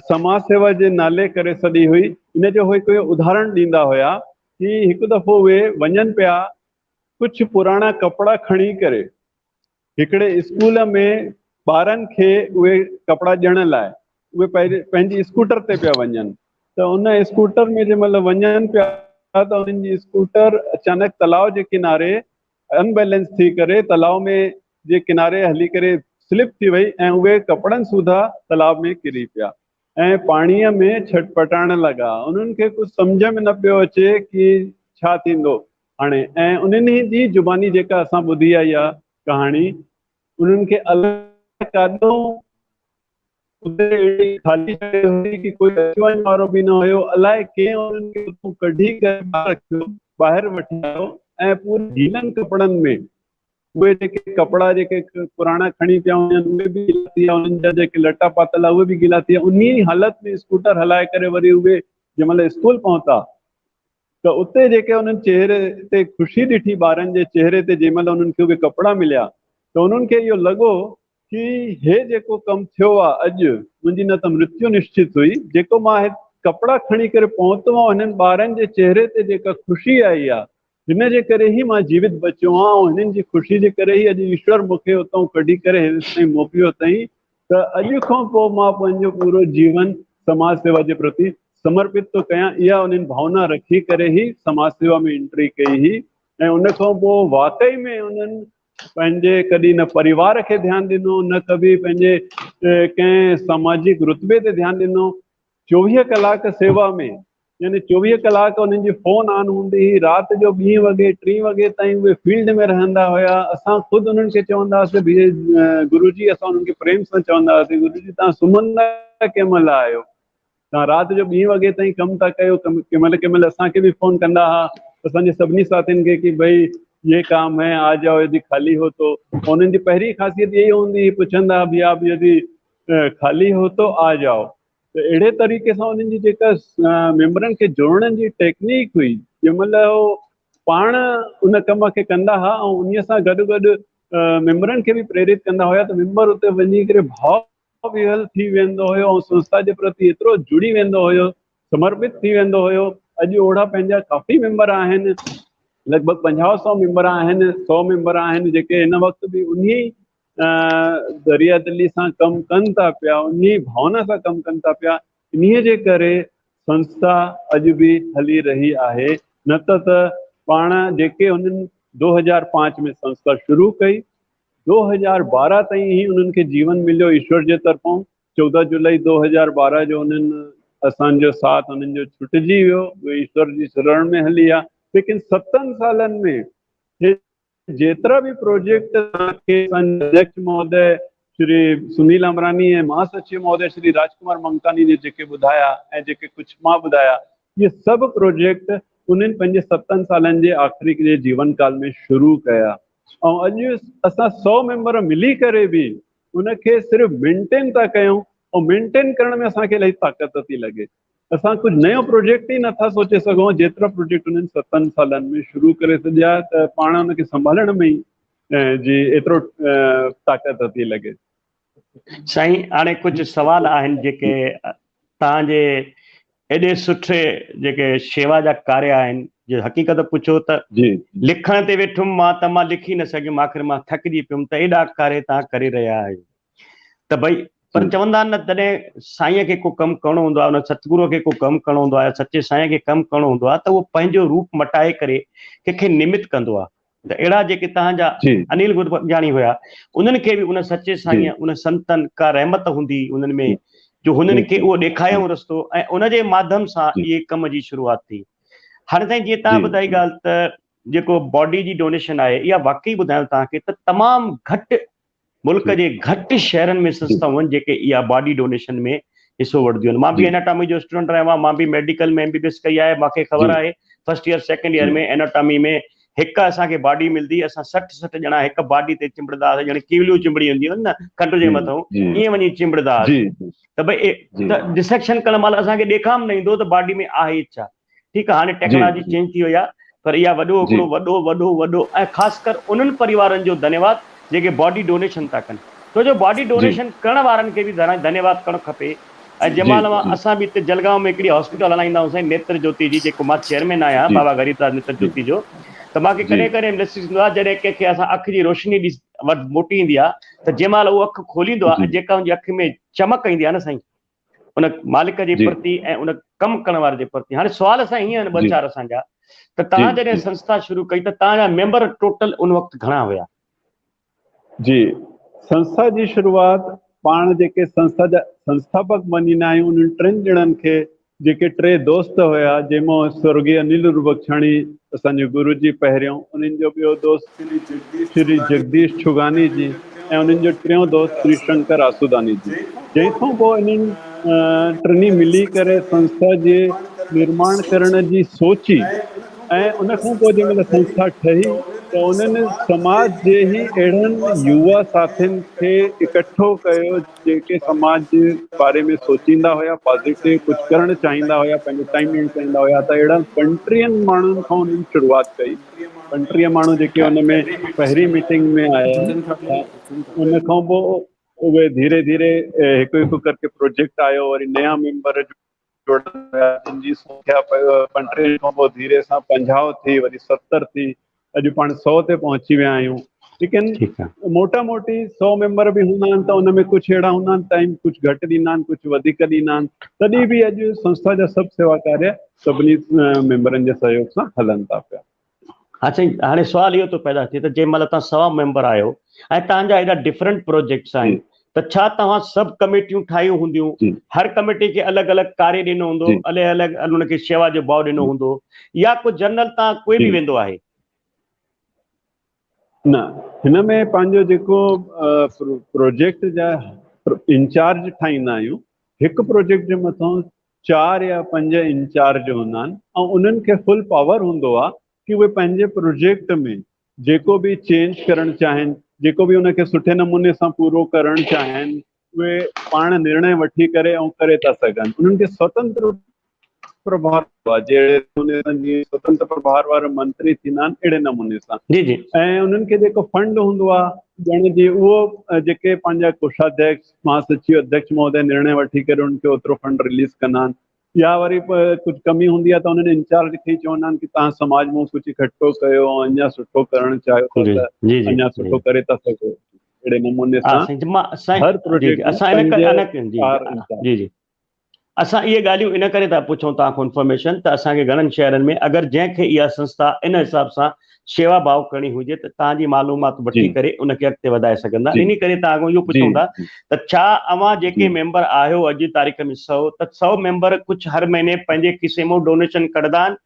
سماج سيوا جي نالي ڪري سڏي هئي. ان جو هو هڪ اداهرڻ ڏيندا هيا ڪي هڪ دفعو اهي وڃن پيا ڪجهه پراڻا ڪپڙا کڻي ڪري هڪڙي اسڪول ۾ ٻارن کي اهي ڪپڙا ڏيڻ لاء اهي پنهنجي اسڪوٽر تي پيا وڃن ته ان اسڪوٽر ۾ جنهن مهل وڃن پيا ته انهن جي اسڪوٽر اچانڪ تلاء جي ڪناري ان بيلنس ٿي ڪري تلاء ۾ جي ڪناري هلي ڪري سلپ ٿي وئي ۽ اهي ڪپڙن سوڌا تلاء ۾ ڪري پيا ۽ پاڻيء ۾ ڇٽپٽائڻ لڳا. انهن کي ڪجهه سمجهه ۾ نه پيو اچي ڪي ڇا ٿيندو هاڻي ۽ انهن جي زباني جيڪا اسان ٻڌي آهي اها ڪهاڻي انهن کي الائي ڪاڏهون اتي اهڙي خالي جڳهه هئي ڪي ڪوئي اچ وڃ وارو به نه هيو، الائي ڪنهن انهن کي اتون ڪڍي ڪري ٻاهر رکيو، ٻاهر وٺي آيو ۽ پوري گيلن ڪپڙن ۾ اهي جيڪي ڪپڙا جيڪي پراڻا کڻي پيا وڃن اهي به گيلا ٿي ويا، انهن جا جيڪي لٽا پاتل هئا اهي به گيلا ٿي ويا، انهي حالت ۾ اسڪوٽر هلائي ڪري وري اهي جنهن مهل اسڪول پهتا ته اتي جيڪي انهن چهري تي خوشي ڏٺي ٻارن جي چهري تي جنهن مهل انهن کي اهي ڪپڙا مليا ته انهن کي اهو لڳو ڪي هي جيڪو ڪم ٿيو آ اڄ منهنجي نه ته مرتيو نشچت هئي، جيڪو مان هي ڪپڙا کڻي ڪري پهتو آهيان هنن ٻارن جي چهري تي جيڪا خوشي آئي آ هن جي ڪري ئي مان جيوت بچيو آهيان ۽ هنن جي خوشي جي ڪري ئي اڄ ايشور مون کي اتان ڪڍي ڪري هيستائين موڪليو اٿائين ته اڄ کان پوء مان پنهنجو پورو جيون سماج سيوا جي پرتي سمرپت ٿو ڪيان. اها انهن ڀاونا رکي ڪري ئي سماج سيوا ۾ انٽري ڪئي هئي ۽ ان کان پوء واقعي ۾ انهن پنهنجي ڪڏهن نه پريوار کي ڌيان ڏنو نه ڪڀي پنهنجي ڪنهن ساماجڪ رتبي تي ڌيان ڏنو. 24 ڪلاڪ سيوا ۾ يعني 24 ڪلاڪ انهن جي فون آن هوندي هئي، رات جو ٻين وڳي ٽين وڳي تائين اهي فيلڊ ۾ رهندا هيا. اسان خود انهن کي چوندا هئاسين ڀي گرو جي، اسان انهن کي پريم سان چوندا هئاسين گرو جي توهان سمهندا ڪنهن مهل آهيو، توهان رات جو ٻين وڳي تائين ڪم ٿا ڪيو. ڪنهن مهل ڪنهن مهل اسان کي به فون ڪندا هئا اسان جي سڀني ساٿين کي ڪي ڀئي يي ڪام هي آ جائو يدي خالي هو تو. انهن جي پهرين خاصيت يهي هوندي هئي پڇندا هئا ڀي آپ يدي خالي هو تو آ جائو. ته اهڙي طريقي سان انهن جي جيڪا ميمبرن کي جوڙڻ جي ٽيڪنيڪ هئي جنهن مهل هو پاڻ ان ڪم کي ڪندا هئا ۽ انهي سان گڏ گڏ ميمبرن کي به پريرت ڪندا هيا ته ميمبر اتي وڃي ڪري ڀاو ويهل ٿي ويندو هيو ۽ سنسٿا جي پرتي ايترو جڙي ويندو هيو، سمرپت ٿي ويندو هيو. اڄ اهڙا پنهنجا ڪافي ميمبر آهن، لڳ ڀڳ 50 سو ميمبر آهن، 100 ميمبر آهن جيڪي هن وقت به انهي دريا دلي سان ڪم ڪن ٿا پيا، انهي ڀاونا سان ڪم ڪن ٿا پيا، انهي جي ڪري سنسٿا اڄ به هلي رهي آهي، نه ته ته پاڻ جيڪي انهن 2005 ۾ سنسٿا شروع ڪئي، 2012 تائين ئي انهن کي جيون مليو ايشور جي طرفون، 14 جولائي 2012 جو انهن اسان جو ساٿ انهن جو ڇٽجي ويو، اهي ايشور جي شرڻ ۾ هلي ويا، ليڪن ستن سالن ۾ هي جيترا به پروجيڪٽ توهان کي اسان جي اڌيڪش مهودي شري سنيل امراڻي ۽ مهاسچيو مهودي شري راجڪمار منگتاني جي جيڪي ٻڌايا ۽ جيڪي ڪجهه مان ٻڌايا اهي سڀ پروجيڪٽ انهن پنهنجي ستن سالن جي آخري جي جيون ڪال ۾ شروع ڪيا ۽ اڄ اسان 100 ميمبر ملي ڪري به ان کي صرف مينٽين ٿا ڪيون ۽ مينٽين ڪرڻ ۾ اسان کي الاهي طاقت ٿي لڳي. اسان ڪجهه نيو پروجيڪٽ ئي نٿا سوچي سگهون، جيترا پروجيڪٽ انهن ستن سالن ۾ شروع ڪري ڇڏيا ته پاڻ ان کي سنڀالڻ ۾ ئي جي ايترو طاقت ٿي لڳي. سائين هاڻي ڪجهه سوال آهن جيڪي توهان جي ايڏي سٺي جيڪي شيوا جا ڪاريه آهن جي حقيقت پڇو ته جي لکڻ تي ويٺم مان ته مان لکي نه سگهيم آخر مان ٿڪجي پيم ته ايڏا ڪاريه توهان ڪري رهيا آهيو ته ڀئي پر چوندا آهن نه تڏهن سائينء کي ڪو ڪم ڪرڻو هوندو آهي ان ستگروء کي ڪو ڪم ڪرڻو هوندو آهي سچي سائينء کي ڪم ڪرڻو هوندو آهي ته اهو پنهنجو روپ مٽائي ڪري ڪنهن کي نمت ڪندو آهي ته اهڙا جيڪي تهان جا انيل گربخشاڻي هيا انهن کي به ان سچي سائينء ان سنتن ڪا رحمت هوندي انهن ۾ جو هنن کي اهو ڏيکايائون رستو ۽ ان جي ماڌم سان اهي ڪم جي شروعات ٿي. هاڻي سائين جيئن تهان ٻڌائي ڳالهه ته جيڪو باڊي جي ڊونيشن آهي اها واقعي ٻڌايان تهان کي ته تمام گهٽ ملڪ جي گهٽ شهرن ۾ سنسٿائون آهن جيڪي اها باڊي ڊونيشن ۾ حصو وٺنديون آهن. مان به اناٽامي جو اسٽوڊنٽ رهيو آهيان، مان به medical ۾ M B B S ڪئي آهي، مان کي خبر آهي first year second year ۾ anatomy ۾ هڪ اسان کي باڊي ملدي، اسان 60 60 ڄڻا هڪ باڊي تي چنبڙندا هئاسين، ڄڻ ڪيوليون چنبڙي وينديون آهن نه کنڊ جي مٿئون ائين وڃي چنبڙندا هئاسين ته ڀئي ته ڊسيڪشن ڪرڻ مهل اسان کي ڏيکام نه ايندو ته باڊي ۾ آهي ڇا. ٺيڪ آهي هاڻي ٽيڪنالاجي چينج ٿي وئي آهي پر اها وڏو هڪڙو وڏو وڏو وڏو ۽ خاص ڪر انهن پريوارن جو ڌنيواد جيڪي باڊي ڊونيشن ٿا ڪن ڇو جو باڊي ڊونيشن ڪرڻ وارن کي به ڌنيواد ڪرڻ کپي ۽ جنهن مهل مان اسان به هتي جلگائون ۾ هڪڙي هاسپيٽل هلائيندا هئون سائين نيتر جوتي جي جيڪو مان چيئرمين آهيان بابا غريب داس نيتر جوتي جو ته مان کي ڪڏهن ڪڏهن محسوس ٿيندو آهي جڏهن ڪنهن کي اسان اک جي روشني ڏس وٽ موٽي ايندي آهي ته جنهن مهل اهو اک کوليندو آهي ۽ جيڪا ان جي اک ۾ چمڪ ايندي آهي نه سائين ان مالڪ جي پرتي ۽ ان ڪم ڪرڻ واري جي پرتي هاڻي سوال سائين هيئن آهن ٻه چار اسان جا ته توهان جڏهن سنسٿا شروع ڪئي ته توهان جا ميمبر ٽوٽل ان وقت گهڻا هيا؟ جي سنسٿا جي شروعات پاڻ جيڪي سنسٿا جا سنسٿاپڪ مڃيندا آهيون انهن ٽن ڄڻن کي جيڪي ٽي دوست هيا جنهن مان سورڳي انيل ربخشاڻي اسان جو گرو جي پهريون انهن جو ٻيو دوست شري جگديش ڇگاني جي ۽ انهن جو ٽيون دوست شري شنڪر آسوداني جي جنهن کان پوء انهن ٽنهي ملي ڪري سنسٿا جي نرماڻ ڪرڻ جي سوچي ۽ ان کان پوء جنهن مهل سنسٿا ٺهي ته انهن سماج جي ئي اهڙن يووا ساٿين کي اڪٺو ڪيو جيڪي سماج جي باري ۾ سوچيندا هيا پازيٽو ڪجهه ڪرڻ چاهيندا هيا پنهنجو ٽائيم ڏيڻ چاهيندا هيا ته اهڙن پنٽيهن ماڻهن کان انهن شروعات ڪئي 35 ماڻهو جيڪي ان ۾ پهرين ميٽنگ ۾ آيا ان کان پوء اهي ڌيري ڌيري هڪ هڪ ڪرڪي پروجيڪٽ آيو وري نيا ميمبر جوڙندا ويا جن جي سنکيا 35 کان پوء ڌيري سان 50 ٿي وري 70 ٿي اڄ پاڻ 100 تي پهچي ويا آهيون ليڪن موٽا موٽي 100 ميمبر به هوندا آهن ته ان ۾ ڪجهه اهڙا هوندا آهن ٽائيم ڪجهه گهٽ ڏيندا آهن ڪجهه وڌيڪ ڏيندا آهن تڏهن به اڄ سنسٿا جا سڀ سيوا ڪاريه سڀني ميمبرن جي سهيوگ سان هلن ٿا پيا. ها سائين هاڻي سوال اهو ٿو پيدا ٿئي ته جنهن مهل توهان سوا ميمبر آهيو ۽ توهان جا ايڏا ڊفرنٽ پروجيڪٽس آهن ته ڇا توهان سب ڪميٽيون ٺاهيون هونديون هر ڪميٽي کي الڳ الڳ ڪاري ڏنو هوندو الڳ الڳ ان کي شيوا جو ڀاء ڏنو هوندو يا ڪو جنرل تان ڪوئي به ويندو آهي؟ نه هن ۾ پنهنجو جيڪو پروجيڪٽ جا انچارج ٺاهيندا آهيون هڪ پروجيڪٽ جي مٿان چار يا پنج انچارج هوندا آهن ۽ انهن کي فل پاور هوندو آهي ڪي اهي پنهنجي پروجيڪٽ ۾ جيڪو به چينج ڪرڻ چاهين جيڪو به ان کي سٺي نموني سان پورو ڪرڻ چاهين اهي پاڻ نرڻي وٺي ڪري ۽ ڪري ٿا سگهن انهن کي سوتنتر پرڀار هوندو آهي جهڙي نموني سان جيئن سوتنتر پرڀار وارا منتري ٿيندا آهن اهڙي نموني سان جي جي ۽ انهن کي جيڪو فنڊ هوندو آهي ڄڻ جي اهو جيڪي پنهنجا ڪوشاڌيڪش مهاسچيو اڌيڪش مهودي نرڻي وٺي ڪري انهن کي اوترو فنڊ رليز ڪندا آهن يا وري ڪجهه ڪمي هوندي آهي ته انهن انچارج کي ئي چوندا آهن ڪي توهان سماج مان ڪجهه اڪٺو ڪيو ۽ اڃا سٺو ڪرڻ چاهيو ٿا ته اڃا سٺو ڪري ٿا سگهو اهڙي نموني سان هر پروجيڪٽ اسان ان جي جي اسان اهي ڳالهيون ان ڪري ٿا پڇون توهان کان انفارميشن ته اسان کي گهڻن شهرن ۾ اگر جنهن کي اها سنسٿا ان حساب سان شيوا ڀاء ڪرڻي هجي ته توهان جي معلومات وٺي ڪري ان کي اڳتي وڌائي سگهندا انهي ڪري توهان کان اهو پڇون ٿا ته ڇا اوهان جيڪي ميمبر آهيو اڄ جي تاريخ ۾ 100 ته 100 ميمبر ڪجهه هر مهيني پنهنجي کيسي مان ڊونيشن ڪڍندا آهن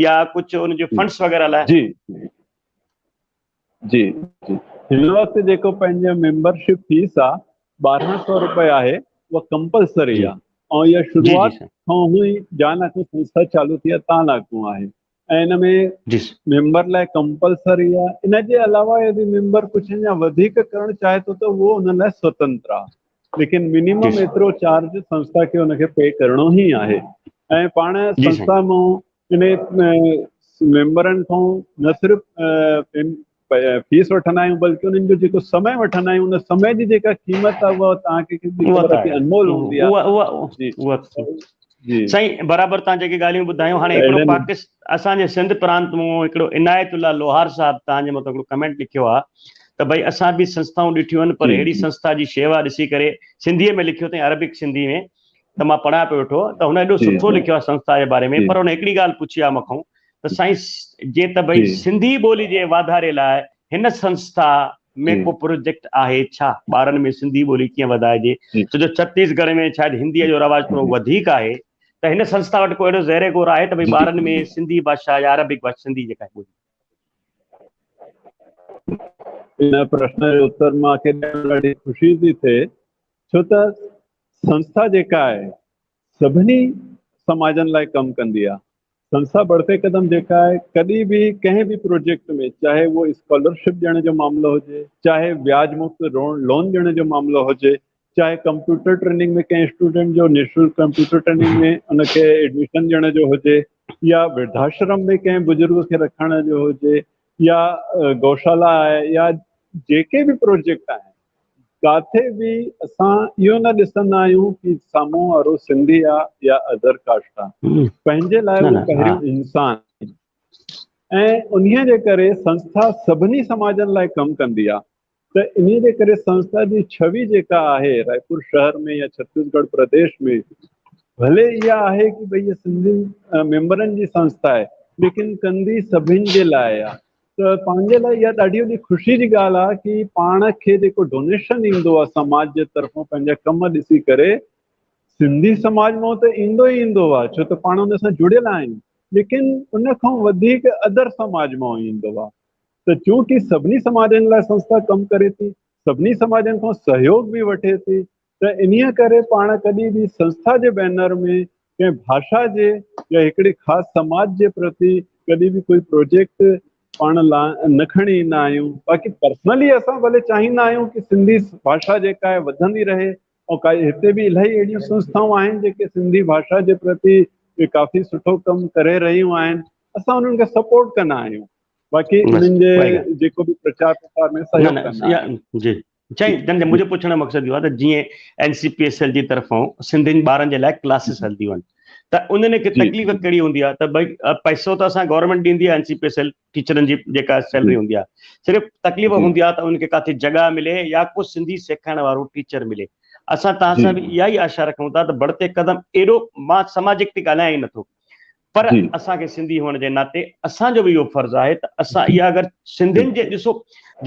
يا ڪجهه ان جي فنڊس وغيره لاء؟ جي جي جي هن وقت جيڪو پنهنجو ميمبرشپ فيس آ 1200 روپيه آهي اها ڪمپلسري آ ۽ اها شروعات کان ئي جان کان سنسٿا چالو ٿي آ تان لاڳو آهي ۽ ان ۾ ميمبر لاء ڪمپلسري آ ان جي علاوه يدي ميمبر ڪجهه اڃا وڌيڪ ڪرڻ چاهي ٿو ته اهو ان لاء سوتنتر آ ليڪن منيمم ايترو چارج سنسٿا کي ان کي پي ڪرڻو ئي آهي ۽ پاڻ سنسٿا مان ان ميمبرن کان نه صرف فيس وٺندا آهيون بلڪه انهن جو جيڪو سمي وٺندا آهيون ان سمي جي جيڪا قيمت آهي اها توهان کي خبر آهي انمول هوندي آهي جي سائين برابر تان جيڪي ڳالهيون ٻڌايون هاڻي هڪڙو پاڪستان اسان جي سنڌ پرانت مون هڪڙو عنايت الله لوهار صاحب تان جي مٿان هڪڙو ڪمينٽ لکيو آ ته ڀئي اسان به سنسٿائون ڏٺيون آهن پر اهڙي سنسٿا جي شيوا ڏسي ڪري سنڌيء ۾ لکيو اٿائين عربڪ سنڌي ۾ ته مان پڙهان پيو ويٺو ته هن ايڏو سٺو لکيو آهي سنسٿا جي باري ۾ پر هن هڪڙي ڳالهه پڇي آ مون کان ته سائين جي ته ڀئي سنڌي ٻولي جي واڌاري لاء هن سنسٿا ۾ ڪو پروجيڪٽ آهي ڇا؟ ٻارن ۾ سنڌي ٻولي ڪيئن وڌائجي؟ ڇو جو ڇتيس ڳڙهه ۾ شايد هنديء جو رواج ٿورو وڌيڪ آهي ته هن سنسٿا وٽ ڪو اهڙو زير غور آهي ته ڀئي ٻارن ۾ سنڌي ڀاشا يا عربڪ ڀاشا سنڌي جيڪا آهي ٻولي. ان پرشن جو اتر مان کي ڏيڻ ڏاڍي خوشي ٿي ٿئي ڇو ته سنسٿا جيڪا آهي سڀني سماجن لاء ڪم ڪندي آهي. سنسٿا بڙهتي قدم جيڪا آهي ڪڏهن به ڪنهن به پروجيڪٽ ۾ چاهي اهو اسڪالرشپ ڏيڻ جو معاملو هجي چاهي وياج مفت لون ڏيڻ جو معاملو هجي چاهي ڪمپيوٽر ٽريننگ ۾ ڪنهن اسٽوڊنٽ جو نيشنل ڪمپيوٽر ٽريننگ ۾ ان کي ايڊميشن ڏيڻ جو هجي يا ورڌاشرم ۾ ڪنهن بزرگ کي رکڻ جو هجي يا گوشالا آهي يا جيڪي به پروجيڪٽ آهن ڪاٿي به اسان اهو نه ڏسندا آهيون ڪي سامهون وارو سنڌي آ يا ادر ڪاسٽ آ، پنهنجي لاء اهو پهريون انسان ۽ انهيء جي ڪري سنسٿا سڀني سماجن لاء ڪم ڪندي آ ته انهيء جي ڪري سنسٿا جي ڇوي جيڪا آهي رائپور شهر ۾ يا ڇتيسڳڙهه پرديش ۾ ڀلي اها آهي ڪي ڀئي هي سنڌي ميمبرن جي سنسٿا آهي ليڪن ڪندي سڀن جي لاء آ ته پنهنجي لاء اها ڏاڍي وڏي خوشي جي ڳالهه آ ڪي پاڻ کي جيڪو ڊونيشن ايندو آ سماج جي طرفون پنهنجا ڪم ڏسي ڪري سنڌي سماج مان ته ايندو ئي ايندو آ ڇو ته پاڻ ان سان جڙيل آهيون ليڪن ان کان وڌيڪ ادر سماج مان ايندو آ ته چونڪه سڀني سماجن لاء سنسٿا ڪم ڪري ٿي سڀني سماجن کان سهيوگ به وٺي ٿي ته انهيء ڪري پاڻ ڪڏهن به سنسٿا جي بينر ۾ ڪنهن ڀاشا جي يا هڪڙي خاص سماج جي پرتي ڪڏهن به ڪوئي پروجيڪٽ پاڻ لا نه کڻي ايندا آهيون. باقي پرسنلي اسان ڀلي چاهيندا آهيون ڪي سنڌي ڀاشا جيڪا آهي وڌندي رهي ۽ ڪائي هتي به الاهي اهڙيون سنسٿائون آهن جيڪي سنڌي ڀاشا جي پرتي ڪافي سٺو ڪم ڪري رهيون آهن اسان انهن کي سپورٽ ڪندا آهيون باقي انهن جي جيڪو به پرچار پرسار ۾ سهيوگ ڪندا آهيون. جي سائين جن منهنجو پڇڻ جو مقصد اهو آهي ته جيئن اين سي پي ايس ايل جي طرفان سنڌين ٻارن جي لاء ڪلاسز هلنديون آهن ته انهن کي تڪليف ڪهڙي هوندي آهي ته ڀئي پئسو ته اسان گورنمينٽ ڏيندي آهي N C P S L ٽيچرن جي جيڪا سيلري هوندي آهي صرف تڪليف هوندي آهي ته انهن کي ڪاٿي جڳهه ملي يا ڪو سنڌي سيکارڻ وارو ٽيچر ملي اسان توهان سان به اها ئي آشا رکون ٿا ته بڙتي قدم ايڏو مان سماجڪ تي ڳالهايان ئي نٿو پر اسان کي سنڌي هئڻ جي ناتي اسان جو به اهو فرض آهي ته اسان اها اگر سنڌين جي ڏسو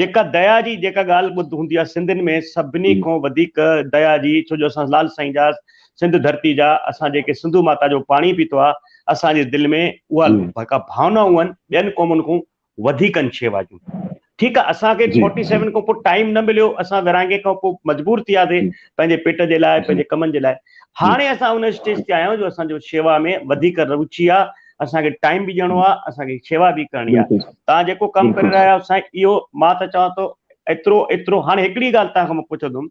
جيڪا ديا جي جيڪا ڳالهه ٻڌ هوندي آهي سنڌين ۾ سڀني کان وڌيڪ ديا جي ڇو جو اسان لال سائين جا سنڌ ڌرتي جا اسان جيڪي سنڌو ماتا جو پاڻي پيتو آهي اسان جي دل ۾ اها جيڪا ڀاونائون آهن ٻين قومن کان وڌيڪ آهن شيوا جون ٺيڪ آهي اسان کي فورٽي سيون کان پوء ٽائيم نه مليو اسان ورهاڱي کان پوء مجبور ٿي وياسي پنهنجي پيٽ جي لاء پنهنجي ڪمن جي لاء هاڻي اسان ان اسٽيج تي آيا آهيون جو اسان جو شيوا ۾ وڌيڪ روچي آهي اسان کي ٽائيم به ڏيڻو آهي اسان کي شيوا به ڪرڻي آهي توهان جيڪو ڪم ڪري رهيا آهيو سائين اهو مان ته چوان ٿو ايترو ايترو هاڻي هڪڙي ڳالهه توهان کان مان پڇندم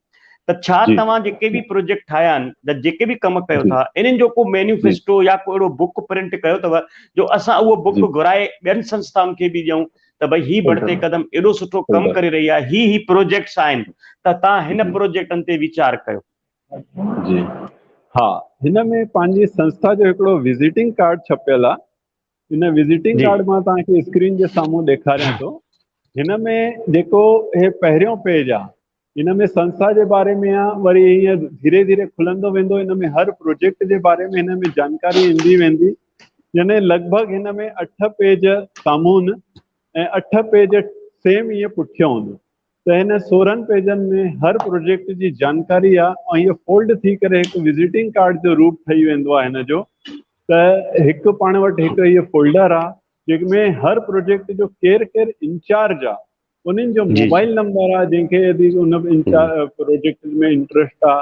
ته ڇا توهان جيڪي به پروجيڪٽ ٺاهيا آهن يا جيڪي به ڪم ڪيو ٿا انهن جو ڪو مينيفيسٽو يا ڪو اهڙو بڪ پرنٽ ڪيو اٿو جو اسان اهو بڪ گهرائي ٻين سنسٿائن کي به ڏيون ته ڀئي هي بڙتي قدم ايڏو سٺو ڪم ڪري رهي آهي هي هي پروجيڪٽس آهن ته توهان هن پروجيڪٽن تي ويچار ڪيو. جي ها هن ۾ پنهنجي سنسٿا جو هڪڙو وزيٽنگ ڪارڊ ڇپيل آهي ان وزيٽنگ ڪارڊ مان توهان کي اسڪرين جي سامهون ڏيکاريان ٿو هن ۾ جيڪو هي پهريون پيج آ هن ۾ سنسٿا جي باري ۾ آ وري ائين ڌيري ڌيري کلندو ويندو هن ۾ هر پروجيڪٽ جي باري ۾ هن ۾ جانڪاري ايندي ويندي يعني لڳ ڀڳ هن ۾ 8 پيج سامهون ۽ 8 پيج سيم ائين پٺيون ته هن 16 پيجن ۾ هر پروجيڪٽ جي جانڪاري آ ۽ هيء فولڊ ٿي ڪري هڪ وزيٽنگ ڪارڊ جو روپ ٺهي ويندو آ هن جو ته هڪ پاڻ وٽ هڪ هيء فولڊر آ جنهن ۾ هر پروجيڪٽ جو ڪير ڪير انچارج آ انهن جو موبائل نمبر آ جنهن کي يدي ان پروجيڪٽ ۾ انٽرسٽ آ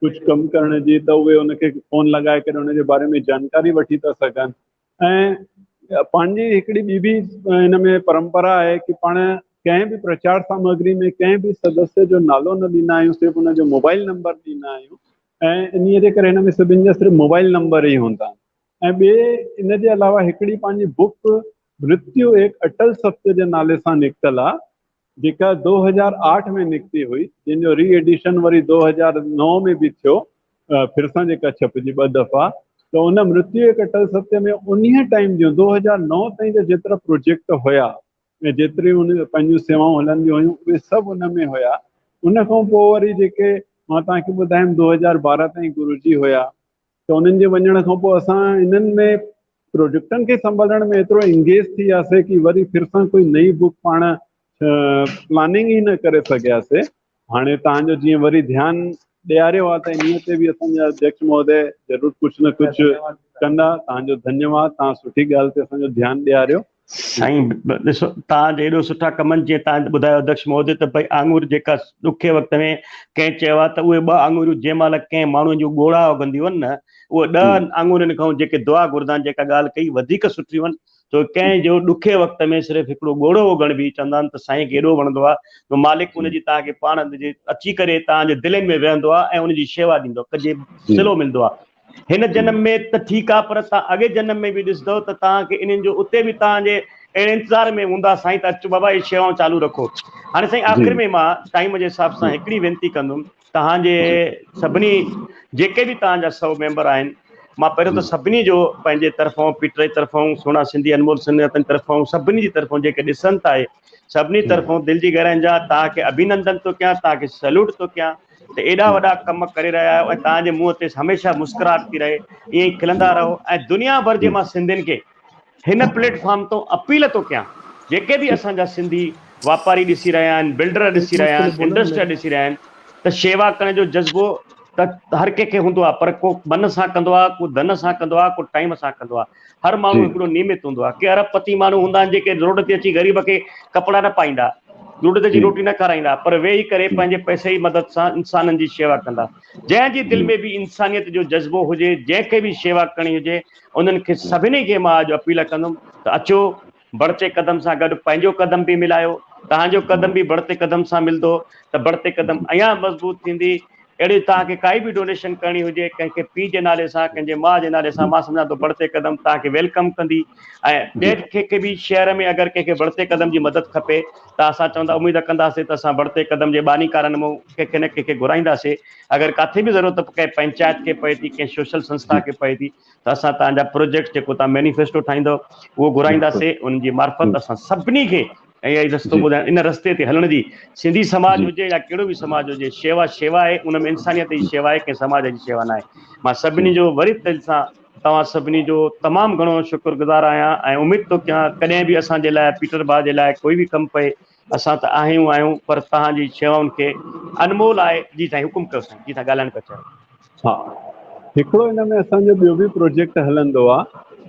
ڪجهه ڪم ڪرڻ جي ته اهي ان کي فون لڳائي ڪري ان جي باري ۾ جانڪاري وٺي ٿا سگهن ۽ پنهنجي هڪڙي ٻي به هن ۾ پرمپرا آهي ڪي پاڻ ڪنهن به پرچار سامگري ۾ ڪنهن به سدسيه جو نالو نه ڏيندا آهيون صرف ان جو موبائل نمبر ڏيندا آهيون ۽ انهيء جي ڪري هن ۾ سڀن جا صرف موبائل نمبر ئي هوندا آهن ۽ ٻئي ان جي علاوه هڪڙي پنهنجي بڪ مرتيو ايڪ اٽل ستيه جي نالي سان نڪتل آهي جيڪا دو هزار آٺ ۾ نڪتي هئي، جنهن جو ري ايڊيشن وري دو هزار نو ۾ به ٿيو، ڦر سان جيڪا ڇپجي ٻه دفعا، ته ان مرتيو ايڪ اٽل ستيه ۾ انهيء ٽائيم جون دو هزار نو تائين جا جيترا پروجيڪٽ هيا ۽ جيتريون ان پنهنجون سيوائون هلنديون هيون اهي سڀ ان ۾ هيا. ان کان پوء وري جيڪي مان توهان کي ٻڌايم دو هزار ٻارهن تائين گروجي هيا ته انهن جي وڃڻ کان پوء اسان انهن ۾ پروجيڪٽن کي سنڀالڻ ۾ ايترو انگيج ٿي وياسي ڪي وري ڦر سان ڪوئي نئين بڪ پاڻ پلاننگ ئي نه ڪري سگهياسي. هاڻي توهان جو جيئن وري ڌيان ڏياريو آهي ته انهيء تي به اسان جا اڌيڪش مهودي ضرور ڪجهه نه ڪجهه ڪندا. توهان جو ڌنيواد توهان سٺي ڳالهه تي اسان جو ڌيان ڏياريو. سائين ڏسو توهان جي ايڏو سٺا ڪمن جيئن توهان ٻڌايو اڌيڪش مهودي ته ڀئي آڱر جيڪا ڏکي وقت ۾ ڪنهن چيو آهي ته اهي ٻه آڱريون جنهن مهل ڪنهن ماڻهو جون ڳوڙها وڳنديون آهن نه اهي ڏهن آڱرين کان جيڪي دعا گهرندا آهن جيڪا ڳالهه ڪئي وڌيڪ سٺيون آهن ڇو ڪنهن جو ڏکي وقت ۾ صرف هڪڙو ڳوڙهو وڳڻ به چوندا آهن ته سائين کي ايڏو وڻندو آهي جو مالڪ ان جي توهان کي پاڻ اچي ڪري توهان جي دلين ۾ ويهندو آهي ۽ ان جي شيوا ڏيندو آهي جي صلو ملندو آهي. هن جنم ۾ ته ٺيڪ آ پر توهان اڳي جنم ۾ به ڏسندؤ ته توهان کي انهن جو اتي به توهان جي اهڙي انتظار ۾ هوندا سائين ته اچو بابا اهي شيوائون چالو رکو. هاڻي سائين آخر ۾ مان ٽائيم جي حساب سان هڪڙي وينتي ڪندم توهان جي سڀني جيڪي به توهان جا 100 ميمبر آهن مان پهريون ته سڀني جو پنهنجي طرفون پيٽر جي طرفون سهڻا سنڌي انمول سنڌي طرفون سڀني جي طرفون جيڪي ڏسن ٿا اهي سڀني طرفون دل جي گهراين جا توهان کي اڀينندن ٿو ڪيان توهان کي سيلوٽ ٿو ڪيان ته ايڏا وڏا ڪم ڪري رهيا آهيو ۽ توهان جي منهن تي هميشه مسڪراهٽ ٿي رهي ائين ئي کلندا رهو ۽ دنيا ڀر جي مان سنڌين کي هن پليٽ فارم تون اپيل ٿو ڪيان جيڪي به اسان جا سنڌي واپاري ڏسي رهيا آهن بلڊر ڏسي رهيا آهن انڊسٽريل ڏسي رهيا آهن ته شيوا ڪرڻ جو جذبو ته هر ڪنهن کي هوندو آهي پر ڪو من سان ڪندو آهي ڪو ڌن سان ڪندو آهي ڪو ٽائيم سان ڪندو آهي هر ماڻهو هڪڙو نيمت هوندو آهي ڪي ارب پتي ماڻهو هوندا آهن جيڪي روڊ تي اچي غريب کي ڪپڙا نه پائيندا روڊ تي اچي روٽي نه کارائيندا پر ويهي ڪري پنهنجي پئسي جي مدد سان انسانن جي شيوا ڪندا جنهن جي دل ۾ به انسانيت جو جذبو هجي جنهن کي به شيوا ڪرڻي هجي انهن کي سڀني کي مان اڄ اپيل ڪندم ته اچو بڙتي قدم سان گڏ پنهنجو قدم به ملايو توهان جو قدم به بڙتي قدم سان ملندو ته بڙتي قدم اڃا مضبوط ٿيندي اهڙي توهان کي ڪائي به ڊونيشن ڪرڻي هجي ڪنهن کي پيء جي نالي سان ڪنهن جي ماء جي نالي سان مان سمجهان ٿو بڙتي قدم توهان کي welcome ڪندي ۽ ٻئي ڪنهن کي به شهر ۾ اگر ڪنهن کي بڙتي قدم جي مدد کپي ته اسان چوندا اميد ڪنداسين ته اسان بڙتي قدم جي بانيڪارن مون ڪنهن کي نه ڪنهن کي گهرائينداسين اگر ڪاٿي به ضرورت ڪنهن پنچائت کي پئي ٿي ڪنهن سوشل سنسٿا کي پئي ٿي ته اسان توهان جا پروجيڪٽ جيڪو توهان مينيفيسٽو ٺاهيندو اهو گهرائينداسين ان جي معرفت اسان سڀني کي ۽ اهي رستو ٻڌائڻ ان رستي تي هلڻ جي سنڌي سماج هجي يا ڪهڙو به سماج هجي شيوا شيوا آهي ان ۾ انسانيت جي شيوا آهي ڪنهن سماج جي شيوا ناهي مان سڀني جو وري دل سان توهان سڀني جو تمام گهڻو شڪر گذار آهيان ۽ اميد ٿو ڪيان ڪڏهن به اسان جي لاء پيٽر ڀاء جي لاء ڪوئي به ڪم پئي اسان ته آهيون آهيون پر توهان جي شيوائن کي انمول آهي جي سائين حڪم ڪيو سائين جي سائين ڳالهائڻ پيا چاهيو. ها هڪڙو ان ۾ اسان جو ٻيو به پروجيڪٽ هلندو آ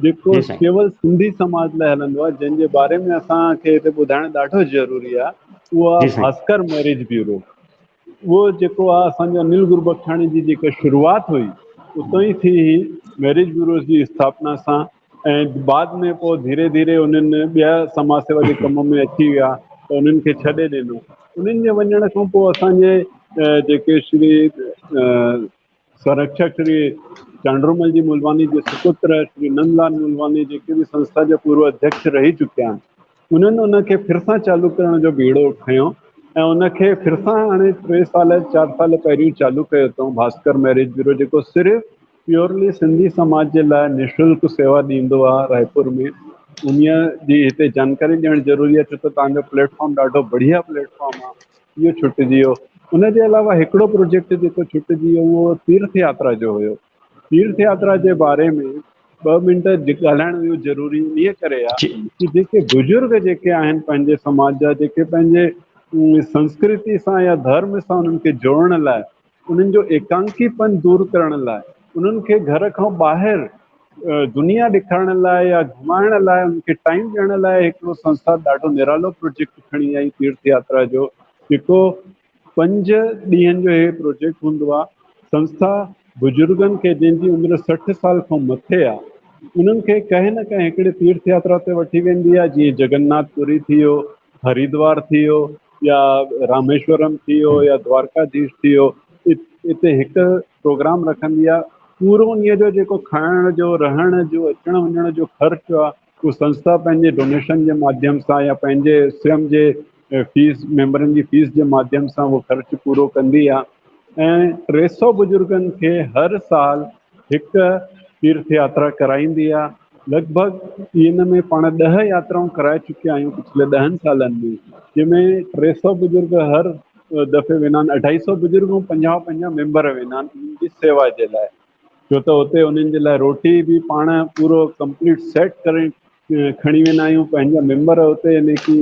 جيڪو ڪيول سنڌي سماج لاء هلندو آ جنهن جي باري ۾ اسان کي هتي ٻڌائڻ ڏاڍو ضروري آ اهو آ ڀاسڪر ميريج بيورو اهو جيڪو آ اسان جو انيل گربخشاڻي جي جيڪا شروعات هئي اتو ئي ٿي هئي ميريج بيورو جي اسٿاپنا سان ۽ بعد ۾ پوء ڌيري ڌيري انهن ٻيا سماج سيوا جي ڪم ۾ اچي ويا ته انهن کي ڇڏي ڏنو انهن جي وڃڻ کان پوء اسان جي جيڪي شري سنرڪشڪ شري چانڊرومل جي مولواني جي سپتر شري نند لال مولواني جيڪي به سنسٿا جا پورو اڌيڪش رهي چڪيا آهن انهن ان کي ڦر سان چالو ڪرڻ جو ٻيڙو کنيو ۽ ان کي ڦر سان هاڻي 3 سال 4 سال پهريون چالو ڪيو اٿئون ڀاسڪر ميريج بيورو جيڪو صرف پيورلي سنڌي سماج جي لاء نشلڪ سيوا ڏيندو آ رائپور ۾ انهي جي هتي جانڪاري ڏيڻ ضروري آ ڇو ته توهان جو پليٽ فارم ڏاڍو بڙهيا پليٽ فارم آ اهو ڇٽجي ويو ان جي علاوه هڪڙو پروجيڪٽ جيڪو ڇٽجي ويو اهو تيرٿ ياترا جو هيو تيرٿ ياترا جي باري ۾ 2 منٽ ڳالهائڻ اهو ضروري انهي ڪري آ ڪي جيڪي بزرگ جيڪي آهن پنهنجي سماج جا جيڪي پنهنجي سنسڪرتي سان يا ڌرم سان انهن کي جوڙڻ لاء انهن جو ايڪانڪيپن دور ڪرڻ لاء، انهن کي گهر کان ٻاهر دنيا ڏيکارڻ لاء يا گهمائڻ لاء انهن کي ٽائيم ڏيڻ لاء هڪڙو سنسٿا ڏاڍو نرالو پروجيڪٽ کڻي آئي تيرٿ ياترا جو جيڪو 5 ڏينهن جو هي پروجيڪٽ هوندو آهي. سنسٿا بزرگن کي جن جي عمر 60 سال کان مٿي آهي انهن کي ڪنهن نه ڪنهن هڪڙي تيرٿ ياترا تي وٺي ويندي آهي جيئن جگن ناٿ پوري ٿي ويو، هريدوار ٿي ويو يا راميشورم ٿي ويو يا دوارڪاڌيش ٿي ويو اتي هڪ پروگرام رکندي آهي پورو انهيء جو جيڪو کائڻ جو رهڻ جو اچڻ وڃڻ جو خرچ آهي اهو سنسٿا پنهنجي ڊونيشن جي ماڌيم سان يا پنهنجي سويم جي فيس ميمبرن جي فيس جي ماڌيم سان اهو خرچ پورو ڪندي آهي ۽ 300 بزرگن کي هر سال هڪ تيرٿ ياترا ڪرائيندي آهي لڳ ڀڳ ان ۾ پاڻ 10 ياترائون ڪرائي چڪيا آهيون پڇلي 10 سالن ۾ جنهن ۾ 300 بزرگ هر دفعي ويندا آهن 250 بزرگ ۽ 50 50 ميمبر ويندا آهن انهن جي سيوا جي لاء ڇو ته اتي انهن جي لاء روٽي به پاڻ پورو ڪمپليٽ سيٽ ڪري کڻي ويندا آهيون پنهنجا ميمبر اتي يعني ڪي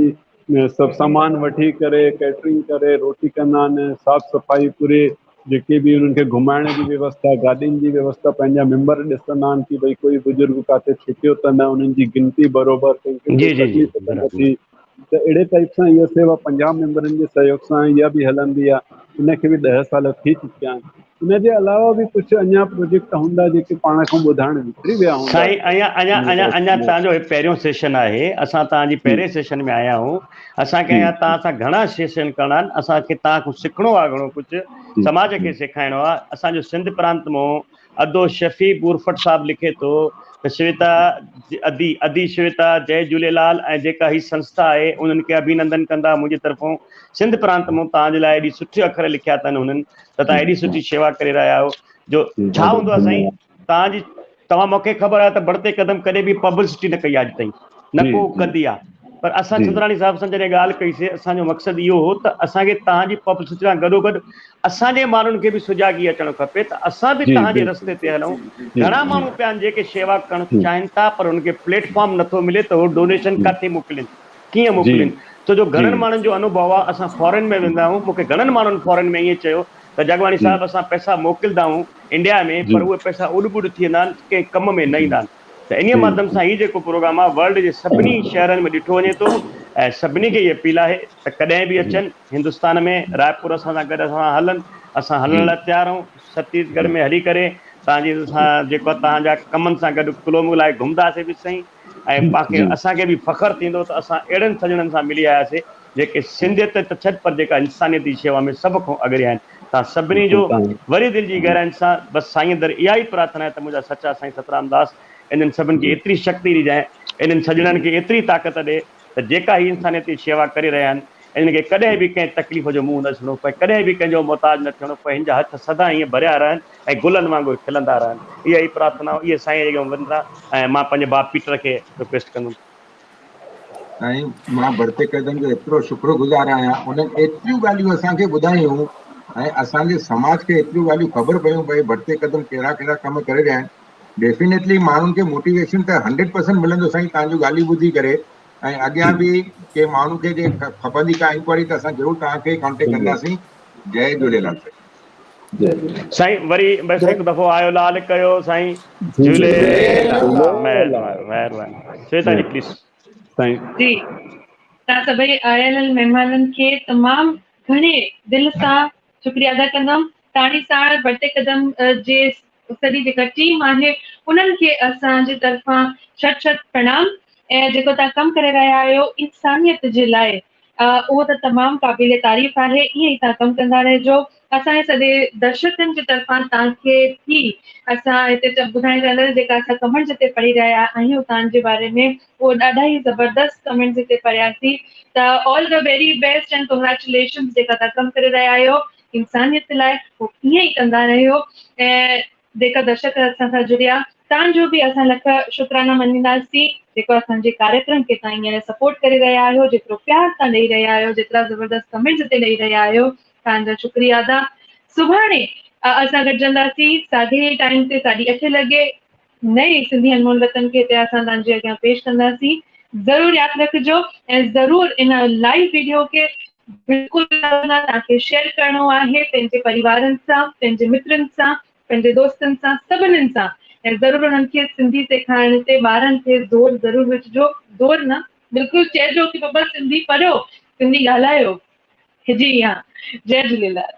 سڀ سامان وٺي ڪري ڪيٽرنگ ڪري روٽي ڪندا آهن صاف صفائي پوري جيڪي به انهن کي گهمائڻ جي ويوسٿا گاڏين جي ويوسٿا پنهنجا ميمبر ڏسندا آهن ڪي ڀئي ڪوئي بزرگ ڪاٿي ڇٽيو ته نه انهن جي گنتي بروبر ڪنهن کي ڪوئي تڪليف ته نه ٿي ته اهڙي ٽائپ سان اها سيوا 50 ميمبرن جي سهيوگ سان اها به هلندي آهي ان کي به 10 سال ٿي چڪيا آهن. ان جي علاوه به ڪجهه اڃا پروجيڪٽ هوندا جيڪي پاڻ کان ٻڌائڻ وسري ويا هوندا. سائين اڃا اڃا اڃا اڃا توهان جو هي پهريون سيشن آهي اسان توهان جي پهرين سيشن ۾ آيا آهيون اسان کي اڃا توهان سان گهڻا سيشن ڪرڻا آهن اسان کي توهان کان سکڻو آهي گهڻو ڪجهه سماج کي سيکارڻو آهي اسان جو سنڌ پرانت مون ادو شفيع بورفٽ صاحب لکي ٿو ته شويتا ادي ادي شويتا جئي جهوليلال ۽ جيڪا هي سنسٿا آهي انهن کي اڀينندن ڪندا منهنجي طرفون سنڌ پرانت مون توهان جي لاء ايڏي سٺي اکر لکيا اٿن هنن ته توهان ايڏي سٺي شيوا ڪري رهيا آهيو جو ڇا هوندو آهي سائين توهان جي توهان مونکي خبر آهي ته بڙتي قدم ڪڏهن به پبلسٽي نه ڪئي آهي اڄ تائين نه ڪو ڪندي آهي پر اسان چندراڻي صاحب سان جڏهن ڳالهه ڪئي سي اسان جو مقصد اهو هو ته اسان کي توهان جي پبلسٽي سان گڏو گڏ اسان جي ماڻهن کي به سجاڳي اچڻ کپي ته اسان به توهان جي رستي تي هلون. گهڻا ماڻهو پيا آهن جيڪي شيوا ڪرڻ چاهين ٿا پر انهن کي پليٽ فارم نٿو ملي ته هو ڊونيشن ڪاٿي موڪلين ڪيئن موڪلين ڇو جو گهڻن ماڻهن جو انوڀو آهي اسان فارين ۾ ويندا آهيون مون کي گهڻن ماڻهن فارين ۾ ائين چيو ته جاگواڻي صاحب اسان پئسا موڪلدا آهيون انڊيا ۾ پر اهي پئسا اڏ ٻڏ ٿي ويندا آهن ڪنهن ڪم ۾ نه ايندا آهن. ته انهيء ماڌيم سان هي جيڪو پروگرام آهي ورلڊ جي سڀني شهرن ۾ ڏٺو وڃي ٿو ۽ سڀني کي هي اپيل آهي ته ڪڏهن به اچن هندستان ۾ رائپور اسان سان گڏ اسان سان هلن اسان هلڻ لاء تيار آهيون ڇتيس ڳڙهه ۾ هلي ڪري توهان جي اسان جيڪو آهي توهان جا ڪمن سان گڏ ڪلهو ملائي گهمنداسين به سهي ۽ پاڻ کي اسان کي به فخر ٿيندو ته اسان اهڙن سڄڻن سان ملي آياسين جيڪي سنڌيت ته ڇڏ پر جيڪا انسانيت جي شيوا ۾ سڀ کان اڳري آهن توهان سڀني جو وري دل جي گهراين سان بس سائين در اها ئي پرارٿنا آهي ته منهنجا سچا سائين سترام داس انهن سڀن کي ايتري شڪتي ڏجانء انهن سڄڻن کي ايتري طاقت ڏي ته جيڪا هي انسانيت جي شيوا ڪري رهيا آهن انهن کي ڪڏهن به ڪنهن تڪليف جو منهن نه ڏسڻو پئي ڪڏهن به ڪنهن جو محتاج نه ٿيڻو پئي هن جا هٿ سدا ائين ڀريا رهن ۽ گلن وانگر کلندا رهن اها ئي پرارٿنا اهي سائين جي اڳيان وندنا ۽ مان پنهنجي ڀاء پيٽر کي رڪويسٽ ڪندم. سائين مان بڙتي قدم جو ايترو شڪر گذار آهيان انهن ايتريون ڳالهيون اسان کي ٻڌايون ۽ اسان جي سماج کي ايتريون ڳالهيون خبر پيون ڀئي بڙتي قدم ڪهڙا ڪهڙا ڪم ڪري رهيا آهن ڊيفينيٽلي ماڻهن کي موٽيويشن ته هنڊريڊ پرسنٽ ملندو سائين توهان جون ڳالهيون ٻڌي ڪري ۽ اڳيان به ڪي ماڻهن کي جي کپندي ڪا انڪوائري ته اسان ضرور توهان کي ڪانٽيڪٽ ڪنداسين جئي جهوليلال سائين. سائين وري بس هڪ دفعو آيو لال ڪيو سائين جهوليلال مهرباني مهرباني شويتا جي پليز. سائين. جي توهان سڀئي آيل مهمانن کي تمام گهڻي دل سان شڪريه ادا ڪندم تاڻي ساڻ بڙتي قدم جي سڄي جيڪا ٽيم آهي انهن کي اسان جي طرفان شت شت پرڻام ۽ جيڪو توهان ڪم ڪري رهيا آهيو انسانيت جي لاء اهو ته تمام قابل تعريف آهي ائين ئي توهان ڪم ڪندا رهجو اسان جي سڄي درشڪن جي طرفان توهان کي ٿي اسان هتي ٻڌائڻ چاهينداسين جيڪا اسان ڪمينٽس هتي پڙهي رهيا آهيون توهان جي باري ۾ اهو ڏاڍا ئي زبردست ڪمينٽس هتي پڙهياسين ته all the very best and congratulations جيڪا توهان ڪم ڪري رهيا آهيو انسانيت لاء اهو ائين ئي ڪندا رهيو ۽ جيڪا درشڪ اسان سان جڙيا تان جو به اسان لک شڪرانا مڃينداسين جيڪو اسان جي ڪاريڪرم کي تان هينئر سپورٽ ڪري رهيا آهيو جيترو پيار تان ڏئي رهيا آهيو جيترا زبردست ڪمينٽس هتي ڏئي رهيا آهيو تان جا شڪريا ادا سڀاڻي اسان گڏجنداسين ساڳي ئي ٽائيم تي ساڍي اٺين لڳي نئين سنڌي انمول رتن کي هتي اسان تان جي اڳيان پيش ڪنداسين ضرور ياد رکجو ۽ ضرور ان لائيو ويڊيو کي بلڪل توهان کي شيئر ڪرڻو آهي پنهنجي پريوارن سان پنهنجي مترن سان پنهنجي دوستن سان سڀنين سان ۽ ضرور انهن کي سنڌي سيکارڻ تي ٻارن کي زور ضرور وجهجو زور نه بلڪل چئجو ڪي بابا سنڌي پڙهيو سنڌي ڳالهايو جي ها جئي جهوليلال.